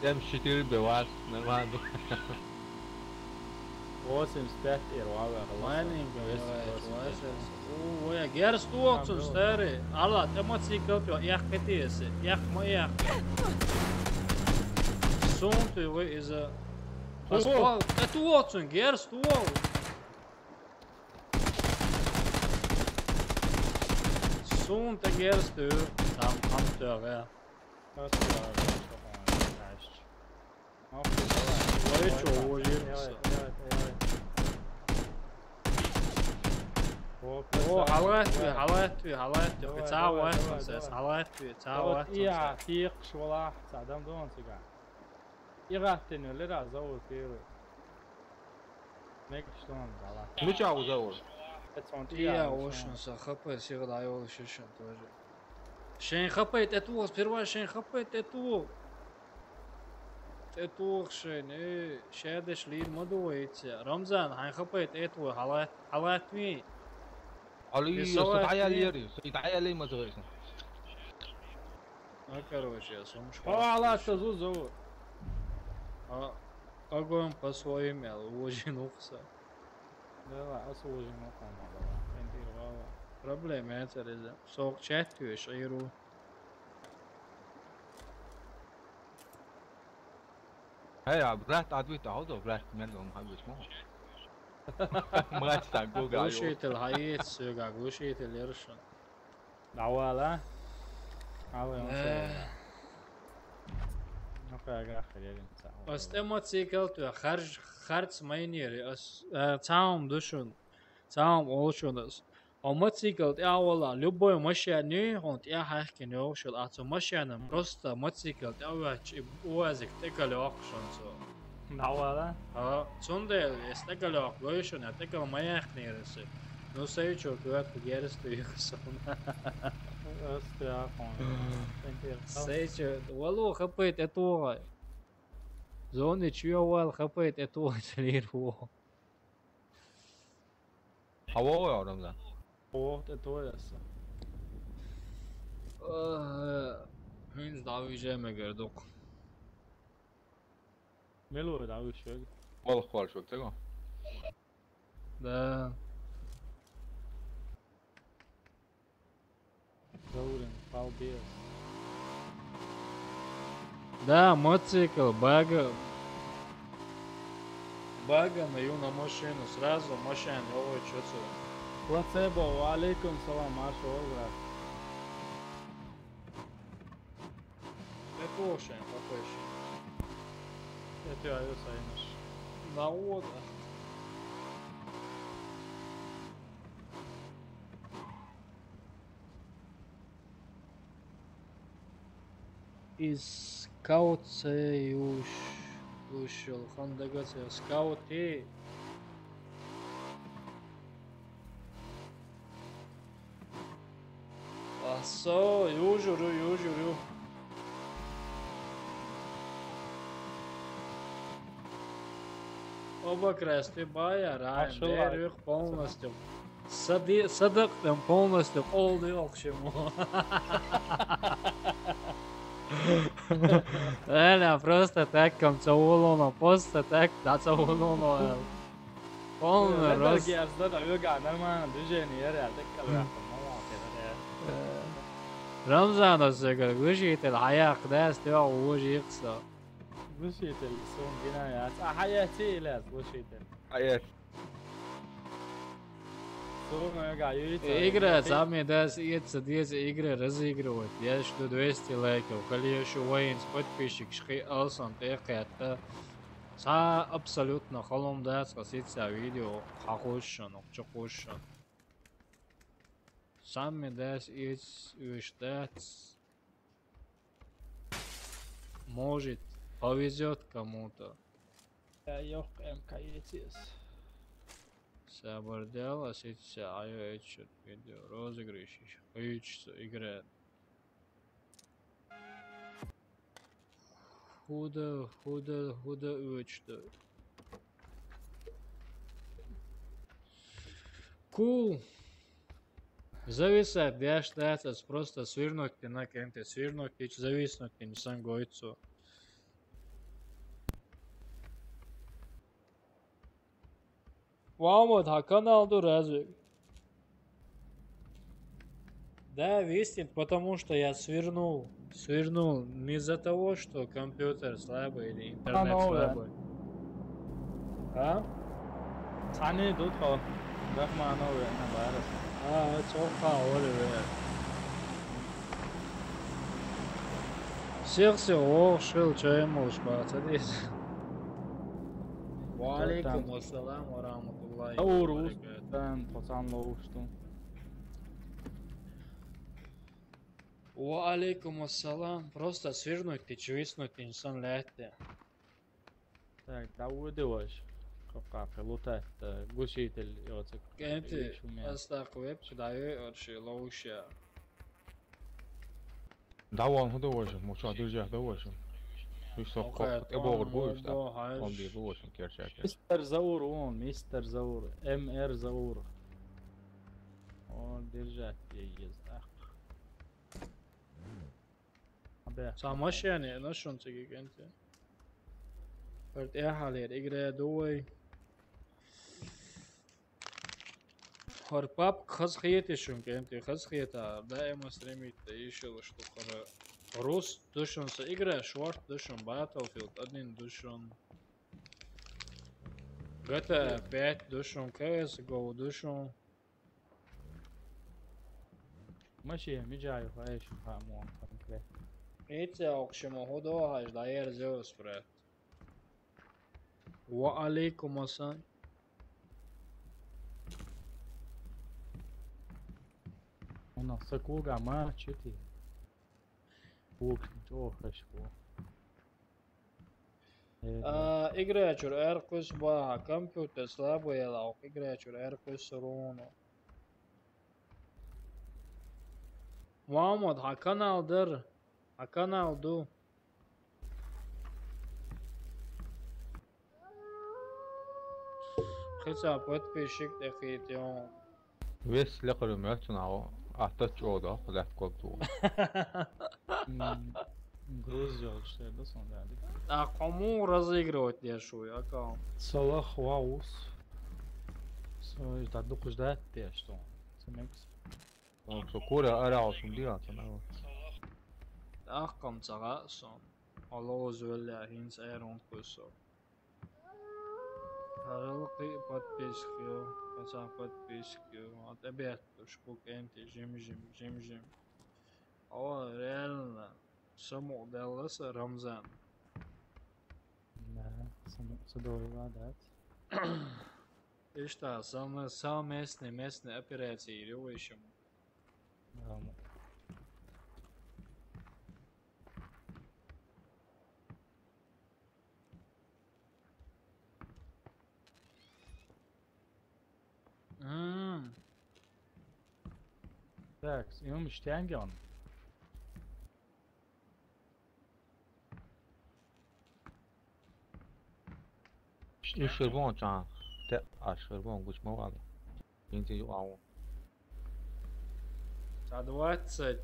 Семьдесят четыре бывает, нормально. Восемьдесят пять и рвало. Майнинг, восемьдесят. О, ой, герс туоксун старый. Алла, ты мотоцикл пё, ях катиеси, ях ма ях. Сунты вы из-за... Ого! Поспал, ты туоксун, герс туок. Сунты герс ты, там, там тёга. Ой, чё, ой, вирус. О, халатви, халатви, халатви. Давай, цаа давай, вахтун давай, сес, давай. Халатви, цаа вахтун сес. Я, тиякш вала, адам дон сига. Игаттен өлер, а зовут первый. Мегаш тон дала. Ну чё, узаур? Тия ошун са хапай сигда айол шишин тоже. Шен хапай тетуо, сперва шен хапай тетуо. Тетуо шен, э, шедеш лир мадуо итя. Рамзан, хайн хапай тетуо, халат, халат ми. Али, рисовать сутая лери, сутая лери мазгайсан. А, короче, я сумочку. О, ала, что зузу. А, огонь по своим, я, ужин ухса. Давай, а с ужин ухом, давай. Энтир вала. Проблема это, реза. Сок чат, ты, ширу. Эй, а брат, адвит, а хозо брат, мен он хабиш мо. Мать так гуга. Глушитель, хаец, сюга, глушитель, ершин. Давала. Ала, он. Э. Сюга. Ну, кага хрен, ца. Ас мотоцикл, ты, харж, харц майнери, ас, э, цаум душун, цаум олшун, ас. А мотоцикл тӀе а вала, любой машина, хӀунда тӀе а хьаьхкина йогӀушал, а цу машинан просто мотоцикл тӀе а ваьчча, и уазик тӀекале воккхушан цо. ДӀавала? А, цундела эс тӀекале воккха гой шуна, тӀекал ма яьккхинера эс. Ну, сай чо, куьватта герста юха сона. Ас тӀе а хьона. Сай чо, вало хапай тӀе тухай. Зони чуя вал хапай тӀе тухай, цалир во. Хавоа, Рамзан? Хавоа тӀе тояса. Э, хӀинца дӀавижа мегар дукха. Мело дӀавижа шуга? Валх вал шуга, цаго? Да. Да, мотоцикл, бага. Бага на юна машину, сразу машина, ой, чё це? Плацебо, ва алейкум салам, Маршо, здравствуйте. Ме кошен, какой ещё? Я тебя вез, Айнаш. На вода. Из скаут се юш, юш, Хандагаса скаут, э. А со, южуру, южуру. Оба красты бая, райм, Ашылай. Берюх полностью. Сады-, садык там полностью, олды окшему. Реально, просто так, ком ца улоно, просто так, да, ца улоно. Полный рост. Герзда да, ё, нормально, движение, я, я, так, как раз, ну, вот, я, я. Э, Рамзан, а, сегодня, глушитель, а я, когда я стоял, уже их сто. Глушитель, сон, гина, я. А, а я, те, или, глушитель. А я. Сон, я, я, я, Игра, я, самый, да, с-, это, здесь игры разыгрывать. Я жду двести лайков. Коли ещё воинс подписчик, шхи, алсон, ты, это. Са абсолютно холом да, согласиться, видео, хахушан, окчокушан. Самый, да, с-, есть, уж, да, с-, может, повезёт кому-то. Я ёх, М К Е Т С. Сабар дела, сеть ся, айо, эчет, видео, розыгрыш, ещё, хочется играть. Худо, худо, худо, очень. Cool. Зависать, да, считается, просто свернуть ты на кенте, свернуть ты, зависнуть ты, не сам гойцу. Вам вот, а канал ду разве? Да, виснет, потому что я свернул. Свернул не из-за того, что компьютер слабый или интернет слабый. А? Сани дут хо. Рахманов, я, на барас. А, это ха, Оливер. Всех всего, шел, чё ему уж садись. Ва алейкум ассалам ва рахматуллахи ва баракатух. Тан, пацан, лоушту. Ва алейкум ассалам. Просто свернуть ты, чё виснуть, инсан летте. Так, да уйди ваш. Кака, лутать, э, глушитель, вот, э, кенти, астак веб, чудаю, орши, лоуша. Да вон, худо ваш, муча, дыржа, да ваш. Уж со, окей, кок, э, богр, он, будешь, да? Он, да, хайш. Он бил, ваш, керчак. Мистер Заур, он, мистер Заур, М Р Заур. Он держать ей есть, да. Абе. Самаш, яни, на шун циги кенти. Перт эхалер, игре дуой. Хор пап хаз хиети шун кенти, хаз хиета, даима стримит, да ещё что хора. Рус душун са игра, шварт душун, Battlefield один душун. G T A пять душун, C S G O душун. Маши, мижаю, хаеш, хамон, конкрет. Эти окшему худо хаш, да, ер зеус, брат. Ва алейкум ассалам. У нас сакуга ма, чё ты? Пук, чё хаш, пук. Э, да. А, играчур эркус ба, компьютер слабый, лаук, играчур эркус руну. Мухаммад, ха канал дыр, ха канал ду. Хица подписчик дехит, ё. Вес лекарю мёртв на, а тот чё, да, лет код ту. М, груз жёл, что это, сон, да, да. А кому разыгрывать, я шую, аккаунт? Салах Ваус. Сой, да, дух ждать, ты что? Цемекс. Он что, Коля орал, что делать, она вот. Ахкам цагаъ сон. Алло, звелля, хинс айрон кусо. Харал кхы подписчик ю, кхы цхьа подписчик ю. Ат обед туш, кук энти, жим-жим, жим-жим. Ава, реально, саму делла са Рамзан. Да, саму са дойла, да. Ишта, самые, самые местные, местные операции, ю, ещё. Да, ну. М. Так, и он штанган. И шербон чан. Те, а шербон гуч мавал. Инте ю ау. За двадцать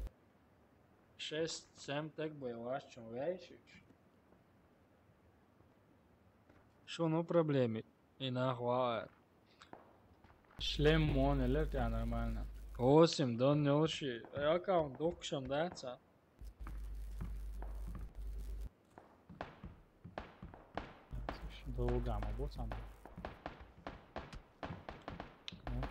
шесть, семь так бы я ваш чем вящич. Шо, ну, проблеми? И нахуй. Шлем мон элер, тебя нормально. Восемь, дон нёлши. Э, аккаунт докшам, да, ца? Долго мы будем. Ну,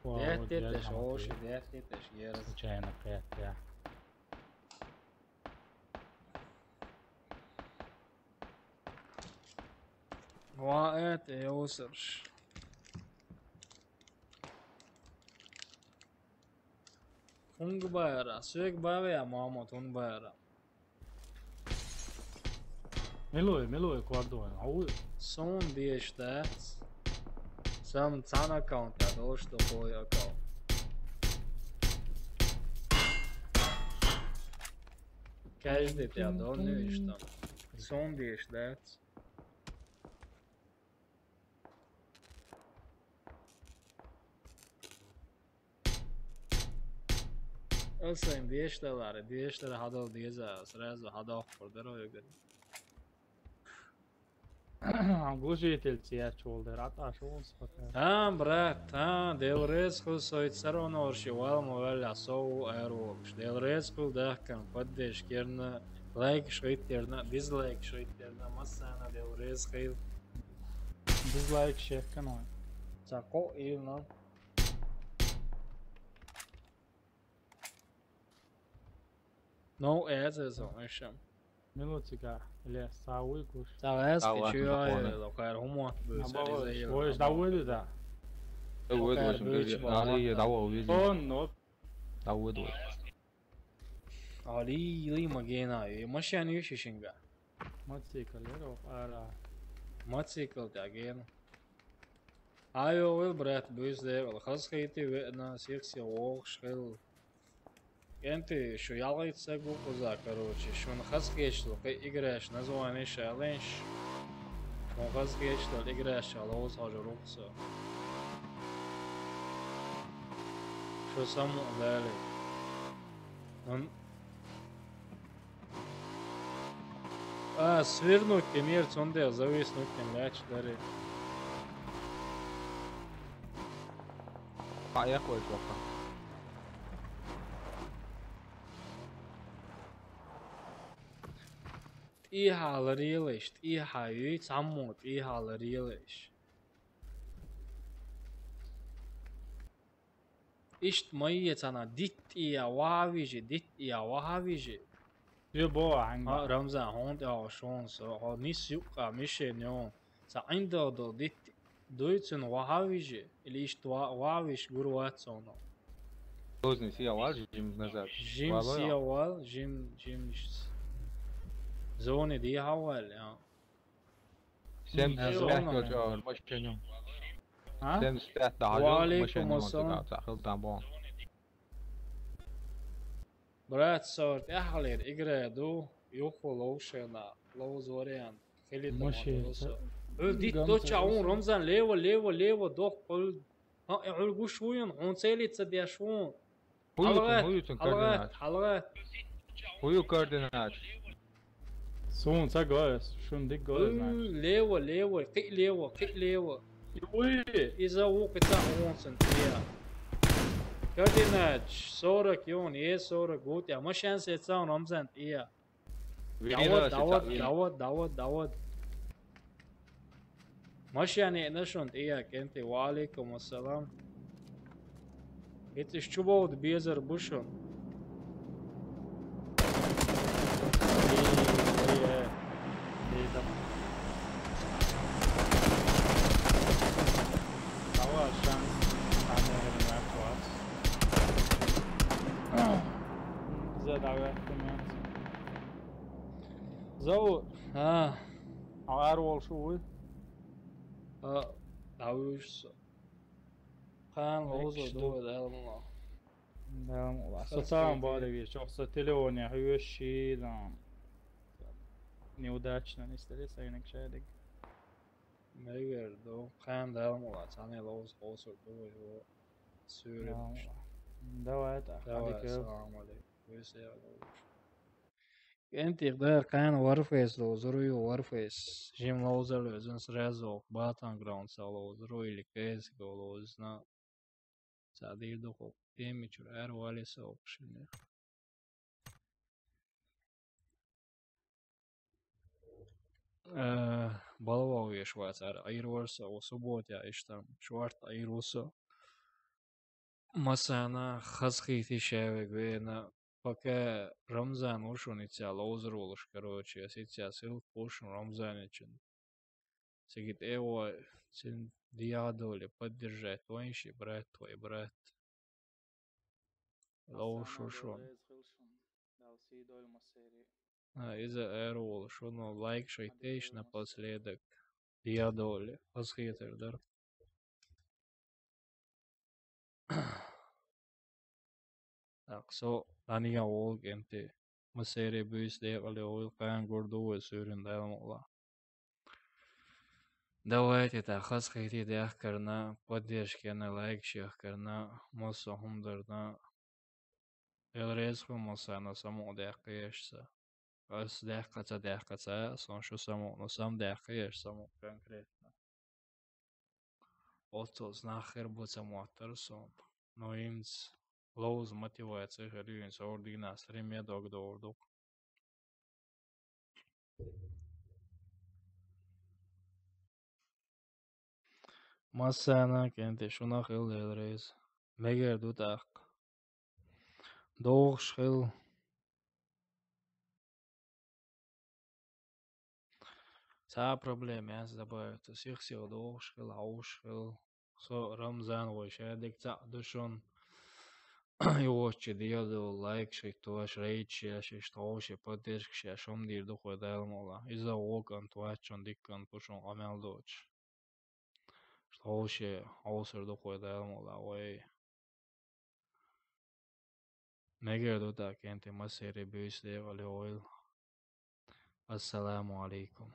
вау, дядь, вот, дядь, шо, там шо, дядь, это ж ерз. Случайно, я, я. Ва эт, э, усырш. Хунг байра, свек бавя, мама, тун байра. Милуе, милуе, квардуе, ау. Сон деш, да? Сам цан аккаунт, я думал, что хой аккаунт. Каждый тебя донный, что? Сон деш, да? Ылсен, деш далары, деш дара хадал деза, сразу хадал курдер ойгын. Глушитель тия чулдер, аташ улс пока. Та, брат, та, делрез хыл сойтсар он орши вал мовелля соу аэровокш. Делрез хыл дахкан, поддеш керна, лайк шойт терна, дизлайк шойт терна, массана делрез хыл. Дизлайк шехкан ой. Цако илна. Ну, это за ещё. Минутика, или сауи куш. Савес, ты чё, локар, хумо. Ой, да, уйду, да. Уйду, уйду. Али, я давай увидим. Он, ну. Да, уйду. Али, ли магена, и машина ещё шинга. Мотоцикл, я, ара. Мотоцикл, да, ген. Айо, вил, брат, буйс де, вил, хас хейти, вена, секси, ох, шхил. Энти, шу ялгайца гу куза, короче, шун хас гешлу, кы играешь, название шалынш. Шун хас гешлу, играешь, шалоус, хажу руксу. Шу саму дали. Он А, свернуть, кем ер цонде, зависнуть, кем ляч дари. Поехали, плохо. Тӏиха ларилеш, тӏиха юй, цаммо тӏиха ларилеш. Ишт майе цана дитт ия ваха вижи, дитт ия ваха вижи. Ё бо, анга. А, Рамзан, хонт я шон со, хо нис юкка мишен ён. Са индо до дитт дуйцун ваха вижи, или ишт ва-, ваха виш гур ватсоно. Поздно сия вал, жим назад. Жим сия вал, жим, жим ш-, зоны ди хавал, я. Семьдесят пять кило машину. А? Семьдесят пять да. Ва алейкум ассалам. Брат, сорт, я халер, играю, юху лоушена, лоуз вариант. Хили машин. Ул дит до чаун, Рамзан, лево, лево, лево, дох, ул. А, ул гуш уйун, он целится дяшун. Хуютун, хуютун координат. Халгат, халгат. Хую координат. Сун, са гойс, шун дик гойс, знаешь. Лево, лево, кы лево, кы лево. Уй. Иза у кыта онсын, я. Кадинач, сорок юн, е сорок гут, я машен се цаун омзент, ия. Давад, давад, давад, давад, давад. Машен е нашунт, ия, кенти, ва алейкум ассалам. Итиш чубауд безар бушун. Давай шанс. Задавай документ. Зау. А. Ар ол шу уй. А, давуш. Хан лоза ду, да, ма. Да, ма. Социалан бары бир чокса телефоне хүйөши, да. Неудачно не стали, союник шадик. Мегер до хан да, ма, цане лоз, лоз, ду, ду. Сюрю. Давай, да. Давай, салам алейкум. Вы все. Кентих дар кан Warface лоузур ю, Warface. Жим лоузур лёзун сразу Battlegrounds лоузур ю или C S G O лоузна. Садир дохо. Теми чур ар вали сообщение. Э, балва уеш вац ар айрварса, о суббота иштам. Шварт айруса. Масана хазхити шавег вена, пока Рамзан ушун ица лоузур улуш, короче, я сейчас ил ушун Рамзан ичин. Сегит эво, син диадоле поддержать, твой ищи брат, твой брат. Лоуш ушун. А, иза эрвол, шуну лайк шайтейш напоследок. Диадоле, хазхитер дар. Так, со, данига волк энти. Масери бюс де, али ойл кан гурду, сюрин дайлам ола. Давайте та хазхити дях карна, поддержка на лайк шех карна, мосо хумдарна. Элрез хумасана само дях кешса. Ас дяхкаца, дяхкаца, сон шу само, но сам дяхкаеш само конкретно. Отсо знахер буца муаттар сон. Но имц лоуз мотивация херюин сордигна стримед огдордук. Массана кенте шунах ил делрез. Мегер дутак. Догш хил. Ца проблема, я добавить. Сих сил догш хил, ауш хил. Со Рамзан вой шадик ца душун. И вот че диаду лайк шей туаш рейд шей шей штоу шей поддержка шей шом дир духой дайлмола. Иза вок ан туачон диккан пушун амел доч. Штоу шей аусер духой дайлмола. Ой. Мегер дутак энти масери бюйс де вали ойл. Ассаламу алейкум.